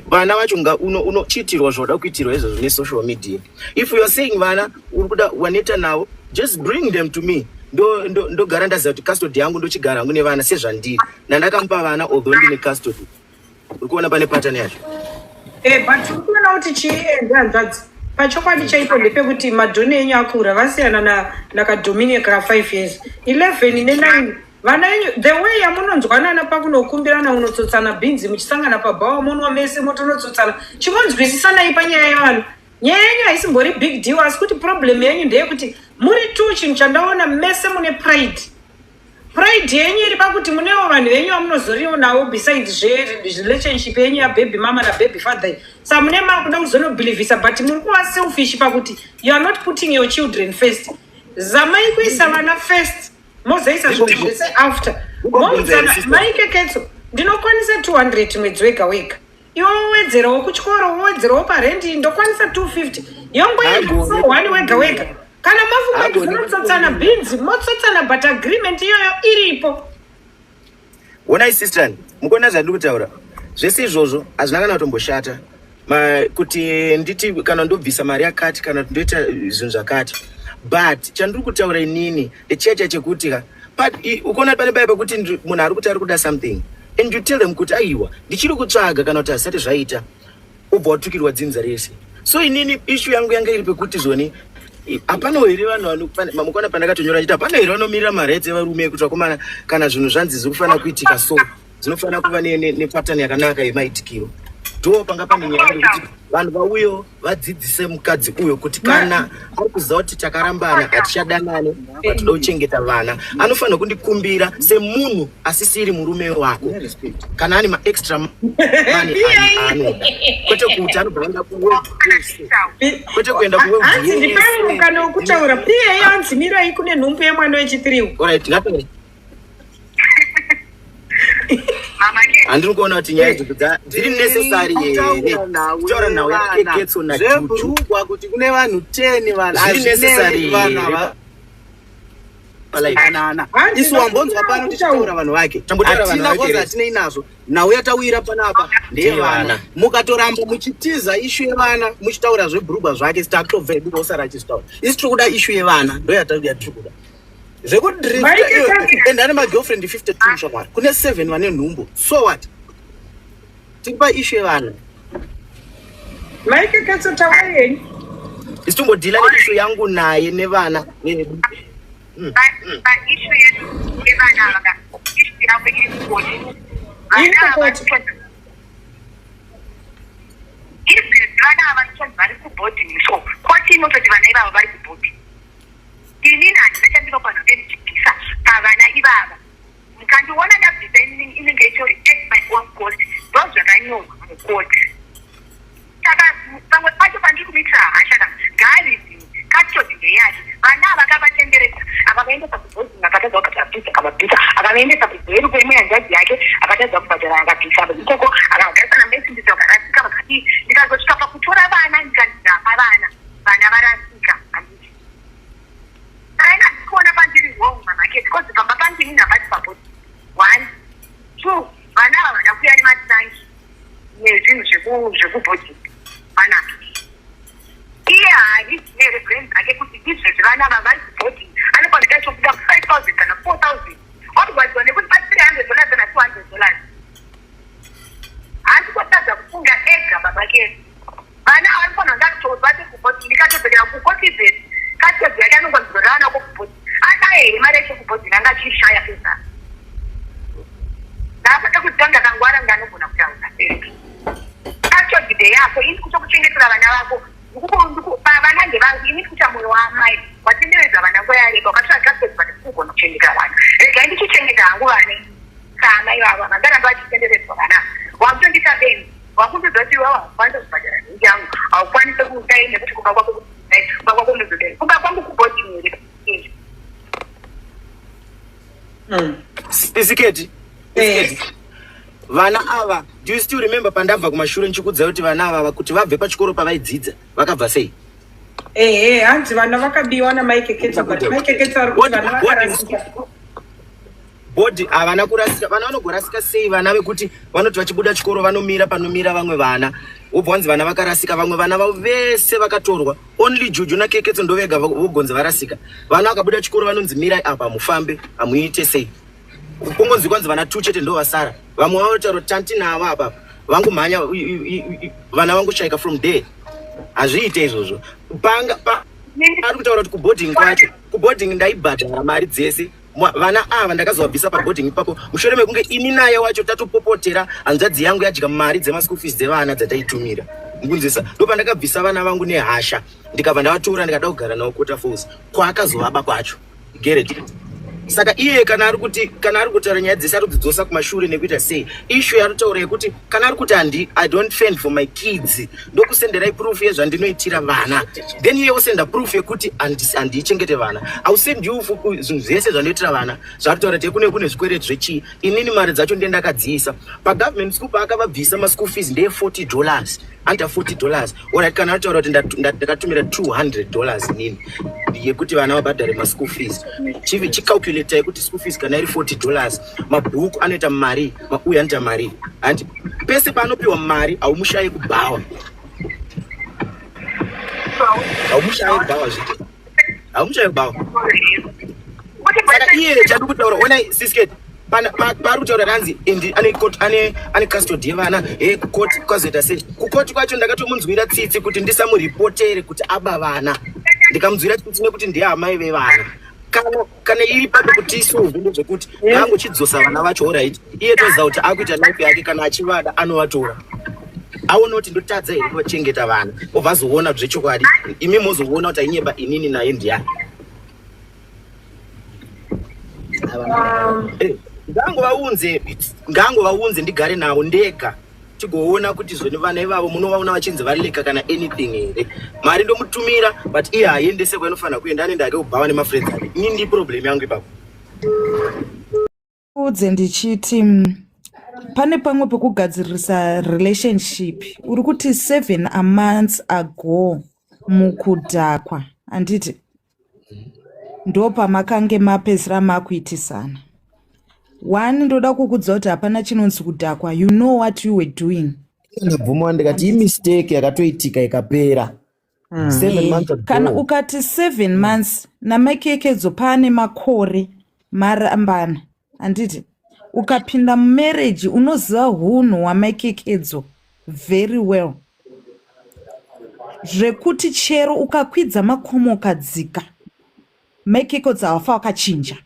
vana vacho chiitirwa zvauda kuitirwa izvozvo nesocial media. If you are saying vana uri kuda waneta navo, just bring them to me. Ndogara ndaziva kuti custody yangu, ndochigara hangu nevana sezvandiri nandakamupa vana, although ndine custody. Uri kuona pane pattern yacho? But uri kuona kuti chiende, hanzvadzi, pachokwadi chaipo ndepekuti madhoni enyu akura, vasiyana nakaDominic ka5 years, 11 ne9. Vana enyu, the way yamunonzwanana pakunokumbirana, unotsotsana bhinzi, muchisangana pabhawa, munwa mese, motonotsotsana. Chimonzwisisanai panyaya yevanhu. Nyaya yenyu haisimbori big deal, asi kuti problem yenyu ndeyekuti muri two. Chinhu chandaona, mese mune pride. Pride yenyu iri pakuti munewo vanhu venyu vamunozoriwo navo besides zverelationship yenyu yababy mama nababy father. Sa mune makuda kuzonobhilivhisa, but muri kuva selfish pakuti you are not putting your children first. Zamai kuisa vana first, mozoisa zvinhu zvese after. Momuzana, mai Keketso, ndinokwanisa 200 mwedzi wega wega. Iwe wowedzerawo kuchikoro, wowedzerawo parendi, ndokwanisa 250 yongoenda so one wega wega. Kana mafunga kuti munotsotsana bhinzi, motsotsana, but agreement iyoyo iripo. Honai sister, mukuona zvandiri kutaura zvese izvozvo hazvina kana kutomboshata. Kuti nditi kana ndobvisa mari yakati kana kuti ndoita zvinhu zvakati, but chandiri kutaura inini ndechiya chiya chekuti ka ukaona pane paya pekuti munhu ari kuti ari kuda something and you tell them kuti aiwa, ndichiri kutsvaga kana kuti hazvisati zvaita, ubva watukirwa dzinza rese. So inini issue yangu yanga iri pekuti zvoni hapana here vanhu mukaona pandakatonyora chiti hapana here vanomirira marights evarume ekuti vakomana, kana zvinhu zvanzi zviri kufanira kuitika, so dzinofanira kuva nepattern yakanaka yemaitikiro. Ndo panga pane nyaya yekuti vanhu vauyo vadzidzise mukadzi uyo kuti kana ari kuziva kuti takarambana, hatichadanane, patoda kuchengeta vana, anofanira kundikumbira semunhu asisiri murume wako kana ane maextra money aanoda, kwete kuti anobva aenda kuworld yese, kwete kuenda kuworld Hanzi ndipei yese. mukana wekutaura. Pa hanzi mirai, kune nhumbu yemwana wechitiriwo. Alright, ngataure. Handiri kuona kuti nyaya idzodzo dziri necessary here kutaura nhau yaKeketso naJuju. Zvebhurugwa kuti kune vanhu 10 vanhu Zviri necessary vanhu here ava palife? Anana Hanzi isu wambonzwa pano tichitaura vanhu vake? Tambotaura vanhu Hatina vake kozi here? hatinei nazvo. Nhau yatawira panapa ndeyevana. Ndeyevana. Mukatoramba muchitiza issue yevana muchitaura zvebhurugwa zvake, takutobva hedu osara achizvitaura. Isi tiri kuda issue yevana, ndo yatiri kuda. Zvekudrifta Maite kati. And ane magirlfriend 52 shamwari, kune 7 vane nhumbu, so what? Tiri paissue yevana. Maike Ketso, taurai henyu. Isi tombodhila neissue yangu naye nevana vedu. Paissue yedu yevana ava ka, issue yavo iri kukoti. Iri Vana ava kukoti. Even vana ava tichanzi vari kuboarding, so koti inototi vana ivava vari kuboarding. Inini handina chandinofanira kunge ndichibvisa pavana ivava. Mukandiona ndabvisa inini, inenge itori at my own cost. Ndo zvakanyorwa mukoti. Saka pamwe pacho pandiri kumuitira hasha ka, ngaarizini custody ndeyake. Vana ava akavatenderedza, akavaendesa kuboarding, akatadza kubhadhara fees, akavabvisa. Akavaendesa kubheru kweimwe hanzvadzi yake, akatadza kubhadhara, akabvisa ikoko. Akagarisana mesindisi, vakarasika, vakadii. Ndikazosvika pakutora vana, ndikandidapa vana, vana varasika, handiti? Aina ndikuona pandiri wrong, mamake, because pamba pangu inini hapati paboarding. One, two, vana ava vana kuya nematangi nezvinhu zvekuboarding panapa. Iye haarizinere brain dzake kuti izvezvi vana ava vari kuboarding, anofanira chokuda 5000 kana 4000, orwadziwa nekuti pa $300 kana $200. Haasi kutadza kufunga ega baba kese. Vana ava vanofanira ndakutobate kuboarding. Ndikatodzokera kukoti izvezvi, custody yake anongonzorera vana ko kuboarding. Anayo here mari yacho kuboarding? Anga achiishaya pesa. Ndakuda kuti ndakangwara, nganogona kutaura custody ndeyako. Ini kutokuchengetera vana vako, vana ndevangu. Ini kuita mwoyo waamai watenderedza vana nguva yareba, ukatora custody, but kugona kuchengeta vana. Regai ndichichengeta hangu vana saamai vavo. Vangaramba vachitenderedzwa vana. Wakutondisa benzi, wakundudza kuti iwewe haukwanisi kubhadhara rent yangu, haukwanisi kudai nekuti kumba kwako kudai, kumba kwako unozodai. Kumba kwangu kuboarding here? Isiketi. Isiketi, vana ava, do you still remember pandabva kumashure ndichikudzai kuti vana ava kuti vabve pachikoro pavaidzidza vakabva sei? Ehe, hanzi vana vakabiwa naMike Ketso, but Mike Ketso ari kuti vana vakarasika. Bhodhi havana kurasika. Vana vanogorasika sei? Vana vekuti vanoti vachibuda chikoro vanomira panomira vamwe vana, wobva wanzi vana vakarasika. Vamwe vana vavo vese vakatorwa, only Juju naKeketso ndovega vogonzi varasika. Vana vakabuda chikoro vanonzi mirai apa, mufambe, hamuite sei, kungonzi kwanzi vana two chete ndo vasara. Vamwe vanotaura kuti tantinavo apa, vangumhanya vana vangoshaika from there. Hazviite izvozvo. Panga ari kutaura kuti kuboarding kwacho, kuboarding ndaibhadhara mari dzese. Vana ava ndakazovabvisa paboarding ipapo mushure mekunge ini naye wacho tatopopotera hanzvadzi yangu yadya mari dzemaschool fees dzevana dzataitumira mukunzisa. Ndo pandakabvisa vana vangu nehasha, ndikabva ndavatora, ndikada kugara navo Waterfalls kwaakazovaba kwacho. Get it? Saka iye kana ari kuti, kana ari kutaura nyaya dzese ari kudzidzosa kumashure nekuita sei, issue yaari kutaura yekuti kana ari kuti handi, I don't fend for my kids, ndokusenderai proof yezvandinoitira vana, then iye osenda proof yekuti handichengete vana. I will send you zvinhu zvese zvandinoitira vana. Zvaari kutaura kuti kune zvikwereti zvechii, inini mari dzacho ndiye ndakadziisa pagovernment school. Paakavabvisa maschool fees ndeye $40, anoita $40. Alright, kana ataura kuti ndakatumira $200 inini yekuti vana vabhadhare maschool fees, chicalculata yekuti school fees kana iri $40, mabhuku anoita mari, mauyu anoita mari. Handi pese paanopiwa mari haumushayi kubhawa, haumushayi kubhawa, zvite haumushayi kubhawa. Saka iye chadi kutaura, onai sisket, paari kutaura ranzi indi ane court, ane custody yevana. He, kukoti kwazoita sei? Kukoti kwacho ndakatomunzwira tsitsi kuti ndisamuripotere kuti aba vana. Ndikamunzwira tsitsi nekuti ndiye amai vevana. Kana iri papo kuti isolve, ndezvekuti ngaangochidzosa vana vacho. Alright, iye toziva kuti akuita life yake. Kana achivada anovatora, aona kuti ndotadza here kuvachengeta vana, obva azoona zvechokwadi. Imi mozoona kuti ainyeba inini naye ndiani. Ngangovaunze ndigare navo ndega, tigoona kuti zvoni vana ivavo munovaona vachinzi valeka kana anything here. Mari ndomutumira, but iye haiendese kwainofanira kuenda, anoenda ake kubhava nemafriends ake. Ini ndi problem yangu ipapo. Udze ndichiti pane pamwe pekugadzirisa relationship. Uri kuti 7 a months ago mukudhakwa, handiti? Ndo pamakange mapedzisira makuitisana. One, ndoda kukudza kuti hapana chinonzi kudhakwa. You know what you were doing. Ndabvuma, ndikati imistake yakatoitika ikapera 7 months ago. Kana ukati 7 months namakekedzo, paane makore marambana, handiti? Ukapinda mumarriage unoziva hunhu hwamakekedzo very well, zvekuti chero ukakwidza makomo ukadzika, makekedzo havafa wakachinja,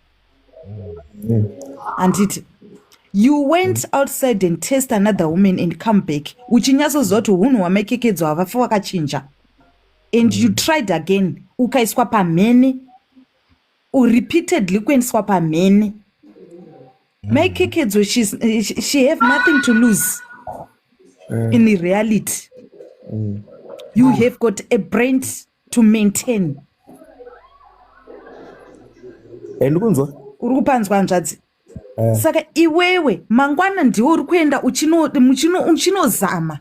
handiti? You went outside and test another woman and come back uchinyatsoziva kuti hunhu hwamakekedzo havafa wakachinja, and you tried again, ukaiswa pamhene, repeatedly kuendeswa pamhene. Maikekedzo, she have nothing to lose. In reality, you have got a brand to maintain. Ndikunzwa. Uri kupanzwa, hanzvadzi? Saka iwewe mangwana ndiwe uri kuenda uchinozama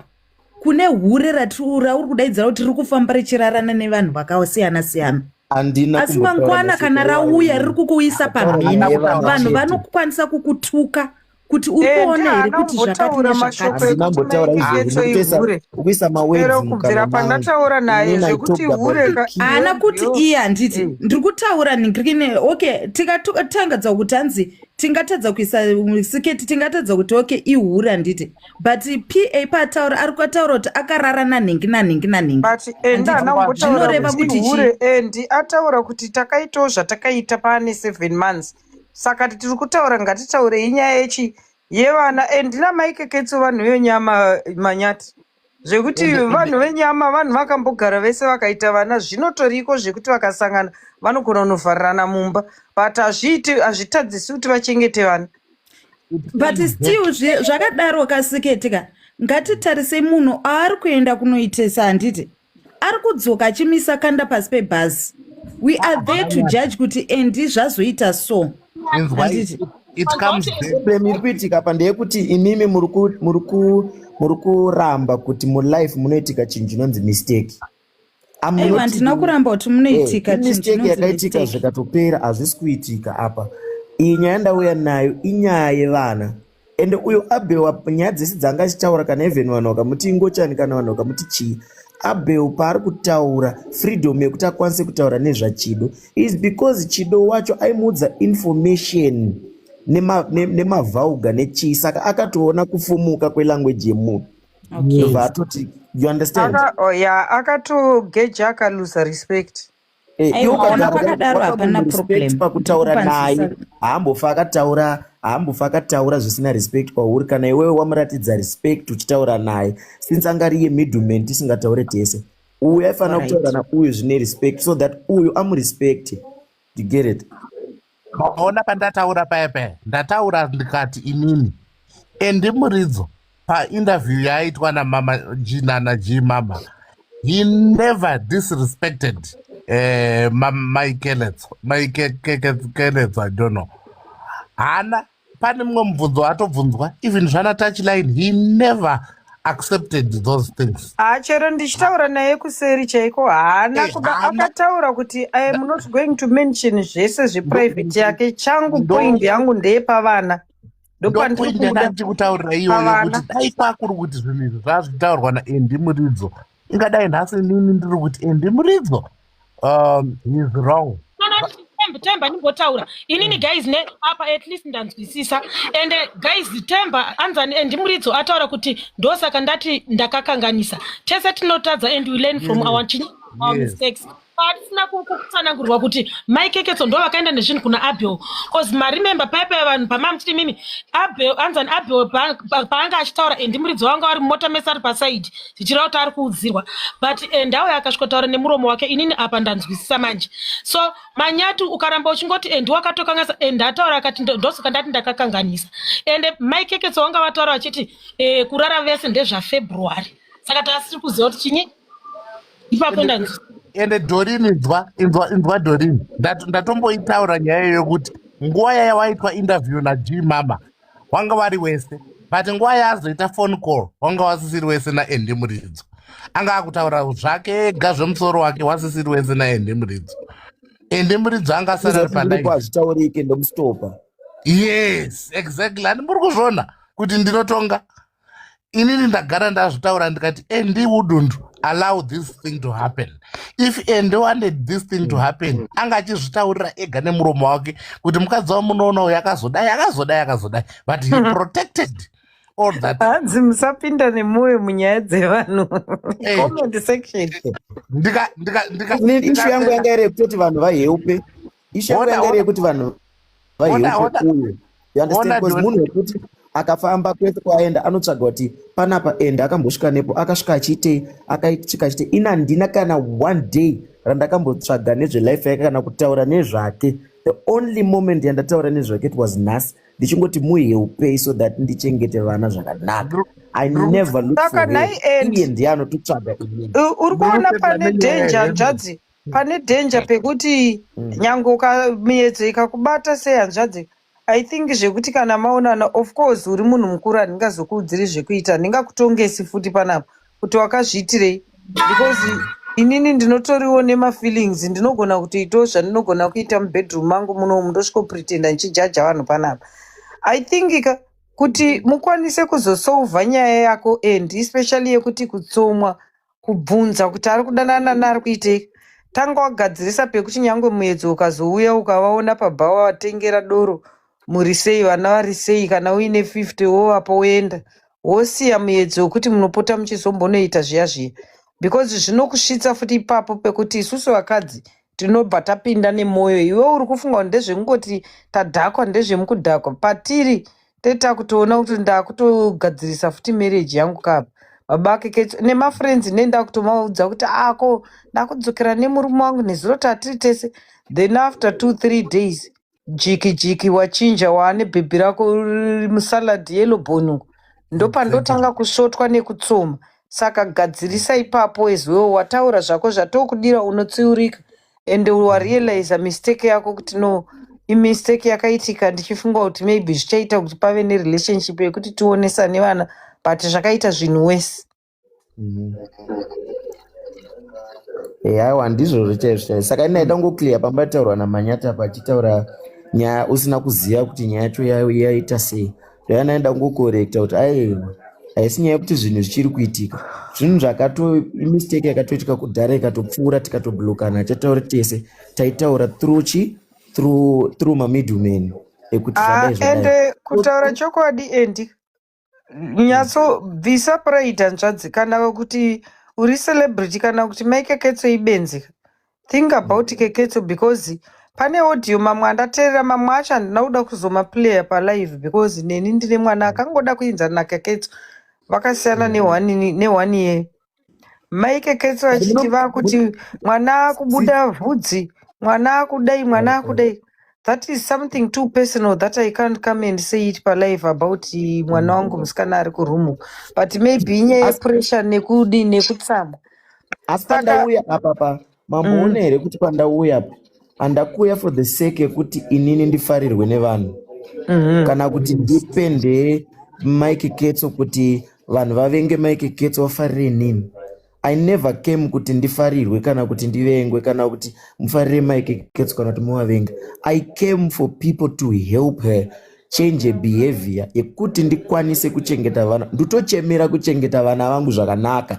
kune hure rauri kudaidzira kuti riri kufamba richirarana nevanhu vakasiyana siyana. Handina Asi kumbotaura mangwana mashoko kana rauya iwayo. riri kukuisa pamhene, Handina kutaura vanhu chete. vanokwanisa kukutuka kuti uri kuona here Haana kuti zvakati kumbotaura mashoko nezvakati. Handina ekuti kumbotaura izvozvo. maikekedzo ihure. Ukuisa mawords Chero kubvira mukanwa mangu. pandataura naye Inini I zvekuti talked about hure the ka kids. Haana kuti iyo iye, handiti? Ndiri kutaura ningirikine. Okay, tikatangedza kuti hanzi tingatadza kuisa siketi, tingatadza kuti okay ihure, handiti? But pa paataura, ari kutaura kuti akarara nanhingi nanhingi nanhingi, But endi handiti? haana kumbotaura Zvinoreva kuti kuti chii? hure. Endi ataura kuti takaitawo zvatakaita paane 7 months. Saka tiri kutaura, ngatitaurei nyaya yechi yevana. Endi namaikeketso vanhu venyama, manyati, zvekuti vanhu venyama, vanhu vakambogara vese vakaita vana, zvinotoriko zvekuti vakasangana vanogona kunovharirana mumba, but hazviiti, hazvitadzisi kuti vachengete vana. But still zvakadaro kasiketi ka, ngatitarisei munhu aari kuenda kunoitesa, handiti? Ari kudzoka achimisa kanda pasi pebhazi. We are there to judge kuti endi zvazoita so, Inzwai, handiti? It comes back. Problem iri kuitika apa ndeyekuti imimi muri kuramba kuti mulife munoitika chinhu chinonzi mistake. I'm Aiwa, not handina kuramba kuti munoitika chinhu imistake chinonzi yakaitika, mistake. zvikatopera. Hazvisi kuitika apa. Iyi nyaya ndauya nayo inyaya yevana. Ende uyo Abel, nyaya dzese dzanga achitaura, kana even vanhu vakamuti ingochani, kana vanhu vakamuti chii, Abel paari kutaura freedom yekuti akwanise kutaura nezvaChido is because Chido wacho aimuudza information nemavhauga nechii. Saka akatoona kufumuka kwelanguage yemunhu, ndobva atoti, you understand? Aka, oh, ya, akatogeja, akalusa respect. Iwe Aiwa, kana ukagara pakadaro hapana wakamuRespect problem. pakutaura naye. Ndikupanzisa. Haambofa akataura zvisina respect kwauri kana iwewe wamuratidza respect uchitaura naye. Since anga ari yemiddleman, tisingataure tese, uyu aifanira kutaura nauyu zvine respect so that uyu amurespect. You get it? Maona pandataura paya paya, ndataura ndikati inini Andy Muridzo painterview yaaitwa namama G, nana G mama, he never disrespected mai Keletso, I don't know. Haana pane mumwe mubvunzo atobvunzwa, even zvana touchline, he never accepted those things. Ha, chero ndichitaura naye kuseri chaiko, haana kuda. Haana. Akataura kuti I am not going to mention zvese zveprivate yake. Changu point yangu ndeyepavana, ndopandiri Ndopoint kuda yandandikutaurira iyoyo. Pavana. Kuti dai kwakuri kuti zvinhu izvi zvazvitaurwa naAndy Muridzo, ingadai nhasi inini ndiri kuti Andy Muridzo, he is wrong. No, Temba, Temba, ndimbotaura inini guys, ne apa at least ndanzwisisa. And guys, Temba anzani Andy Muridzo ataura kuti ndosaka ndati ndakakanganisa. Tese tinotadza and we learn from our mistakes. Patisina kutsanangurwa kuti Maikeketso ndo vakaenda nezvinhu kuna Abel, cause maremember paipa vanhu pamamuchiti mimi Abel anzani Abel paanga achitaura, Andy Muridzo wanga vari mumota mese ari pasaidi, zvichireva kuti ari kuudzirwa, but ndauyo akasvikotaura nemuromo wake. Inini apa ndanzwisisa manje. So Manyati, ukaramba uchingoti Andy wakatokanganisa, Andy ataura akati ndosaka ndati ndakakanganisa. Ende Maikeketso wanga vataura vachiti kurara vese ndezvaFebruary, saka tasiri kuziva kuti chinyi ipapo. Ndanzwisisa. Ende Dorini, inzwa, inzwa, inzwa Dorini. Ndatomboitaura nyaya yokuti nguva yaya waitwa interview naG mama wanga vari wese, but nguva yaazoita phone call wanga wasisiri wese naAndy Muridzo. Anga akutaura zvake ega zvemusoro wake, wasisiri wese naAndy Muridzo. Andy Muridzo anga asara ari Ndiripo, palive. Hazvitaurike, ndomustopa. Yes, exactly. Handi muri kuzviona kuti ndinotonga inini? Ndagara ndazvitaura ndikati Andy wouldn't allow this thing to happen. If Andy wanted this thing to happen, anga achizvitaurira ega nemuromo wake kuti mukadzi wamunoona uyu akazodai, akazodai, akazodai, but he protected all that. Hanzi musapinda nemwoyo munyaya dzevanhu. Comment section. Ndika ndika ndika Inini issue yangu yanga iri yekutoti vanhu vahelpe. Issue yangu Ona, yanga iri ona. yekuti vanhu Ona, vahelpe ona. uyu, you understand? Ona, Because Doni. munhu wekuti akafamba kwese kwaaenda anotsvaga kuti panapa ende akambosvika nepo, akasvika achiitei, akasvika achiitei. Ini handina kana one day randakambotsvaga nezvelife yake kana kutaura nezvake. The only moment yandataura nezvake, it was nhasi, ndichingoti muhelpei so that ndichengete vana zvakanaka. I never look Saka for her. nhai and Iye ndiye anototsvaga inini. Uri kuona Ndiri pane kutenda nenyaya danger, yehembe. hanzvadzi, pane danger pekuti nyange miedzo ikakubata sehanzvadzi, I think zvekuti kana maonana, of course uri munhu mukuru, handingazokuudziri zvekuita, handingakutongesi futi panapa kuti wakazviitirei, because inini ndinotoriwo nemafeelings, ndinogona kutoitawo zvandinogona kuita mubedroom mangu munomu, ndosvikopretenda ndichijaja vanhu panapa. I think ka kuti mukwanise kuzosolva nyaya yako, and especially yekuti kutsomwa, kubvunza kuti ari kudanana naari kuitei, tanga wagadzirisa pekuti nyange muedzo ukazouya, ukavaona pabhawa watengera doro, muri sei, vana vari sei, kana uine 50 wovapa woenda, wosiya muedzo wekuti munopota muchizombonoita zviya zviya, because zvinokusvitsa futi ipapo pekuti isusu vakadzi tinobva tapinda nemwoyo. Iwe uri kufunga kuti ndezvekungoti tadhakwa, ndezvemukudhakwa. Patiri tetakutoona kuti ndakutogadzirisa futi marriage yangu kapa baba ake Ketso nemafriends, nendakutomaudza kuti ako ndakudzokera nemurume wangu, nezuro tatiri tese. Then after 2-3 days, jiki jiki, wachinja, waane bhebhi rako riri musalad yellow bone, ndopandotanga kusvotwa nekutsoma. Saka gadzirisa ipapo as well. Wataura zvako zvatokudira, unotsiurika and warealiza mistake yako kuti no, imistake yakaitika, ndichifunga kuti maybe zvichaita kuti pave nerelationship yekuti tionesane vana, but zvakaita zvinhu wese. Aiwa, ndizvozvo chaizvo chaizvo. Saka ini ndaida kungoclear pambataurwa naManyata pachitaura nyaya usina kuziva kuti nyaya yacho yaita sei. Ndayanaenda kungocorrecta kuti aiwa, haisi nyaya yekuti zvinhu zvichiri kuitika, zvinhu zvakato mistake yakatoitika kudhara, ikatopfuura, tikatoblokana, chatauri tese taitaura through chi through mamiddleman ekuti Ah, zvadai zvadai. Ende kutaura chokwadi, Andy, nyatsobvisa pride, hanzvadzi, kana kuti uri celebrity, kana kuti Mai Keketso ibenzi. Think about Keketso, because pane audio mamwe andateerera, mamwe acho handina kuda kuzomaplaya palive, because neni ndine mwana akangoda kuenzana naKeketso, vakasiyana neone year. Mai Keketso achiti vakuti mwana akubuda vhudzi, mwana akudai, mwana akudai. That is something too personal that I can't come and say it palive about mwana wangu musikana ari kuroom. But maybe inyaya yepressure nekudi nekutsamwa. Asi Saka pandauya apa pa mamboona here kuti pandauya apa handakuuya for the sake yekuti inini ndifarirwe nevanhu kana kuti ndipende Mike Ketso kuti vanhu vavenge Mike Ketso vafarire inini. I never came kuti ndifarirwe kana kuti ndivengwe kana kuti mufarire Mike Ketso kana kuti muvavenga. I came for people to help her change her behavior yekuti ndikwanise kuchengeta vana. Nditochemera kuchengeta vana vangu zvakanaka,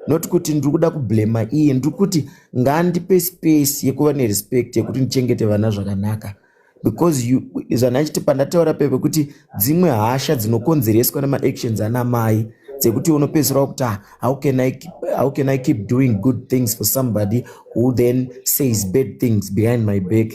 not kuti ndiri kuda kublema iye. Ndiri kuti ngandipe space yekuva nerespect yekuti ndichengete vana zvakanaka, because you zvanachiti pandataura pepe kuti dzimwe hasha dzinokonzereswa nemaactions ana mai dzekuti unopedzisira wakuti, "Ah, how can I keep doing good things for somebody who then says bad things behind my back?"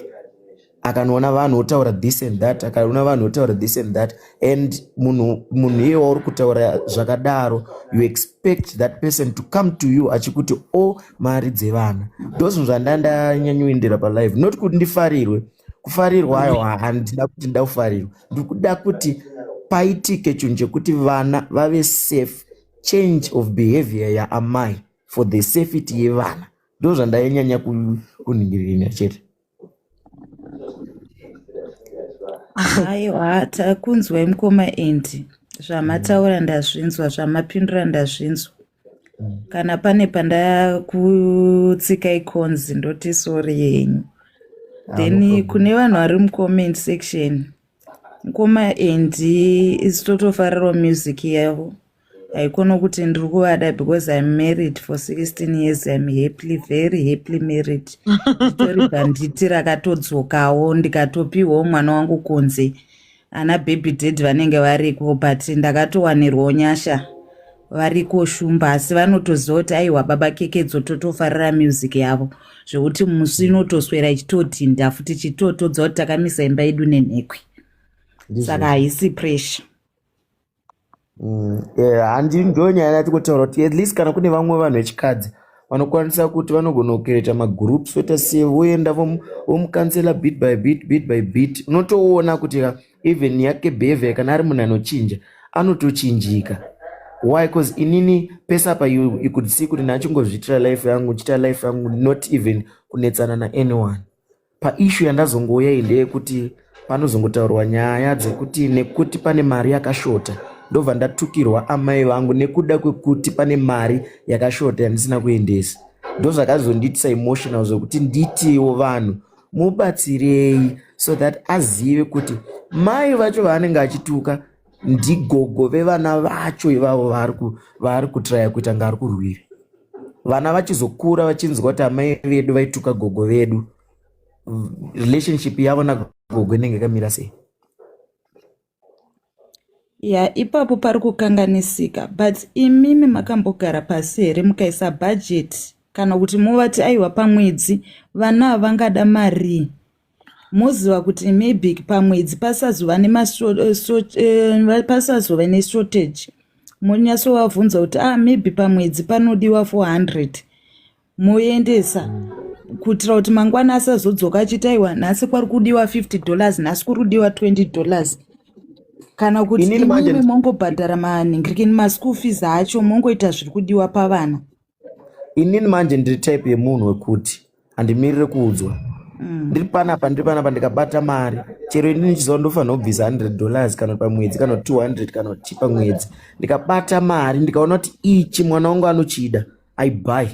Akanoona vanhu votaura this and that, akaona vanhu votaura this and that, and munhu iye wauri kutaura zvakadaro, you expect that person to come to you achikuti o mari dzevana. Ndo zvinhu zvandandanyanyoendera palive, not kuti ndifarirwe. Kufarirwa aiwa, handina kuti ndida kufarirwa. Ndiri kuda kuti paitike chinhu chekuti vana vave safe, change of behavior yaamai for the safety yevana. Ndo zvandainyanya kuningirira chete. Aiwa, takunzwai mukoma Andy. Zvamataura ndazvinzwa, zvamapindura ndazvinzwa. Kana pane pandakutsikai konzi ndoti sori yenyu. Ah, no Then problem. kune vanhu vari mucomment section, mukoma Andy, isu totofarirawo music yavo. Haikona kuti ndiri kuvada because I'm married for 16 years. I'm happily, very happily married. Nditori bhanditi rakatodzokawo ndikatopiwawo mwana wangu kunze. Ana baby dad vanenge variko, but ndakatowanirwawo nyasha variko Shumba, asi vanotoziva kuti aiwa, baba Kekedzo totofarira music yavo zvekuti musi inotoswera ichitodhinda futi chitotodza kuti takamisa imba yedu nenhekwe, saka Ndizvozvo. Haisi pressure. Yeah, handi ndo nyaya yati kutaura kuti at least kana kune vamwe vanhu vechikadzi vanokwanisa kuti vanogona kucreata magroups, voita sei, voenda vomucounsela bit by bit, bit by bit. Unotoona kuti even yake behavior, kana ari munhu anochinja, anotochinjika. Why? Because inini pese apa you could see kuti ndachingozviitira life yangu, chiita life yangu, not even kunetsana naanyone. Paissue yandazongouya iyi ndeyekuti panozongotaurwa nyaya dzekuti nekuti pane mari yakashota, ndobva ndatukirwa amai vangu nekuda kwekuti pane mari yakashota yandisina kuendesa. Ndo zvakazondiitisa emotional zvokuti nditiwo vanhu mubatsirei so that azive kuti mai vacho vaanenge achituka ndigogo vevana vacho ivavo vaari kutraya kuita nga ari kurwira. Vana vachizokura vachinzwa kuti amai vedu vaituka gogo vedu, relationship yavo nagogo inenge yakamira sei? Ya, ipapo pari kukanganisika, but imimi makambogara pasi here mukaisa bhajeti, kana kuti movati aiwa, pamwedzi vana ava vangada marii? Moziva kuti maybe pamwedzi pasazova pasazova neshortage, monyatsovabvunza kuti ah, maybe pamwedzi panodiwa 400, moendesa kuitira kuti mangwana asazodzoka achiti aiwa, nhasi kwari kudiwa $50, nhasi kuri kudiwa $20, kana kuti Inini manje imimi mongobhadhara manhingirikini, maschool fees acho, mongoita zviri kudiwa pavana. Inini manje ndiri type yemunhu wekuti handimirire kuudzwa. Ndiri panapa ndikabata mari, chero inini chiziva ndofanira kubvisa $100 kana pamwedzi, kana 200, kana kuti pamwedzi, ndikabata mari ndikaona kuti ichi mwana wangu anochida, I buy,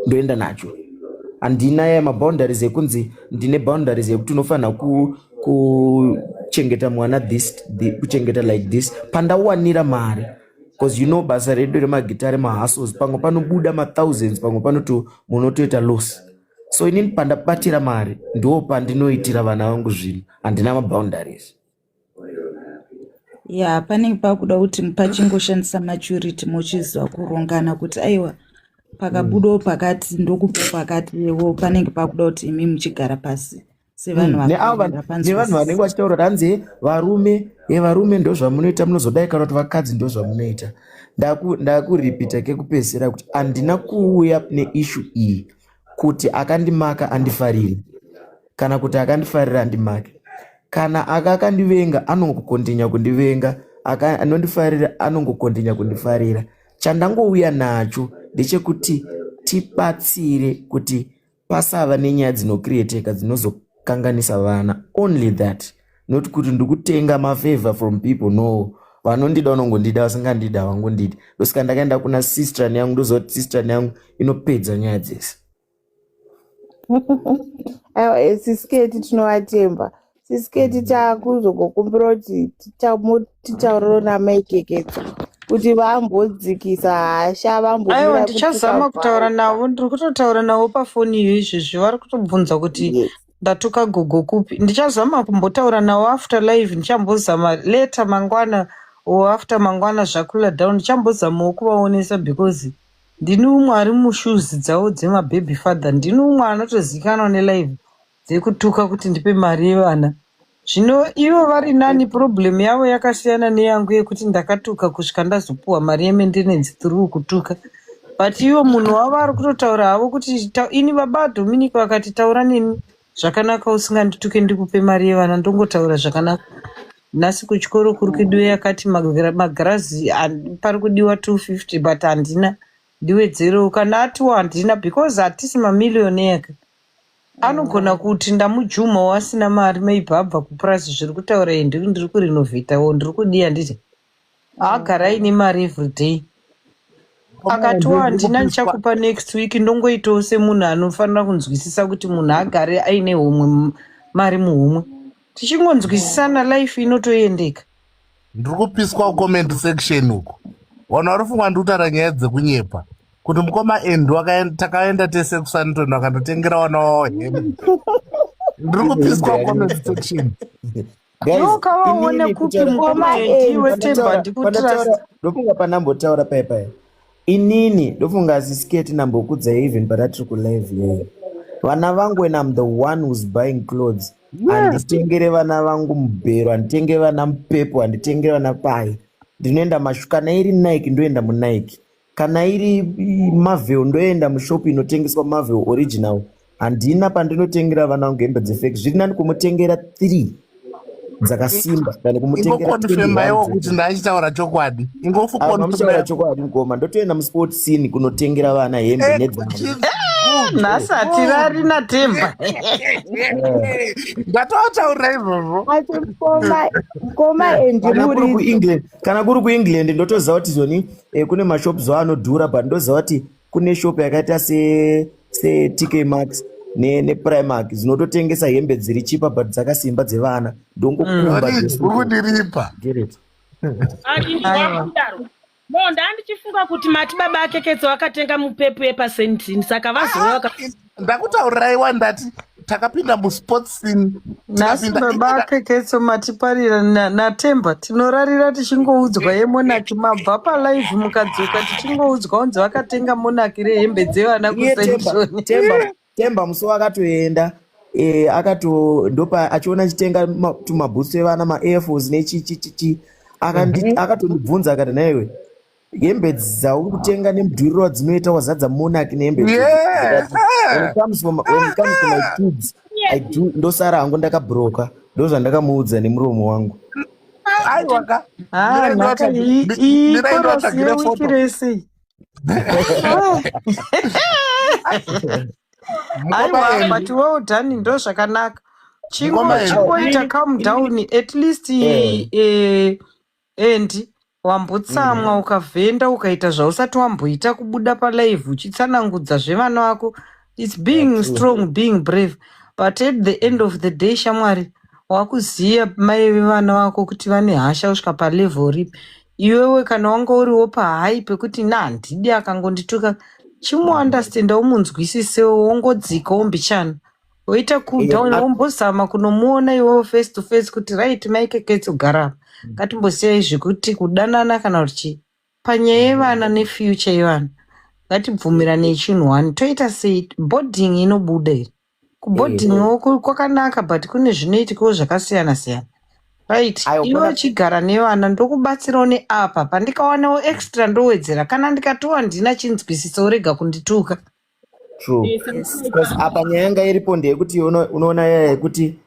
ndoenda nacho. Handina ya maboundaries ekunzi ndine boundaries yekuti unofanira kuchengeta mwana this, kuchengeta like this. Pandawanira mari, because you know basa redu remagitare, mahustles, pamwe panobuda mathousands, pamwe panoto munotoita loss. So inini pandabatira mari ndo pandinoitira vana vangu zvinhu. Handina maboundaries. Ya, panenge pakuda kuti pachingoshandisa maturity, mochiziva kurongana kuti aiwa, pakabudawo pakati ndokupa pakatiwo. Panenge pakuda kuti imi muchigara pasi sevanhu Neavo vakarera. Nevanhu vanenge vachitaura kuti hanzi varume, varume ndo zvamunoita, munozodai, kana kuti vakadzi ndo zvamunoita. Ndakuripita kekupedzisira kuti handina kuuya neissue iyi kuti akandimaka andifariri. Kana kuti akandifarira handimake. Kana aka akandivenga anongokontinya kundivenga, aka anondifarira anongokontinya kundifarira. Chandangouya nacho ndechekuti tibatsire kuti pasava nenyaya dzinocreateka dzinozokanganisa vana. Only that. Not kuti ndikutenga mafavor from people, no. Vanondida vanongondida, vasingandida havangondidi. Ndosaka ndakaenda kuna sister yangu, ndoziva kuti sister yangu inopedza nyaya dzese. Aiwa, sisiketi tinovatemba. Sisiketi, takuzogokumbira kuti titauriro namaikeketso kuti vambodzikisa hasha, Aiwa, vambomira kutuka. Ndichazama kutaura navo. Ndiri kutotaura navo pafoni iyo izvezvi. Vari kutobvunza kuti ndatuka gogo kupi. Ndichazama kumbotaura navo after live. Ndichambozama later mangwana or after mangwana zvakula down. Ndichambozamawo kuvaonesa because ndini umwe ari mushoes dzavo dzemababy father. Ndini umwe anotozikanwa nelive dzekutuka kuti ndipe mari yevana. Zvino ivo vari nani, problem yavo yakasiyana neyangu yekuti ndakatuka kusvika ndazopuwa mari yemaintenance through kutuka. But ivo munhu wavo ari kutotaura havo kuti ini baba Dominic vakati taura neni zvakanaka usingandituke ndikupe mari yevana. Ndongotaura zvakanaka. Nhasi kuchikoro kuri kudiwa yakati magirazi pari kudiwa 250, but handina, ndiwedzerewo. Kana atiwo handina, because hatisi mamillionaire ka. Anogona kuti ndamujumawo asina mari, maybe abva kupurazi zviri kutaura iyi, ndiri kurenovhetawo, ndiri kudii, handiti haagara aine mari everyday. Akatiwo handina, ndichakupa next week. Ndongoitawo semunhu anofanira kunzwisisa kuti munhu agare aine homwe, mari muhomwe. Tichingonzwisisana, life inotoendeka. Ndiri kupiswa kucomment section uku. Vanhu vari funga ndiri kutaura nyaya dzekunyepa, kuti mukoma Andy takaenda tese kuSandton, vakandotengera vana wavo hembe. Ndiri kupiswa kucomment section. Guys, Ukavaone inini kupi? kutaura Mukoma Andy, iwe Temba, ndikutrust. Ndofunga pandambotaura pai pai, inini ndofunga asisiketi ndambokudzai even patatiri kulive yeyo. Vana vangu, when I'm the one who's buying clothes, handitengere vana vangu mubhero, handitengere vana mupepo, handitengere vana pai. Ndinoenda mashu, kana iri Nike ndoenda muNike, kana iri Marvel ndoenda mushop inotengeswa Marvel original. Handina pandinotengera vana vangu hembe dzefake. Zviri nani kumutengera 3 dzakasimba than kumutengera Ingokonfirmaiwo 21. kuti ndachitaura chokwadi. Mamuchaura chokwadi, mukoma. Ndotoenda musport scene kunotengera vana hembe nedzavo. Nhasi hatirari naTemba. Ndatotaurira izvozvo. Ati mukoma Andy Kana kuri Muridzo. kuEngland, kana kuri kuEngland, ndotoziva kuti zoni kune mashops anodhura, but ndoziva kuti kune shop yakaita se TK Maxx nePrimark dzinototengesa hembe dziri chipa but dzakasimba dzevana. Ndongokumba. Uri kundiripa. Get it? Kudaro no, ndandichifunga kuti mati baba aKeketso akatenga mupepu yepaSandton, saka vazouya Ndakutaurirai, ndati takapinda musports scene. Nhasi Tikapinda baba aKeketso matiparira naTemba. Tinorarira tichingoudzwa yemonaki. Mabva palive mukadzoka tichingoudzwa kunzi vakatenga monaki rehembe dzevana Iye Temba, kuSandton. Temba musi wakatoenda akato ndopa achiona chitenga tumabhutsu evana, maAir Force nechichichichi. Akatondibvunza akati, "Naiwe, hembe dzauri kutenga nemudhuriro wadzinoita, wazadza monaki nehembe idzi." Ndikati, when it comes to my kids, I do, ndosara hangu ndakabroka. Ndozvandakamuudza nemuromo wangu. Aiwaka. Ah, nhaka iyi korosi Ndiraindotsvagire yewiki foto. rese. Mukoma Aiwa, Andy. but well done, ndo zvakanaka. Mukoma Andy. Chingoita calm down at least. Andy, wambotsamwa, ukavhenda, ukaita zvausati wamboita, kubuda palive uchitsanangudza zvevana vako. It's being strong, being brave, but at the end of the day, shamwari, wakuziva mai vevana vako kuti vane hasha kusvika palevel ripi. Iwewe kana wanga uriwo pahai pekuti na handidi akangondituka, chimuunderstanda, umunzwisisewo, wongodzikawo mbichana, woita cool down, wombozama kunomuona iwewo face to face kuti, "Right, maikeketso, gara apa, ngatimbosiyai zvekuti kudanana kana kuti chii. Panyaya yevana nefuture yevana, ngatibvumiranei chinhu one. Toita sei? Boarding inobuda here?" Kuboardingwo kwakanaka, but kune zvinoitikawo zvakasiyana siyana, right? Aiwa, Iwe uchigara nevana, ndokubatsirawo neapa. Pandikawanawo extra ndowedzera. Kana ndikatowa ndina chinzwisiso, rega kundituka. True. Yes. Because apa nyaya yanga iripo ndeyekuti unoona yaya yekuti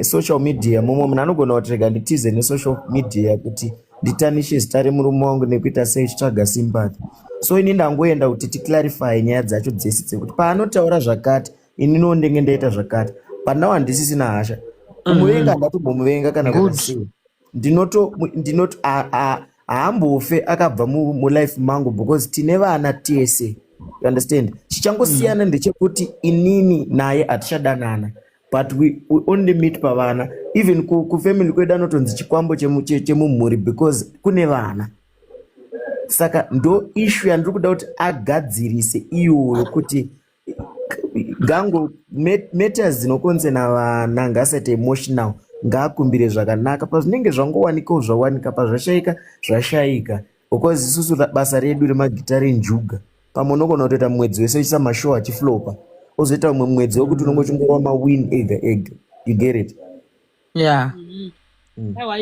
social media, mumwe munhu anogona kuti rega nditize nesocial media kuti nditanishe zita remurume wangu nekuita sei, chitsvaga sympathy. So ini ndangoenda kuti ticlarify nyaya dzacho dzese dzekuti paanotaura zvakati, ininiwo ndenge ndaita zvakati, but now handisisina hasha kumuvenga. Handatombomuvenga kana Good. kuita sei. Ndinoto haambofe akabva mulife mangu because tine vana tese, you understand? Chichangosiyana ndechekuti inini naye hatichadanana, but we only meet pavana. Even kufamily kwedu anotonzi chikwambo chemumhuri because kune vana. Saka ndo issue yandiri kuda kuti agadzirise iyoyo, kuti gango matters dzinokonzena vana ngaasati emotional, ngaakumbire zvakanaka. Pazvinenge zvangowanikawo zvawanika, pazvashayika zvashayika, because isusu basa redu remagitare njuga, pamwe unogona kutoita mwedzi wese uchiisa mashow achiflopa, ozoita mumwe mwedzi wekuti unonge uchingorova mawin ega ega, you get it? Yeah.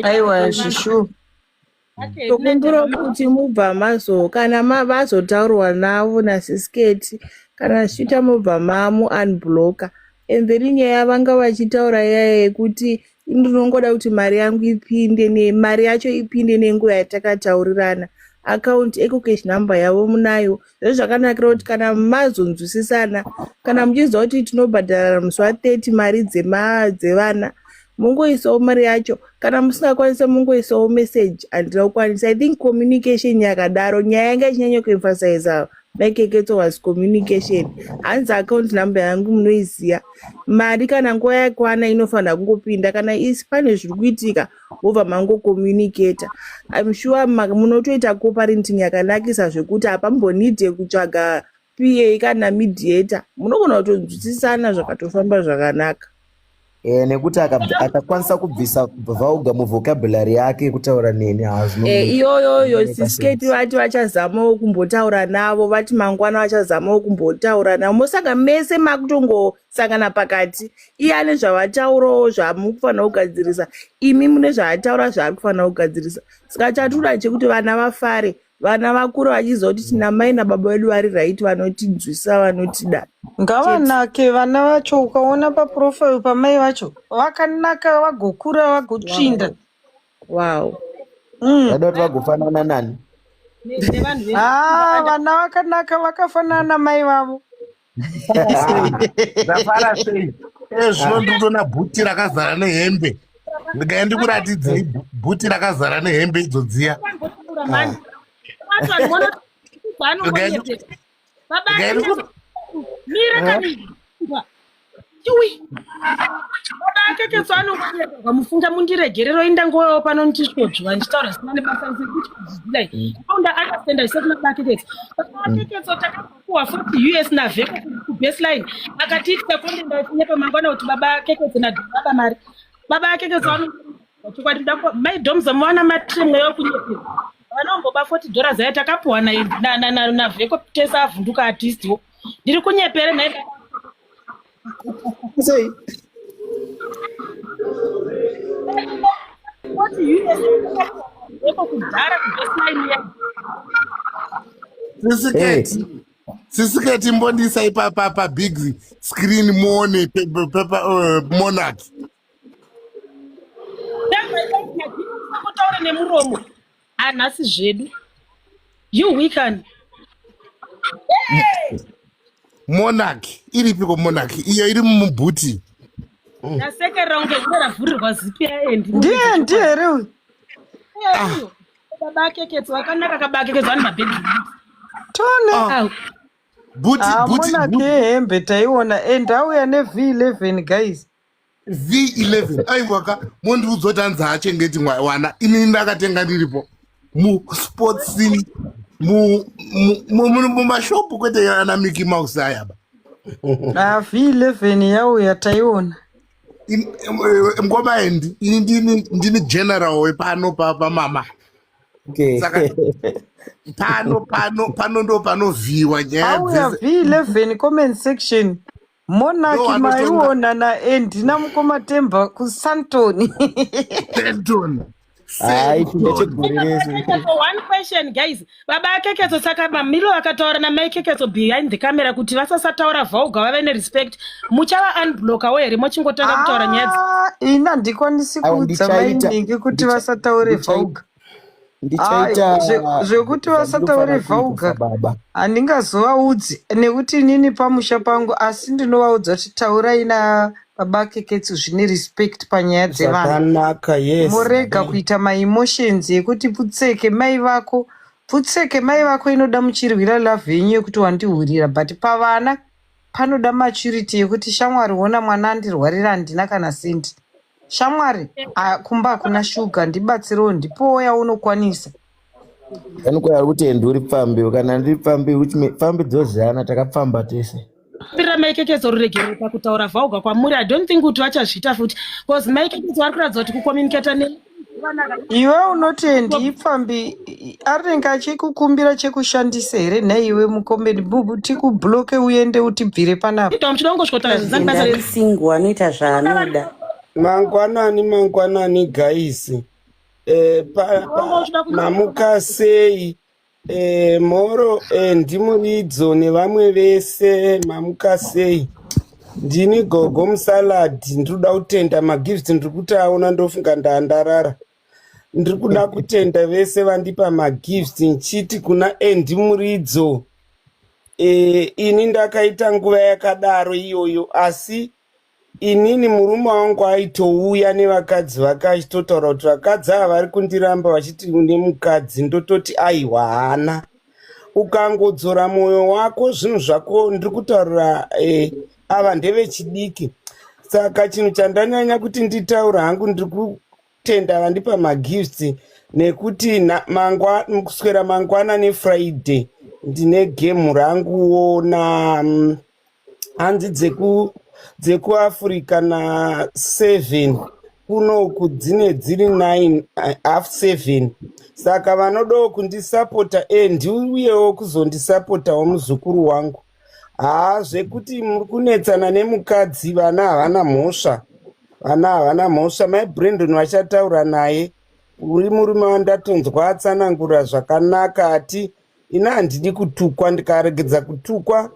Aiwa, zvishu. Tokumbira kuti mubva mazo kana vazotaurwa navo nasisketi, kana zvichiita mubva mamu unblocka. And then nyaya vanga vachitaura iyaya yekuti ndinongoda kuti mari yangu ipinde, nemari yacho ipinde nenguva yatakataurirana. Account, EcoCash number yavo munayo. Zvo zvakanakira kuti kana mazonzwisisana, kana muchiziva kuti tinobhadharana musi wa30 mari dzevana, mungoisawo mari yacho. Kana musingakwanisa, mungoisawo message, "Handina kukwanisa." I think communication yakadaro, nyaya yanga ichinyanya kuemphasiza maikeketso was communication. Hanzi account number yangu munoiziva, mari kana nguva yakwana inofanira kungopinda. Kana isi pane zviri kuitika, wobva mangocommunicata. I'm sure munotoita co-parenting yakanakisa zvekuti hapambonidhe kutsvaga PA kana mediator. Munogona kutonzwisisana zvakatofamba zvakanaka. Nekuti akakwanisa kubvisa vulgar muvocabulary yake yekutaura neni. Hazvino Iyoyoyo. Zvinoita Sisketi sense. vati vachazamawo kumbotaura navo, vati mangwana vachazamawo kumbotaura navo. Mosaka mese makutongosangana pakati. Iye ane zvavataurawo zvamukufanira kugadzirisa, imi mune zvaataura zvaari kufanira kugadzirisa. Saka chatoda chekuti vana vafare, vana vakura vachiziva kuti tina mai nababa vedu vari right, vanotinzwisisa, vanotida. Ngavanake vana vacho. Ukaona paprofile pamai vacho, vakanaka, vagokura vagotsvinda. Wow. Vada kuti vagofanana nani? Nevanhu Ah, vana vakanaka, vakafanana namai vavo. Ndafara sei ezvino, ndikutoona bhuti rakazara nehembe. Ndikai ndikuratidzei bhuti rakazara nehembe idzo dziya. Vambotaura mani vati vanhu vonoti anongonyepera baba. Mira kani chiwi, baba akeketso anongonyeperwa. Mufunga mundiregerero, indangovawo pano ndichisvodzwa ndichitaura zvisina nebasa rese kuti kudai aunda understand isati baba akeketso. Baba akeketso takapuwa 40 US navheko kubaseline, akatiitisa content achinyepa mangwana kuti baba akeketso nadhoraba mari. Baba akeketso ano chokwadi maidomza muwana matire mweya wekunyepera vanomboba $40 aya takapuwa navheko tese avhunduka artistiwo. Ndiri kunyepere nhai? Sei? 40 US vheko kudhara kubaseline yedu. Sisiketi, sisiketi, mbondisai pabig screen muone monarch. Kutaura nemuromo hanhasi zvedu, you weekend. Monarch iripiko? Monarch iyo iri mubhuti. Ndasekerera kunge zuva ravhurirwa zipi yaendi. Ndiye, ndiye here uyu? Baba akeketso vakanaka, kababa akeketso vane mabhegi. Tone. Bhuti. Ah, Bhuti. Monarch yehembe taiona, and auya neV11, guys. V11, aiwaka, mondiudza kuti hanzi haachengeti wana. Inini ndakatenga ndiripo musports mumashopu, kwete ana Mickey Mouse ayaba. Ah, V11 yauya, taiona. Ngoma endi ini ndini general wepano pamama. Saka pano ndo panovhiwa nyaya Auya dzese. V11, comment section monarch. Ndo Maiona naendi namukoma Temba kuSantoni. Sandton. Hai, ndechegore rese. One question, guys. Baba aKeketso, saka Mamilo akataura namai Keketso behind the camera kuti vasasataura vulgar, vave nerespect. Muchava unblockawo here, mochingotanga kutaura nyaya Ah, ini handikwanisi Aiwa, kuudza ndichaita mainingi kuti vasataure vulgar. Ndichaita Zvekuti vasataure zvandinofanira kuita vulgar sababa. Handingazovaudzi nekuti inini pamusha pangu, asi ndinovaudza kuti taurai nababa Keketso zvine respect panyaya dzevana. Zvakanaka, yes. Morega kuita maemotions ekuti putseke mai vako, putseke mai vako. Inoda muchirwira love yenyu yekuti wandihurira, but pavana panoda maturity yekuti shamwari, ona mwana andirwarira, handina kana sendi. Shamwari, ah, kumba hakuna shuga, ndibatsirewo, ndipowo yaunokwanisa. Anokwana ari kuti endi uri pfambi. Kana ndiri pfambi, which pfambi dzoziyana, takapfamba tese. Kumbirira mai Keketso ruregerero pakutaura vulgar kwamuri. I don't think kuti vachazviita futi, because mai Keketso vari kuratidza kuti kucommunicata ne Iwe unoti ndipfambi, anenge achikukumbira chekushandisa here nhaiwe mukomedi? Bubu, tikubloke uende, utibvire panapa. Ita muchida kungosvikotaura zvisina basa. Ari single, anoita zvaanoda. Mangwanani, mangwanani guys. Pa mamuka sei? Moro, ndimuridzo nevamwe vese, mamuka sei? Ndini gogo musaladi. Ndinoda kutenda magifts ndiri kutaona, ndofunga ndandarara. Ndiri kuda kutenda vese vandipa magifts, nchiti kuna Endimuridzo, ini ndakaita nguva yakadaro iyoyo, asi inini murume wangu aitouya nevakadzi vake achitotaura kuti vakadzi ava vari kundiramba vachiti une mukadzi. Ndototi aiwa, haana. Ukangodzora mwoyo wako, zvinhu zvako. Ndiri kutaurira ava ndevechidiki, saka chinhu chandanyanya kuti nditaura hangu, ndiri kutenda vandipa magifts, nekuti kuswera mangwana neFriday ndine gemu ranguwo na hanzi dzekuAfrica na7, kunoku dzine dziri 9, half 7. Saka vanodawo kundisapota, ndiuyewo kuzondisapotawo muzukuru wangu. Haa, zvekuti muri kunetsana nemukadzi, vana havana mhosva, vana havana mhosva. Mai Brandon vachataura naye. Uri murume wandatonzwa atsanangura zvakanaka, ati ina handidi kutukwa, ndikaregedza kutukwa.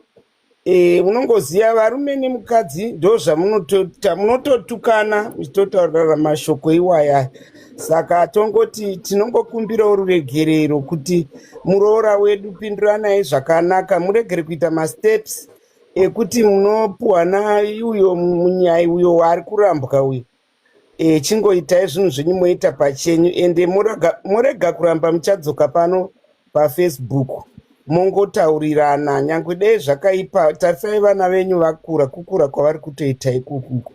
Unongoziva varume nemukadzi ndo zvamunotoita, munototukana muchitotaurirana mashoko iwaya. Saka tongoti tinongokumbirawo ruregerero kuti muroora wedu pinduranai zvakanaka, muregere kuita masteps ekuti munopuhwa nauyo munyai uyo waari kurambwa uyo. Chingoitai zvinhu zvenyu moita pachenyu, ende morega kuramba muchadzoka pano paFacebook, mongotaurirana. Nyange dei zvakaipa, tarisai vana venyu vakura, kukura kwavari kutoita ikukuku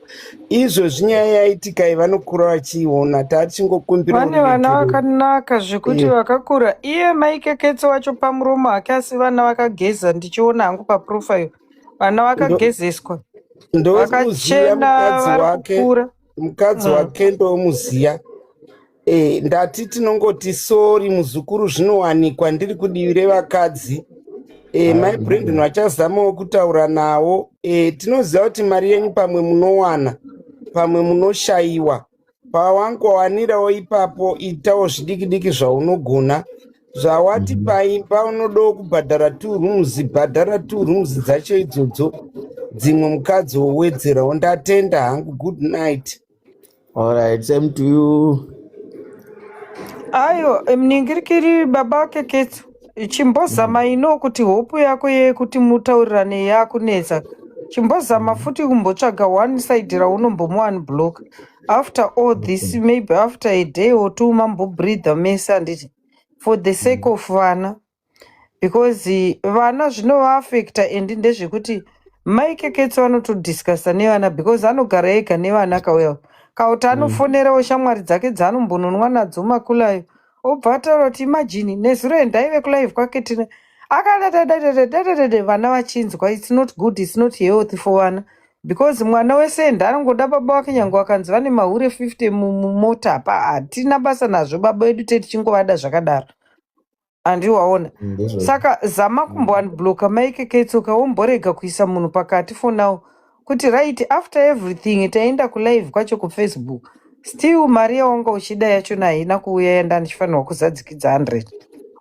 izvozvi, nyaya yaitika vanokura vachiiona. Tatichingokumbira Vane vana vakanaka zvekuti vakakura. Iye maikeketso wacho pamuromo hake, asi vana vakageza. Ndichiona hangu paprofile, vana vakagezeswa, Ndomuziya vakachena, mukadzi vari wake. kukura. Mukadzi wake ndomuziya. Ndati tinongoti sorry muzukuru, zvinowanikwa. Ndiri kudivi revakadzi. Mai Brandon vachazamawo kutaura nawo. Tinoziva kuti mari yenyu pamwe munowana, pamwe munoshayiwa. Pawangowanirawo ipapo, itawo zvidiki diki zvaunogona. Zvawati paimba unodawo kubhadhara two rooms, bhadhara two rooms dzacho idzodzo, dzimwe mukadzi wowedzerawo. Ndatenda hangu, good night. Alright, same to you. Ayo, muningirikiri baba Keketso, chimbozama ino kuti hope yako yekuti mutaurirane yakunetsa, chimbozama futi kumbotsvaga one side raunombomuunblock after all this, maybe after a day or two mambobreatha mese, handiti? For the sake of vana, because vana zvinovaafecta. And ndezvekuti mai Keketso vanotodiscussa nevana, because anogara ega nevana. Kauya kauti anofonerawo shamwari dzake dzaanombononwa nadzo makulayo, obva ataura kuti imagine nezuro endaive kulive kwake, tine akadadadadadadadade, vana vachinzwa. It's not good, it's not healthy for vana, because mwana wese enda anongoda baba wake, nyange vakanzi vane mahure 50 mumota pa, hatina basa nazvo, baba vedu te tichingovada zvakadaro, handiwaona? Ndizvo. Saka zama kumbounblocka maikeketsoka, womborega kuisa munhu pakati for now, kuti right after everything taenda kulive kwacho kuFacebook. Still mari yawanga uchida yachona haina kuuya yanda ndichifanirwa kuzadzikidza 100.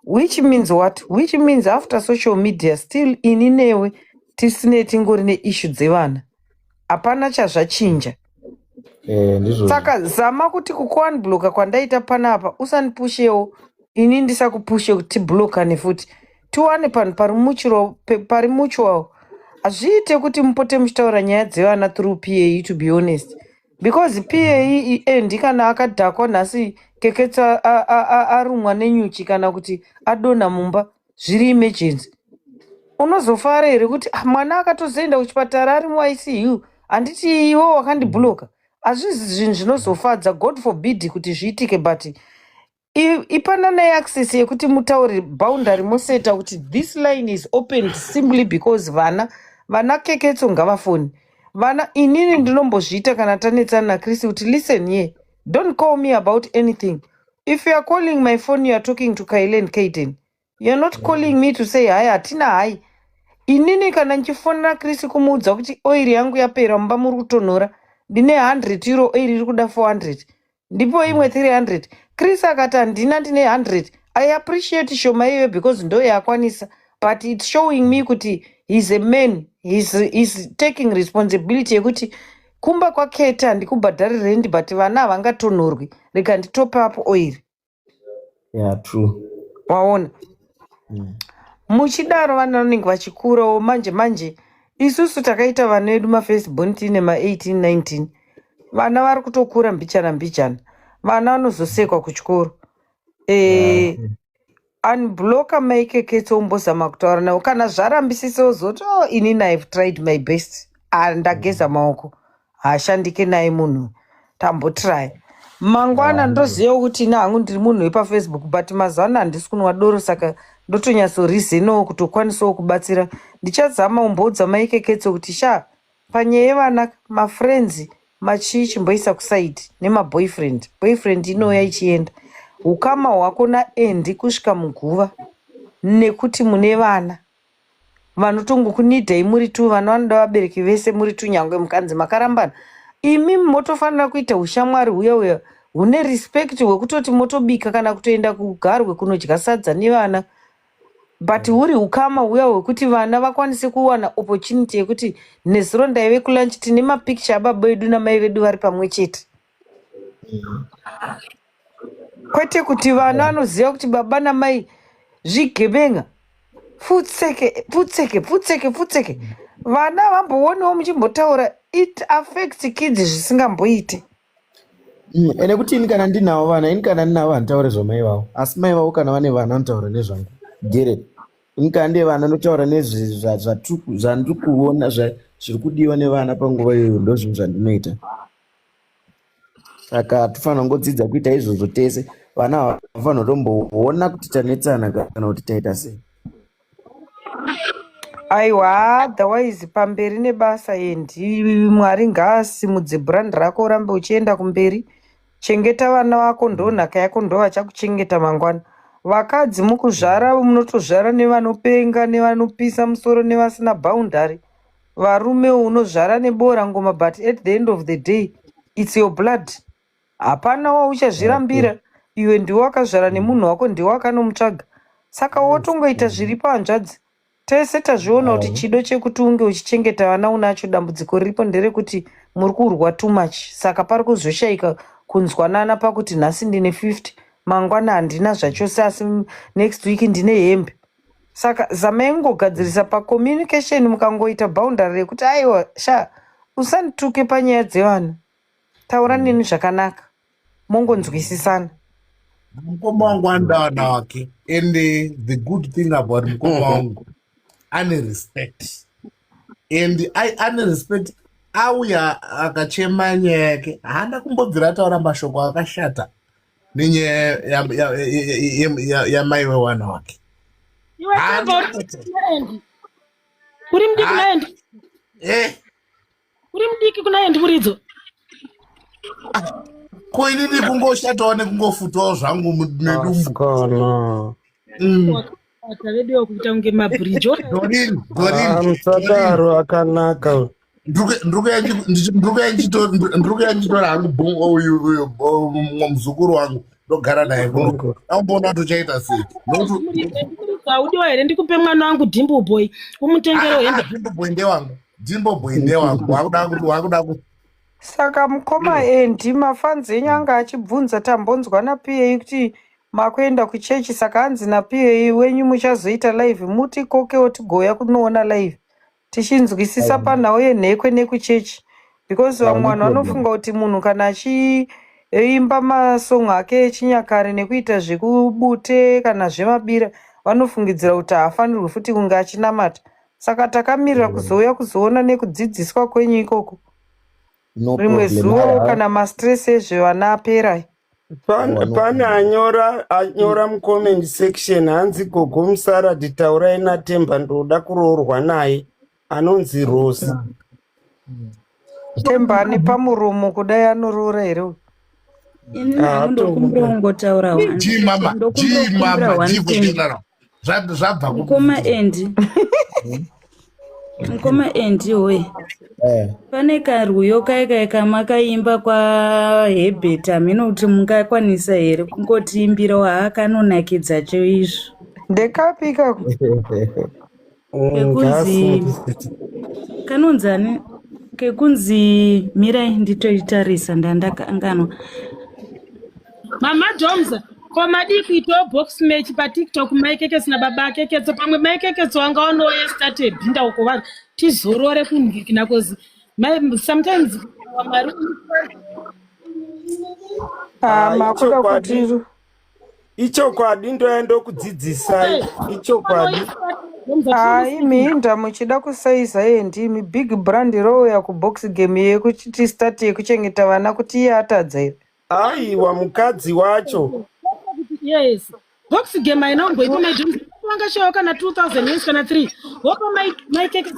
Which means what? Which means after social media still ini newe tisine tingori neissue dzevana. Hapana chazvachinja. Eh, ndizvozvo. Saka zama kuti kukuunblocka kwandaita panapa usandipushewo ini ndisakupushe kuti tiblockane futi tiwane panhu pari mutual pari mutual. Hazviite kuti mupote muchitaura nyaya dzevana through PAE to be honest. Because PAE endi kana akadhakwa nhasi Keketso arumwa nenyuchi kana kuti adonha mumba zviri emergency. Unozofara here kuti ah, mwana akatozoenda kuchipatara ari muICU handiti iwe wakandibhuloka? Hazvisi zvinhu zvinozofadza, God forbid kuti zviitike but ipananai access yekuti mutaure boundary moseta kuti this line is opened simply because vana vana Keketso ngavafoni. Vana inini ndinombozviita kana tanetsana naChris kuti listen here, don't call me about anything. If you are calling my phone you are talking to Kyle and Kaden. You are not calling me to say hi, hatina hi. Inini kana ndichifonera Chris kumuudza kuti oiri yangu yapera mumba muri kutonhora ndine 100 euro oiri iri kuda 400 ndipo imwe 300 Chris akati handina ndine 100 I appreciate shoma iyoyo because ndo yaakwanisa but it's showing me kuti he's a man he's taking responsibility yekuti kumba kwaketa handikubhadhari rendi but vana havangatonhorwi rega nditope up oiri. Yeah, true. Waona? Muchidaro vana vanenge vachikurawo manje manje isusu takaita vana vedu mafirst born tiine ma18 19 vana vari kutokura mbichana mbichana vana vanozosekwa kuchikoro unblocka maikeketso umbozama kutaura navo kana zvarambisisa uzoti oh, inini I have tried my best. Ah, ndageza maoko haashandike naye munhu tambotraya mangwana ndoziva kuti ina hangu ndiri munhu wepaFacebook but mazuva ano handisi kunwa doro saka ndotonyatsorizenowo kutokwanisawo kubatsira ndichazama umboudza maikeketso kuti sha panyaya yevana mafriends machii chimboisa kuside nemaboyfriend boyfriend inouya ichienda ukama hwako naendi kusvika muguva nekuti mune vana vanotongokunidhai muri tu vana vanoda vabereki vese muri tu nyangwe mukanzi makarambana imi motofanira kuita ushamwari huya huya hune respect hwekutoti motobika kana kutoenda kugarwe kunodya sadza nevana but huri ukama huya hwekuti vana vakwanise kuwana opportunity yekuti nezuro ndaive kulunch tine mapicture ababa vedu namai vedu vari pamwe chete kwete kuti vana vanoziva kuti baba namai zvigebenga pfutseke pfutseke pfutseke pfutseke vana vamboonewo muchimbotaura it affects kids zvisingamboite. Ene kuti ini kana ndinawo vana ini kana ndinavo handitaure zvamai vavo asi mai vavo kana vane vana vanotaura nezvangu get it ini kana ndine vana notaura nezvandiri kuona zviri kudiwa nevana panguva iyoyo ndo zvinhu zvandinoita saka tofanira kungodzidza kuita izvozvo tese vana havafanira kutomboona kuti tanetsana kana kuti taita sei. Aiwa otherwise pamberi nebasa endi Mwari ngaasimudze brand rako urambe uchienda kumberi chengeta vana vako ndo nhaka yako ndo vachakuchengeta mangwana. Vakadzi mukuzvara munotozvara nevanopenga nevanopisa musoro nevasina boundary varume unozvara nebora ngoma but at the end of the day it's your blood hapana wauchazvirambira iwe ndiwe wakazvara nemunhu wako ndiwe wakanomutsvaga saka wotongoita zviri pahanzvadzi tese tazviona kuti chido chekuti unge uchichengeta vana unacho dambudziko riripo nderekuti muri kurwa too much saka pari kuzoshayika kunzwanana pakuti nhasi ndine 50 mangwana handina zvachose asi next week ndine hembe saka zamai kungogadzirisa pacommunication mukangoita boundary rekuti aiwa sha usandituke panyaya dzevana taura neni zvakanaka mongonzwisisana. Mukoma wangu anoda vana wake and the good thing about mukoma wangu ane respect and ane respect auya akachema nyaya yake haana kumbobvira ataura mashoko akashata nenyaya yamai wewana wake. Iwe Temba uri mudiki kuna Andy. Uri mudiki kuna Andy. Eh. Uri mudiki kuna Andy Muridzo. Ko inini kungoshatawo nekungofutawo zvangu nedumbu. Asikana. Wakabata vedu wakuita kunge mabridge. Dorin, Dorin. Ah, musadaro akanaka. Ndiri kuya hangu bhongo uyu uyu mumwe muzukuru wangu ndogara naye kuno. Amboona kuti uchaita sei. Nokuti Audiwa here ndikupe mwana wangu Dimple Boy umutengere hembe? Dimple Boy ndewangu. Dimple Boy ndewangu. Wakuda kuti wakuda ku Saka mukoma Andy, mafans enyu anga achibvunza, tambonzwa naPA kuti makuenda kuchechi, saka hanzi naPA wenyu muchazoita live, muti kokewo tigoya kunoona live tichinzwisisa panhau yenhekwe nekuchechi, because vamwe vanhu vanofunga kuti munhu kana achiimba masong ake echinyakare nekuita zvekubute kana zvemabira, vanofungidzira kuti haafanirwi futi kunge achinamata. Saka takamirira kuzouya kuzoona nekudzidziswa kwenyu ikoko No rimwe problem. zuva kana mastress ezvevana apera. Pane anyora mucomment section, hanzi, "Gogo Musaradi, taurai naTemba, ndoda kuroorwa naye." Anonzi Rose. Temba ane pamuromo kudai, anoroora here uyu? Inini hangu ndokumbira kungotaura one. G mama, G Ndokumbira mama, one G for thing. general. Zvabva kupi? Mukoma Andy, mukoma Andy we, pane karwiyo kai kai kamakaimba kwaHebert, hameno kuti mungakwanisa here kungotiimbirawo. Haa, kanonakidza chaizvo. Ndekapi ikako? Kekunzi kanonzi ani, kekunzi, mirai nditoitarisa, ndandakanganwa. Mama Joms, ko madii kuitawo box match paTikTok, Maikeketso nababa Keketso? Pamwe Maikeketso wanga wanoye start ebhinda uko, vanhu tizorore kunhikina, cause sometimes mari. Ah, Ah, makuda ichokwadi. kuti Ichokwadi, ndoya ndokudzidzisai ichokwadi. Hai, mihinda muchida kusaiza endimi big brand rouya kubox game yekuti start yekuchengeta vana, kuti iye atadza here? Aiwa, mukadzi wacho. Yes, box game haina kumboipa. MaiJoms vangashawa kana 2000 years kana 3, wopa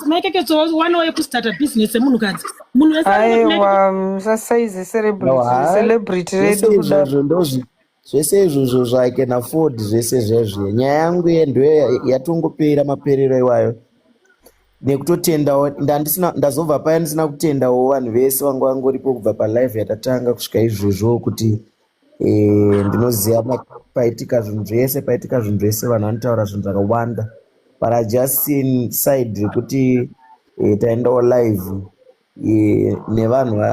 Maikeketso wanawo yekustarta business semunhukadzi, munhu wese anongoti. Aiwa, musasaize No, ha, celebrity zvese redu kudaro. Izvozvo ndozvi zvese izvozvo I can afford zvese zvezvi. Nyaya yangu yendo yatongopera maperero iwayo nekutotendawo. Ndandisina, ndazobva paya ndisina kutendawo vanhu vese vanga vangoripo kubva palive yatatanga kusvika izvozvo, kuti ndinoziva paitika zvinhu zvese, paitika zvinhu zvese, vanhu vanotaura zvinhu zvakawanda, but I just seen side rekuti taendawo live nevanhu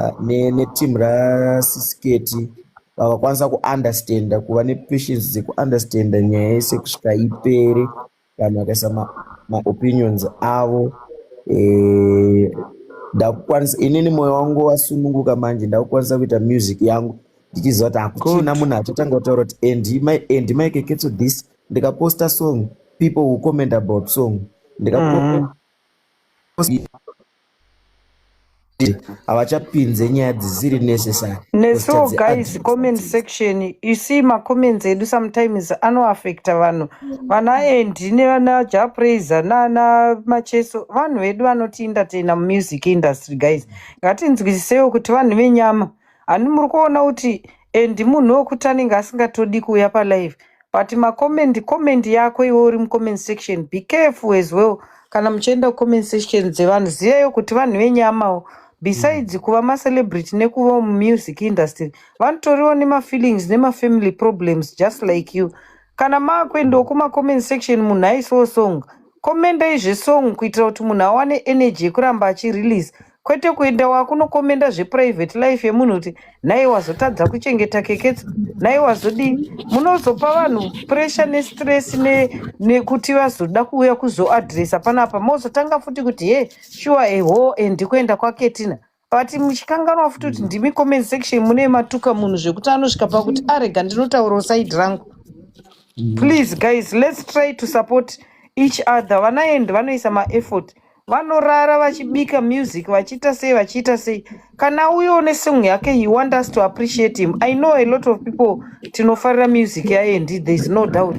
neteam raSisketi, vakakwanisa kuunderstanda, kuva nepatience dzekuunderstanda nyaya yese kusvika ipere. Vanhu vakaisa maopinions avo. Ndakukwanisa inini, mwoyo wangu wasununguka manje, ndakukwanisa kuita music yangu ndichiziva kuti hakuchina munhu achatanga kutaura kuti Andy Maikeketso this. Ndikaposta song, people will comment about song. Ndikaposta, havachapinze nyaya dzisiri necessary. Nesuwo guys, comment section, you see, macomments edu sometimes anoafecta vanhu. Vana Andy nevana Japraiser nana Macheso, vanhu vedu vanotientertaina mumusic industry. Guys, ngatinzwisisewo kuti vanhu venyama. Hani muri kuona kuti Andy munhu wekuti anenge asingatodi kuuya palive, but macomment, comment yako iwe uri mucomment section, be careful as well. Kana muchienda kucomment section dzevanhu, zivaiwo kuti vanhu venyamawo, besides kuva macelebrity nekuva mumusic industry, vanotoriwo nemafeelings nemafamily problems just like you. Kana maakuendawo kumacomment section, munhu aisawo song, komendai zvesong kuitira kuti munhu awane energy yekuramba achirelease, kwete kuenda wakunokomenda zveprivate life yemunhu kuti nhai wazotadza kuchengeta Keketso, nhai wazodii. Munozopa vanhu pressure nestress nekuti vazoda kuuya kuzoadresa panapa, mozotanga futi kuti he, sure, eho, Andy kuenda kwaKetina, but muchikanganwa futi kuti ndimi comment section mune matuka munhu zvekuti anosvika pakuti arega ndinotaurawo side rangu. Please guys, let's try to support each other. Vana Andy vanoisa maeffort, vanorara vachibika music, vachiita sei, vachiita sei. Kana uyo nesong yake, he want us to appreciate him. I know a lot of people tinofarira music yaAndy, there is no doubt,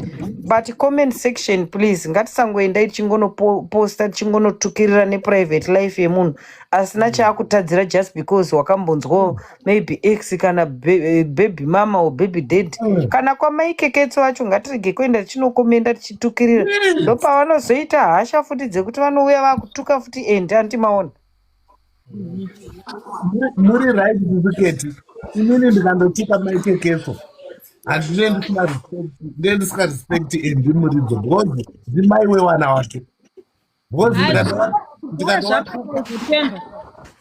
but comment section, please, ngatisangoendai tichingonoposta, tichingonotukirira neprivate life yemunhu asina chaakutadzira just because wakambonzwawo maybe ex kana baby mama or baby dad. Kana kwamaikeketso vacho, ngatirege kuenda tichinokomenda tichitukirira. Ndopavanozoita hasha futi dzekuti vanouya vakutuka futi. Andy, andimaona. Muri right tisiketi. Inini ndikandotuka maikekeso handine ndisina respect, ndine ndisina respect Andy Muridzo because ndimai wewana wake. Because ndikatova September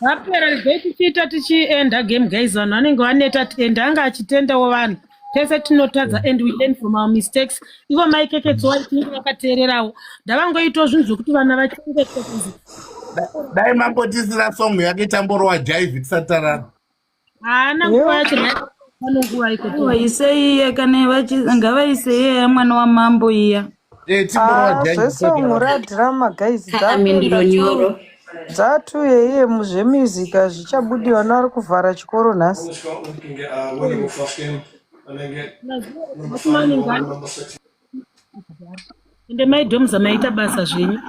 vapera regai tichiita tichienda game guys, vanhu vanenge vaneta and anga achitendawo vanhu. Tese tinotadza and we learn from our mistakes. Ivo maikeketso waitinge vakateererawo, ndavangoitawo zvinhu zvokuti vana vachengetwe kunzi Dai mambotisira song yake tamborowa jaivhi tisati tarara. Haana nguva yacho, pano nguva iko. Vaisei iye kana ngavaise iye yamwana wamambo iya. Ah, zvesong radrama guys. Kana mhinduro nyoro. Dzatuye iye muzvemusic hazvichabudi, vana vari kuvhara chikoro nhasi. Scotland can get a winnable first game and then get number 5 or number 6. Ende maidomza maita basa zvenyu.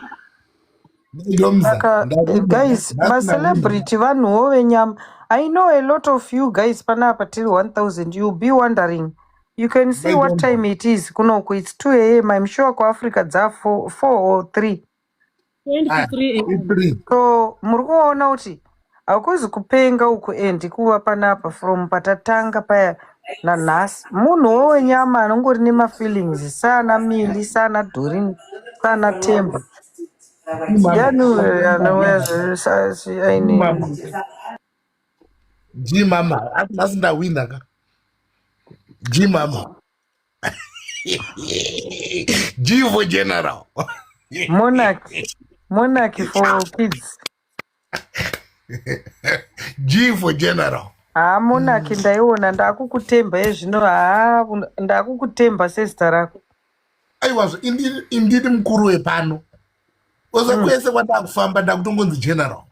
Saka guys, macelebrity vanhuwo venyama. I know a lot of you guys panapa tiri 1000, you'll be wondering. You can see what time it is kunoku. It's 2 a.m. I'm sure kuAfrica dza 4 or 3. 23. So muri kuona kuti hakuzi kupenga uku and kuva panapa from patatanga paya nanhasi. Munhuwo wenyama anongori nemafeelings sana Mili, sana Dorin, sana Temba. Yani anouya aine G mama, asi nhasi ndawina ka. G mama. G for general. Monarch, monarch for kids. G for general. Haa, monarch ndaiona ndakukutemba yezvino. Haa, ndakukutemba sezita rako. Aiwazvo, indini mukuru wepano. Ose kwese kwandakufamba ndakutongonzi general.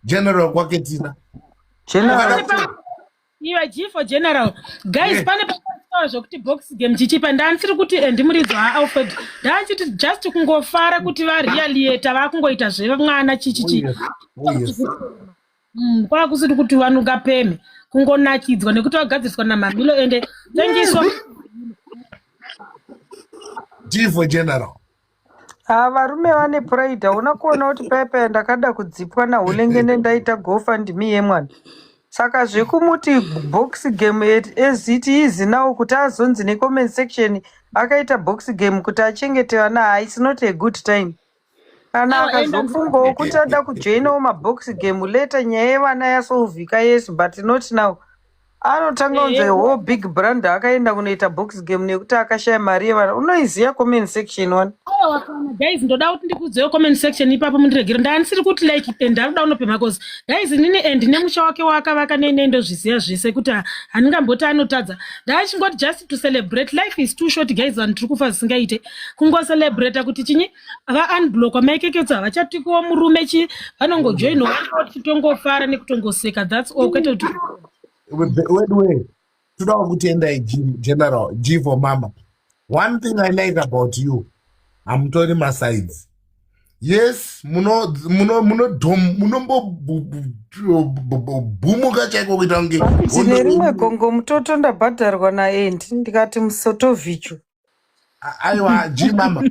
General kwake tina. General. Iwe G for general guys, pane pataura zvokuti box game chichipa, ndandisiri kuti Andy Muridzo haAlfred, ndandichiti just kungofara kuti varealiata vakungoita zvemwana chichichi. Oh, yes. Kwakusiri kuti vanongapemhe, kungonakidzwa nekuti vagadziriswa namamilo ende thank you so G for general. Ha, varume vane pride. Hauna kuona kuti paya paya ndakada kudzipwa nahulengende, ndaita GoFundMe yemwana. Saka zvekumuti box game as it is now, kuti azonzi necomment section akaita box game kuti achengete vana, ha, it's not a good time. Kana Awa, enda akazofungawo kuti ada kujoinawo mabox game later, nyaya yevana yasolvika, yes, but not now. Anotanga kunzi whole big brand akaenda kunoita box game nekuti akashaya mari yevana. Unoiziya comment section one. Aiwa kana guys, ndoda kuti ndikudzewo comment section ipapo, mundiregere. Ndandisiri kuti like and arikuda kunopemha cause guys, inini and nemusha wake waakavaka nene ndozviziva zvese kuti handingamboti anotadza. Ndachingoti just to celebrate, life is too short guys, vanhu tiri kufa zvisingaite. Kungocelebrata kuti chinyi vaunblockwa, maikeketso havachatikuwo murume chi vanongojoinawo titongofara nekutongoseka, that's all, kwete kuti Weduwe, toda kutendai General G for mama. One thing I like about you, hamutori masides. Yes, munombobhumuka chaiko kuita kunge Tine rimwe gongo mutoto ndabhadharwa naEndi ndikati musotovhicho. Aiwa, G mama. But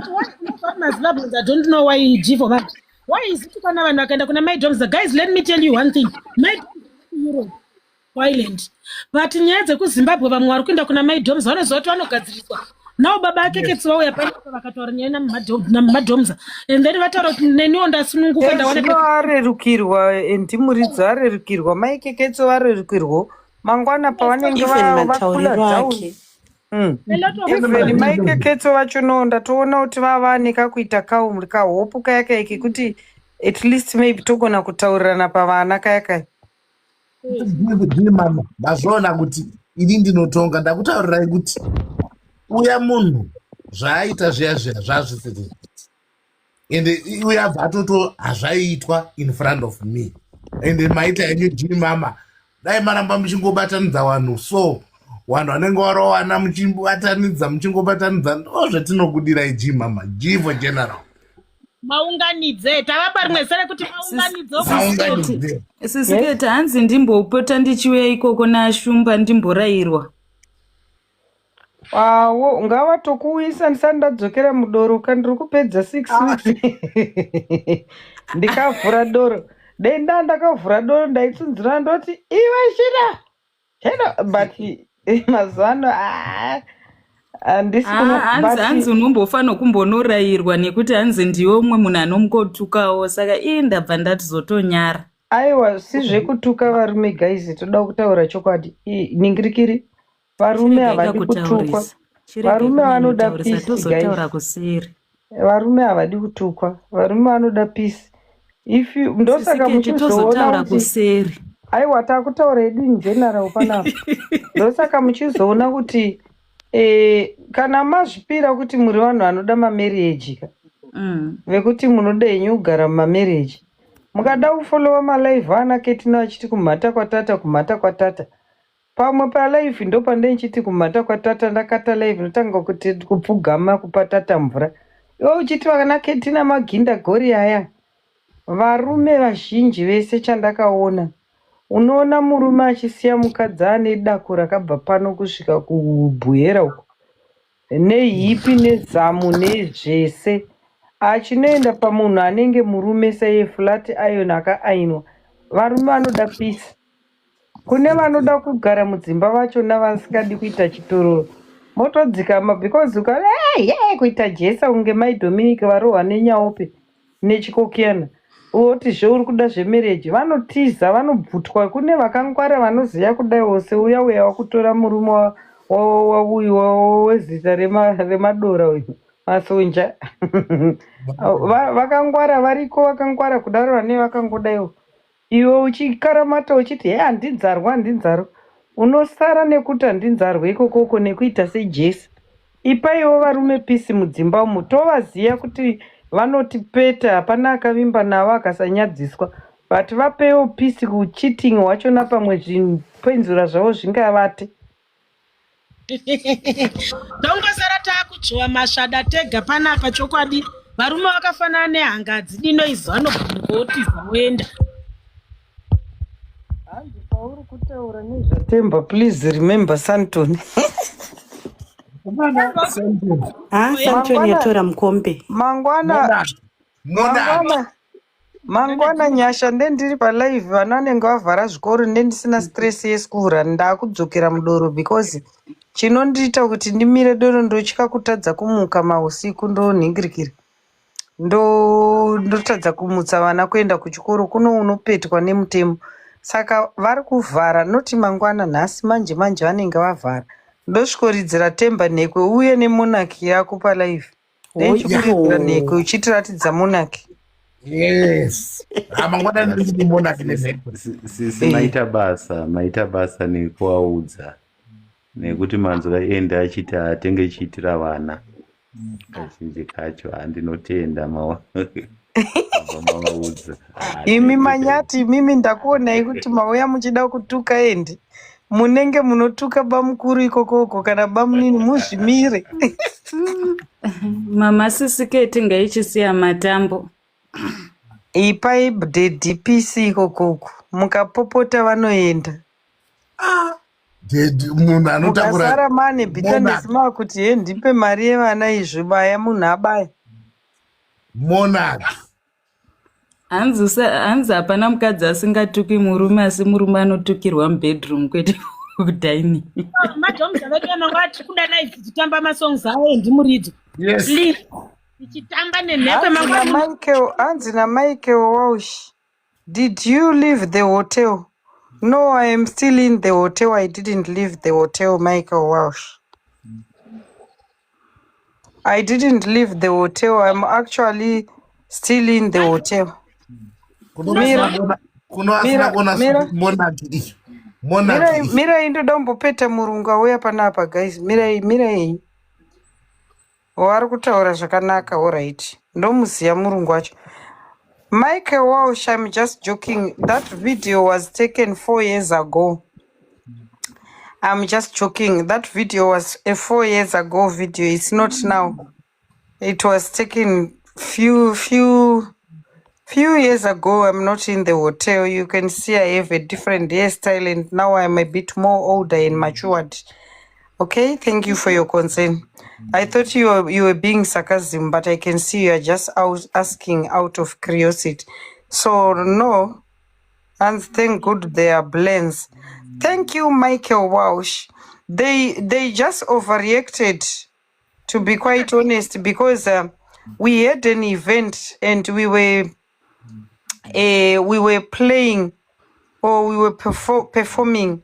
why, what maZimbabweans, I don't know why G for mama. Why is it kana vanhu vakaenda kuna Mai Doms? Guys, let me tell you one thing. Mai Doms Europe, Ireland. But nyaya dzekuZimbabwe, vamwe vari kuenda kuna Mai Doms vanoziva kuti vanogadziriswa. Nao baba akeketsi vauya panapa vakataura nyaya namadomza and then vataura kuti neniwo ndasununguka, ndawana Zvino arerukirwa Andy Muridzo, arerukirwa maikeketso, varerukirwo mangwana pavanenge Even vakula matauriro down. ake. A lot of Even maikeketso vacho ndatoona kuti vava nekakuita kahopu kaya kai kekuti at least maybe togona kutaurirana pavana kaya kai. G mama, ndazviona kuti ini ndinotonga. Ndakutaurirai kuti uya munhu zvaaita zviya zviya zvazvisiri, ende uya abva atoto hazvaiitwa in front of me. Ende maita henyu G mama, dai maramba muchingobatanidza vanhu, so vanhu vanenge varowana muchibatanidza, muchingobatanidza, ndo zvatinokudirai G mama. G for general. Maunganidze, tavapa rimwe zita rekuti maunganidze. Maunganidze. Sisiketi, hanzi ndimbopota ndichiuya ikoko naShumba ndimborayirwa. Awo ngavatokuuyisa ndisati ndadzokera mudoro ka, ndiri kupedza 6 weeks ndikavhura doro. Denda ndakavhura doro ndaitsunzura ndoti iwe shira chena but mazuva ano ah, handisi Ah, hanzi hanzi unombofanira kumbonorayirwa nekuti hanzi ndiwe umwe munhu anomukotukawo saka ii ndabva ndatizotonyara. Aiwa si zvekutuka varume guys toda kutaura chokwadi ningirikiri varume Chiregai havadi kutukwa kakutaurisa. Chiregai varume vanoda kunyanyotaurisa peace tozotaura guys kuseri. Varume havadi kutukwa varume vanoda peace if you ndosaka Sisiketi muchizoona tozotaura kuti kuseri. Aiwa takutaura hedu in general panapa ndosaka muchizoona kuti eh, kana mazvipira kuti muri vanhu vanoda mamarriage ka vekuti munoda henyu kugara mumamarriage mukada kufollowa malive ana Ketina vachiti kumhata kwatata kumhata kwatata pamwe palive ndopande ndichiti kumhata kwatata ndakata live ndotanga kuti kupfugama kupa tata mvura iwe uchiti vakana Ketina maginda gori aya varume vazhinji vese chandakaona unoona murume achisiya mukadzi ane dako rakabva pano kusvika kuBuhera uko nehipi nezamu nezvese achinoenda pamunhu anenge murume saiye flat iron akaainwa varume vanoda peace kune vanoda kugara mudzimba vachona vasingadi kuita chitororo motodzikama because uka hey, hey, kuita jesa kunge mai Dominic varohwa nenyaope nechikokiyana wotizve uri kuda zvemarriage vanotiza vanobvutwa kune vakangwara vanoziva kudaiwo seuya uya wakutora murume wauyu wezita remadora uyu masonja vakangwara variko vakangwara kudaro vane vakangodaiwo iwe uchikaramata uchiti he handinzarwa handinzarwa unosara nekuti handinzarwe ikokoko nekuita sejesi ipaiwo varume peace mudzimba umu tovaziva kuti vanotipeta hapana akavimba navo akasanyadziswa but vapewo peace kucheating hwachona pamwe zvipenzura zvavo zvingavate. Tongosara takudzvova masvada tega panapa chokwadi varume vakafanana nehanga hadzidi noise vanobvunduka wotiza woenda. Hanzi pauri kutaura nezvaTemba please remember Santony. Ha, Santony Mangwana yatora mukombe. mangwana mangwana mangwana nyasha ndendiri palive vana vanenge vavhara zvikoro ndendisina stress yeschool run ndakudzokera mudoro because chinondiita kuti ndimire doro ndotya kutadza kumuka mausiku ndonhingirikira ndotadza kumutsa vana kuenda kuchikoro kuno unopetwa nemutemo saka vari kuvhara noti mangwana nhasi manje manje vanenge vavhara ndosvikoridzira Temba nhekwe uye nemonarchy yako palive ndenchikuridzira nhekwe uchitiratidza monarchy. Yes, mangwana ndiri monarchy nenhekwe. Sisi maita basa, maita basa nekuvaudza nekuti manzwa ende achiti atenge chiitira vana kazhinji kacho handinotenda mavaudza. Imi manyati imimi ndakuonai kuti mauya muchida kutuka endi munenge munotuka bamukuru ikokoko kana bamunini muzvimire. Mama Sisiketi ngaichisiya matambo. Ipai daddy peace ikokoko mukapopota vanoenda. Daddy munhu anotakura mukasara mane bitterness makuti he ndipe mari yevana izvi baya munhu abaya. Monarch. Hanzi hanzi hapana mukadzi asingatuki murume asi murume anotukirwa mubedroom kwete kudining. Majoms vedu vanonga tiri kuda live tichitamba masongs ayo endimuridzo. Yes. Please tichitamba nenhekwe Hanzi mangwana. naMichael hanzi naMichael Walsh did you leave the hotel? No, I am still in the hotel. I didn't leave the hotel, Michael Walsh. I didn't leave the hotel. I'm actually still in the hotel. Mira, Kuno asina mira, kuona mira. Monarch iyi Mirai, monarch iyi mirai ndoda kumbopeta murungu auya panapa guys. Mirai, mirai. Vari kutaura zvakanaka, alright. Ndomuziya murungu wacho. Michael Walsh, I'm just joking. That video was taken 4 years ago. I'm just joking. That video was a 4 years ago video. It's not now. It was taken few years ago. I'm not in the hotel. You can see I have a different hairstyle and now I'm a bit more older and matured. Okay, thank you for your concern. I thought you were being sarcasm, but I can see you are just out asking out of curiosity. So no, And thank God they are blends. Thank you, Michael Walsh. They just overreacted, to be quite honest, because we had an event and we were playing or we were performing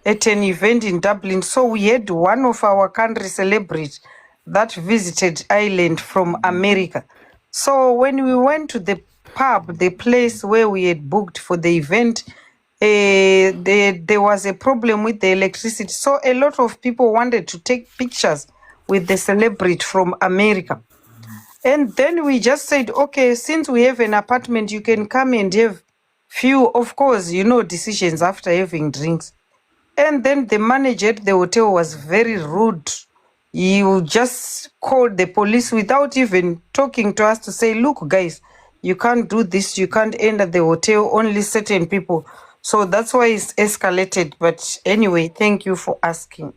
at an event in Dublin. So we had one of our country celebrities that visited Ireland from America. So when we went to the pub, the place where we had booked for the event, there was a problem with the electricity. So a lot of people wanted to take pictures with the celebrity from America. And then we just said, okay, since we have an apartment, you can come and have few, of course, decisions after having drinks. And then the manager at the hotel was very rude. He would just call the police without even talking to us to say, look, guys, you can't do this. You can't enter the hotel, only certain people. So that's why it's escalated. But anyway, thank you for asking.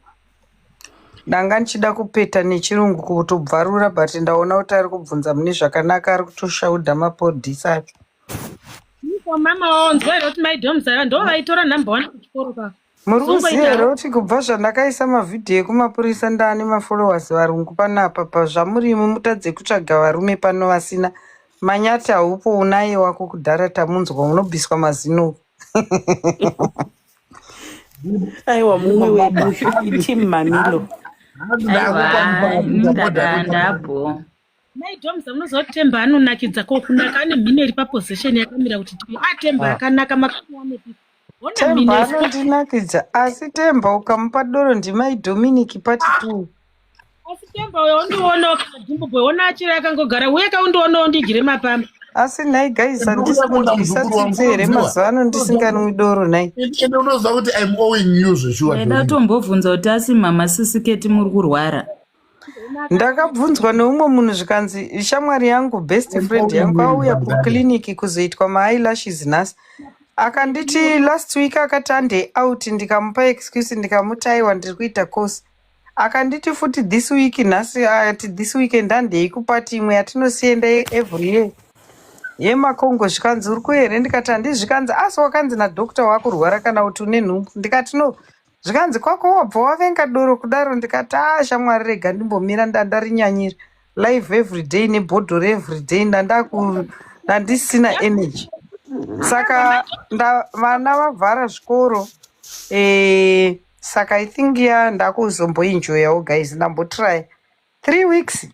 Ndanga ndichida kupeta nechirungu kutobvarura, but ndaona kuti ari kubvunza mune zvakanaka, ari kutoshaudha mapodhisa acho. Iko mama waonzwa here kuti maidomzara ndo vaitora number one kuchikoro ka? Muri kuziva Zongoita here kuti kubva zvandakaisa mavhidhiyo ekumapurisa ndaane mafollowers varungu panapa? Pazvamurimi mutadze kutsvaga varume pano vasina manyati. Haupo unaye wako kudhara, tamunzwa unobviswa mazino. Aiwa, mumwe wedu iteam Mamilo. Aiwa, ndabho. Maidomza, munoziva kuti Temba anonakidza ko kunaka, ane mhino iri paposition yakamira kuti atemba akanaka makamuwanepi ona Temba mhino. anondinakidza, asi Temba ukamupa doro ndimai Dominic part two. Asi Temba uyo undionawo kana dhimbo ona achiri akangogara uye kaundionawo ndigire mapamba. Asi nhai guys, Ndikuda kuona handisi muzukuru wangu. tsitsi here mazuva ano ndisinganwi doro nhai? Ende unoziva kuti I'm owing you zveshuwa. Ndaida tombobvunza kuti asi mama Sisiketi muri kurwara? Ndakabvunzwa neumwe munhu zvikanzi shamwari yangu, best friend yangu, auya kukliniki kuzoitwa maeyelashes nhasi. Akanditi last week akati hande out, ndikamupa excuse, ndikamuti aiwa, ndiri kuita course. Akanditi futi this week nhasi, ati this weekend handei kupati imwe yatinosienda every year yemakongo. Zvikanzi uri kuhere? Ndikati handii. Zvikanzi asi wakanzi nadoctor wakurwara kana kuti une nhumbu? Ndikati no. Zvikanzi kwako wabva wavenga doro kudaro? Ndikati a shamwari, rega ndimbomira, ndandarinyanyira live everyday nebhodhoro everyday, ndandisina energy. Saka vana vavhara zvikoro, saka I think ya ndakuzomboenjoyawo guys, ndambotry 3 weeks.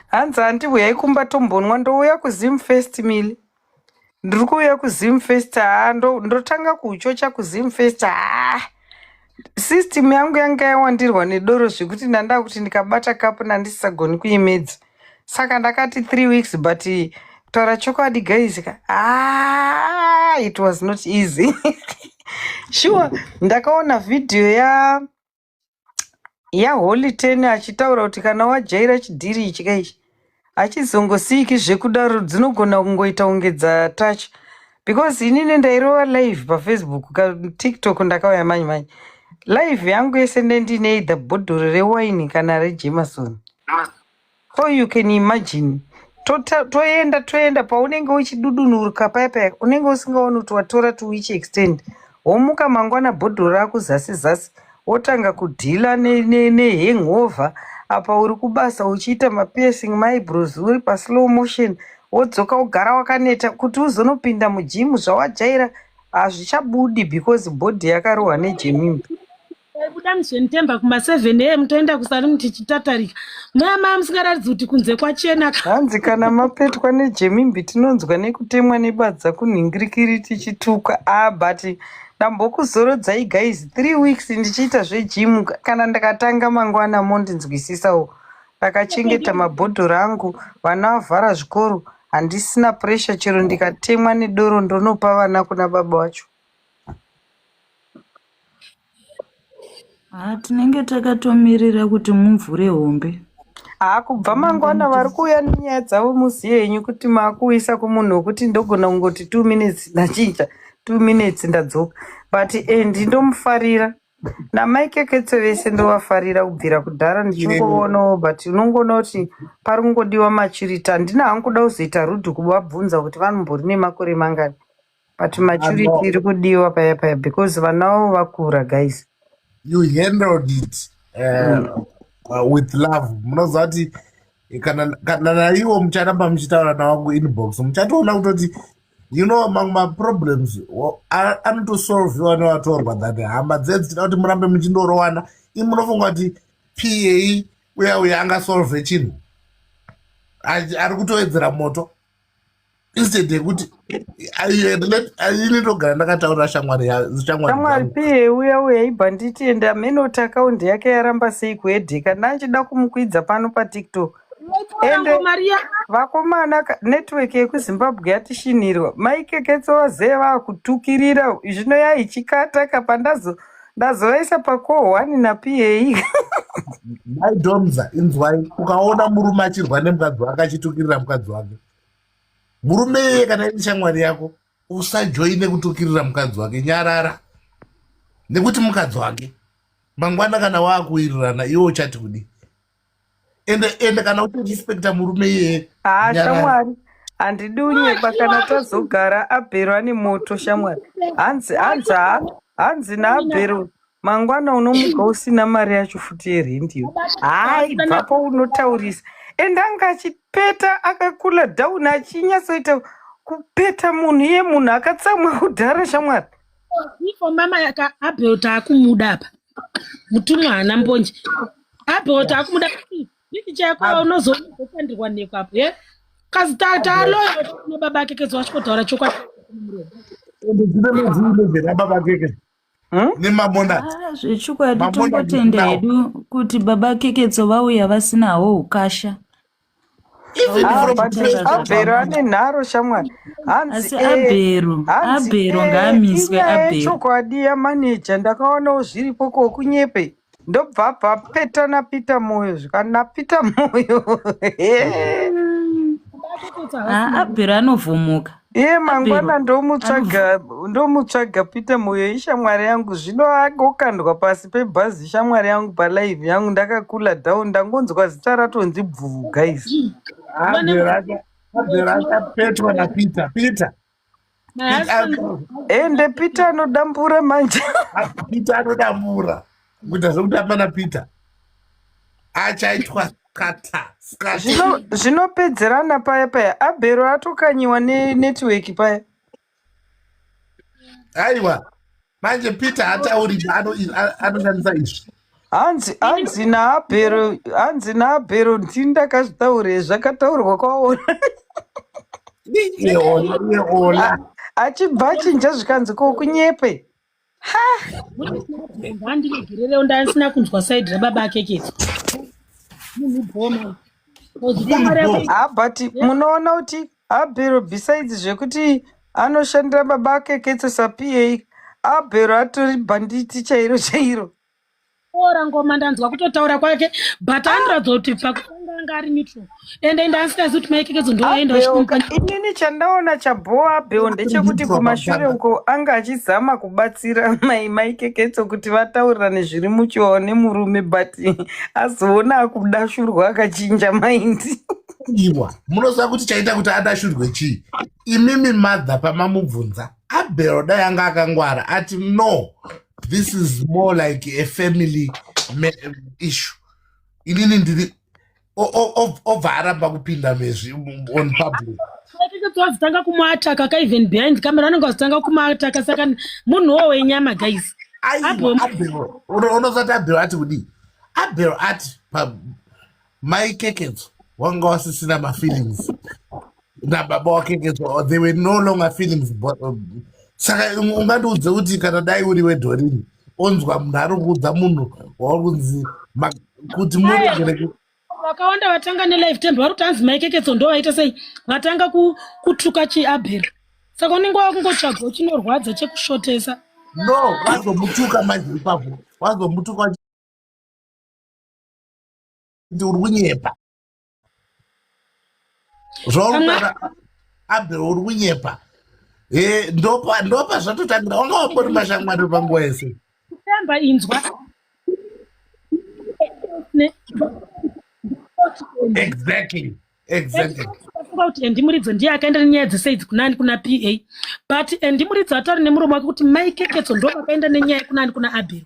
Hanzi handibuyai kumba tombonwa. Ndouya kuZim First mili, ndiri kuuya kuZim First. Haa, ndotanga kuchocha kuZim First. Haa, system yangu yanga yawandirwa nedoro zvekuti ndanda kuti ndikabata kapu nandisisagoni kuimedza. Saka ndakati 3 weeks, but kutaura chokwadi guys ka, ah, it was not easy, sure. Ndakaona vhidhiyo ya yaHoly Ten achitaura kuti kana wajaira chidhiri ichi kaichi hachizongosiyiki zvekudaro, dzinogona kungoita kunge dzatacha, because inini ndairova live paFacebook, TikTok ndakauya manye manye. Live yangu yese ndendine either bhodhoro rewaini kana reJameson, so you can imagine. Toenda toenda, paunenge uchidudunuka paya paya unenge usingaoni kuti watora to which extent. Womuka mangwana bhodhoro rako zasi zasi, wotanga kudhila nehangover. Apa uri kubasa uchiita mapiercing maeyebrows uri paslow motion, wodzoka wogara wakaneta kuti uzonopinda mugym zvawajaira hazvichabudi because body yakarohwa nejemimbi. Taibuda muzvenitemba kuma7 am, toenda kusaluni tichitatarika muya maa musingaratidzi kuti kunze kwachena. Hanzi kana mapetwa nejemimbi tinonzwa nekutemwa nebadza kunhingirikiri tichituka. Ah, but ndambokuzorodzai guys, 3 weeks ndichiita zvegym. Kana ndakatanga mangwana mondinzwisisawo. Ndakachengeta mabhodhoro angu, vana vavhara zvikoro, handisina pressure. Chero ndikatemwa nedoro ndonopa vana kuna baba vacho. Ha, tinenge takatomirira kuti muvhure hombe. Haa, kubva mangwana vari kuuya nenyaya dzavo muziye henyu kuti maakuisa kumunhu wekuti ndogona kungoti 2 minutes ndachinja, 2 minutes ndadzoka, but and ndomufarira. Namai Keketso vese ndovafarira kubvira kudhara ndichingovoonawo but unongoona kuti pari kungodiwa maturity. Handina hangu kuda kuzoita rude kuvabvunza kuti vanombori nemakore mangani but maturity Ano. iri kudiwa paya paya because vana vavo vakura guys. You handled it with love. Munoziva kuti kana naiwo mucharamba muchitaura nawangu inbox, muchatoona kutoti mamwe maproblems anotosolviwa nevatorwa than hama dzedzi. Tida kuti murambe muchindorowana. Imi munofunga kuti pa uya uya angasolve chinhu? Ari kutowedzera moto instead yekuti ini ndogara ndakataurira shamwari shamwari Shamwari dzangu. Piye uya uya ibva nditi ende hameno kuti akaunti yake yaramba sei kuedheka. Ndanchida kumukwidza pano paTikTok. Ende Maria. Vakomana, network yekuZimbabwe yatishinirwa. Maikeketso vazee vakutukirira zvino yaichikata kapa ndazovaisa pacall one naPA. Maidomza, inzwai, ukaona murume achirwa nemukadzi wake, achitukirira mukadzi wake, murume iyeye kana iri shamwari yako, usajoine kutukirira mukadzi wake. Nyarara, nekuti mukadzi wake mangwana kana waakuwirirana, iwe uchati kudii? Ende kana uchirespekta murume iyeye, Haa. nyarara. Shamwari, handidi unyepa, kana tazogara Abhero ane moto shamwari. Hanzi ha hanzi naAbhero, mangwana unomuka usina mari yacho futi yerendiyo. Hai, bvapo unotaurisa. Ende anga achipeta akakula down, achinyatsoita kupeta munhu iye, munhu akatsamwa kudhara shamwari. Ifo mama yaka Abel taakumuda apa. Mutumwa haana mbonje. Abel taakumuda. Pikicha yako unozokandirwa neko apo, ye? Kazi taloya baba kekedzo vachikotaura chokwadi. Ende dzine mwedzi 11 ababa keke nemamonati. Ah, zvechokwadi. Mamonati Tongotenda now. hedu kuti baba Keketso vauya vasinawo ukasha. Even Ah, from but Vachitaura Abhero ane zvakanaka. nharo shamwari. Hanzi Asi Abhero, hanzi Abhero ngaamiswe. inyaya Abhero. yechokwadi yamaneja, ndakaonawo zviripo kokunyepe. Ndobva abva peta naPeter Moyo, zvikani naPeter Moyo. Ah, Abhero anovhumuka. Iye Abhero mangwana ndomutsvaga, ndomutsvaga Peter Moyo ishamwari yangu. Zvino agokandwa pasi pebhazi shamwari yangu palive yangu ndakakula down, ndangonzwa zita ratonzi bvuu guys. Abhero achapetwa naPeter. Peter. My husband Ende Peter anodambura manje. Peter anodambura kuita zvekutamba naPeter, achaitwa skata skata. Zvinopedzerana paya paya. Abhero atokanyiwa nenetwork paya. Aiwa, manje Peter hatauri, anoshandisa izvi. Hanzi naAbhero, hanzi naAbhero, ndini ndakazvitaure, zvakataurwa kwaona. Iye ola, iye ola. Achibva achinja zvikanzi kokunyepe. Ngandiregererewo, ndasina kunzwa side rababa aKeketso. Munhu bhoma. Ah, but munoona kuti Abhero, besides zvekuti anoshandira baba aKeketso saPA, Abhero atori bhanditi chairo chairo. Ora ngoma, ndanzwa kutotaura kwake, but anoratidza kuti pakutanga anga ari neutral, ende ndasingazivi kuti maikekedzo ndoaenda Abhero vachikumupa. Inini chandaona chabhowa Abhero ndechekuti Neutral kumashure pakutanga. uko anga achizama kubatsira maikeketso kuti vataurirane zviri muchiwawo nemurume, but azoona akudashurwa akachinja mind. Iwa, munoziva kuti chaita kuti adashurwe chii? Imimi madha pamamubvunza Abhero, dai anga akangwara ati, "No, this is more like a family issue. Inini ndiri obva aramba kupinda mezvi on public. Maikeketso vazitanga kumuataka ka, even behind camera vanenge vazitanga kumuataka, saka munhuwo wenyama guys. Aiwa. Abhero. Abhero, unozati Abhero ati kudii? Abhero ati maikeketso wanga wasisina mafeelings nababa waKeketso. There were no longer feelings, but, saka ungandiudze kuti kana dai uri wedhorini, onzwa munhu ari kuudza munhu wauri kunzi kuti muregere Vakawanda vatanga nelive tembe vari kuti hanzi maikeketso ndo vaita sei, vatanga kutuka chiAbhero, saka unenge wakungotsvagawo chinorwadza chekushotesa. No, wazomutuka manje ipapo, wazomutuka kuti uri kunyepa zvauri kutaura Abhero, uri kunyepa. Ndopa zvatotangira, wanga wambori mashamwari panguva yese. Themba inzwa. Ne. Exactly. Funga kuti Andy Muridzo ndiye akaenda nenyaya dzese idzi kunani, kuna PA, but Andy Muridzo atauri nemuromo wake kuti Mai Keketso ndo vakaenda nenyaya kunani, kuna Abel.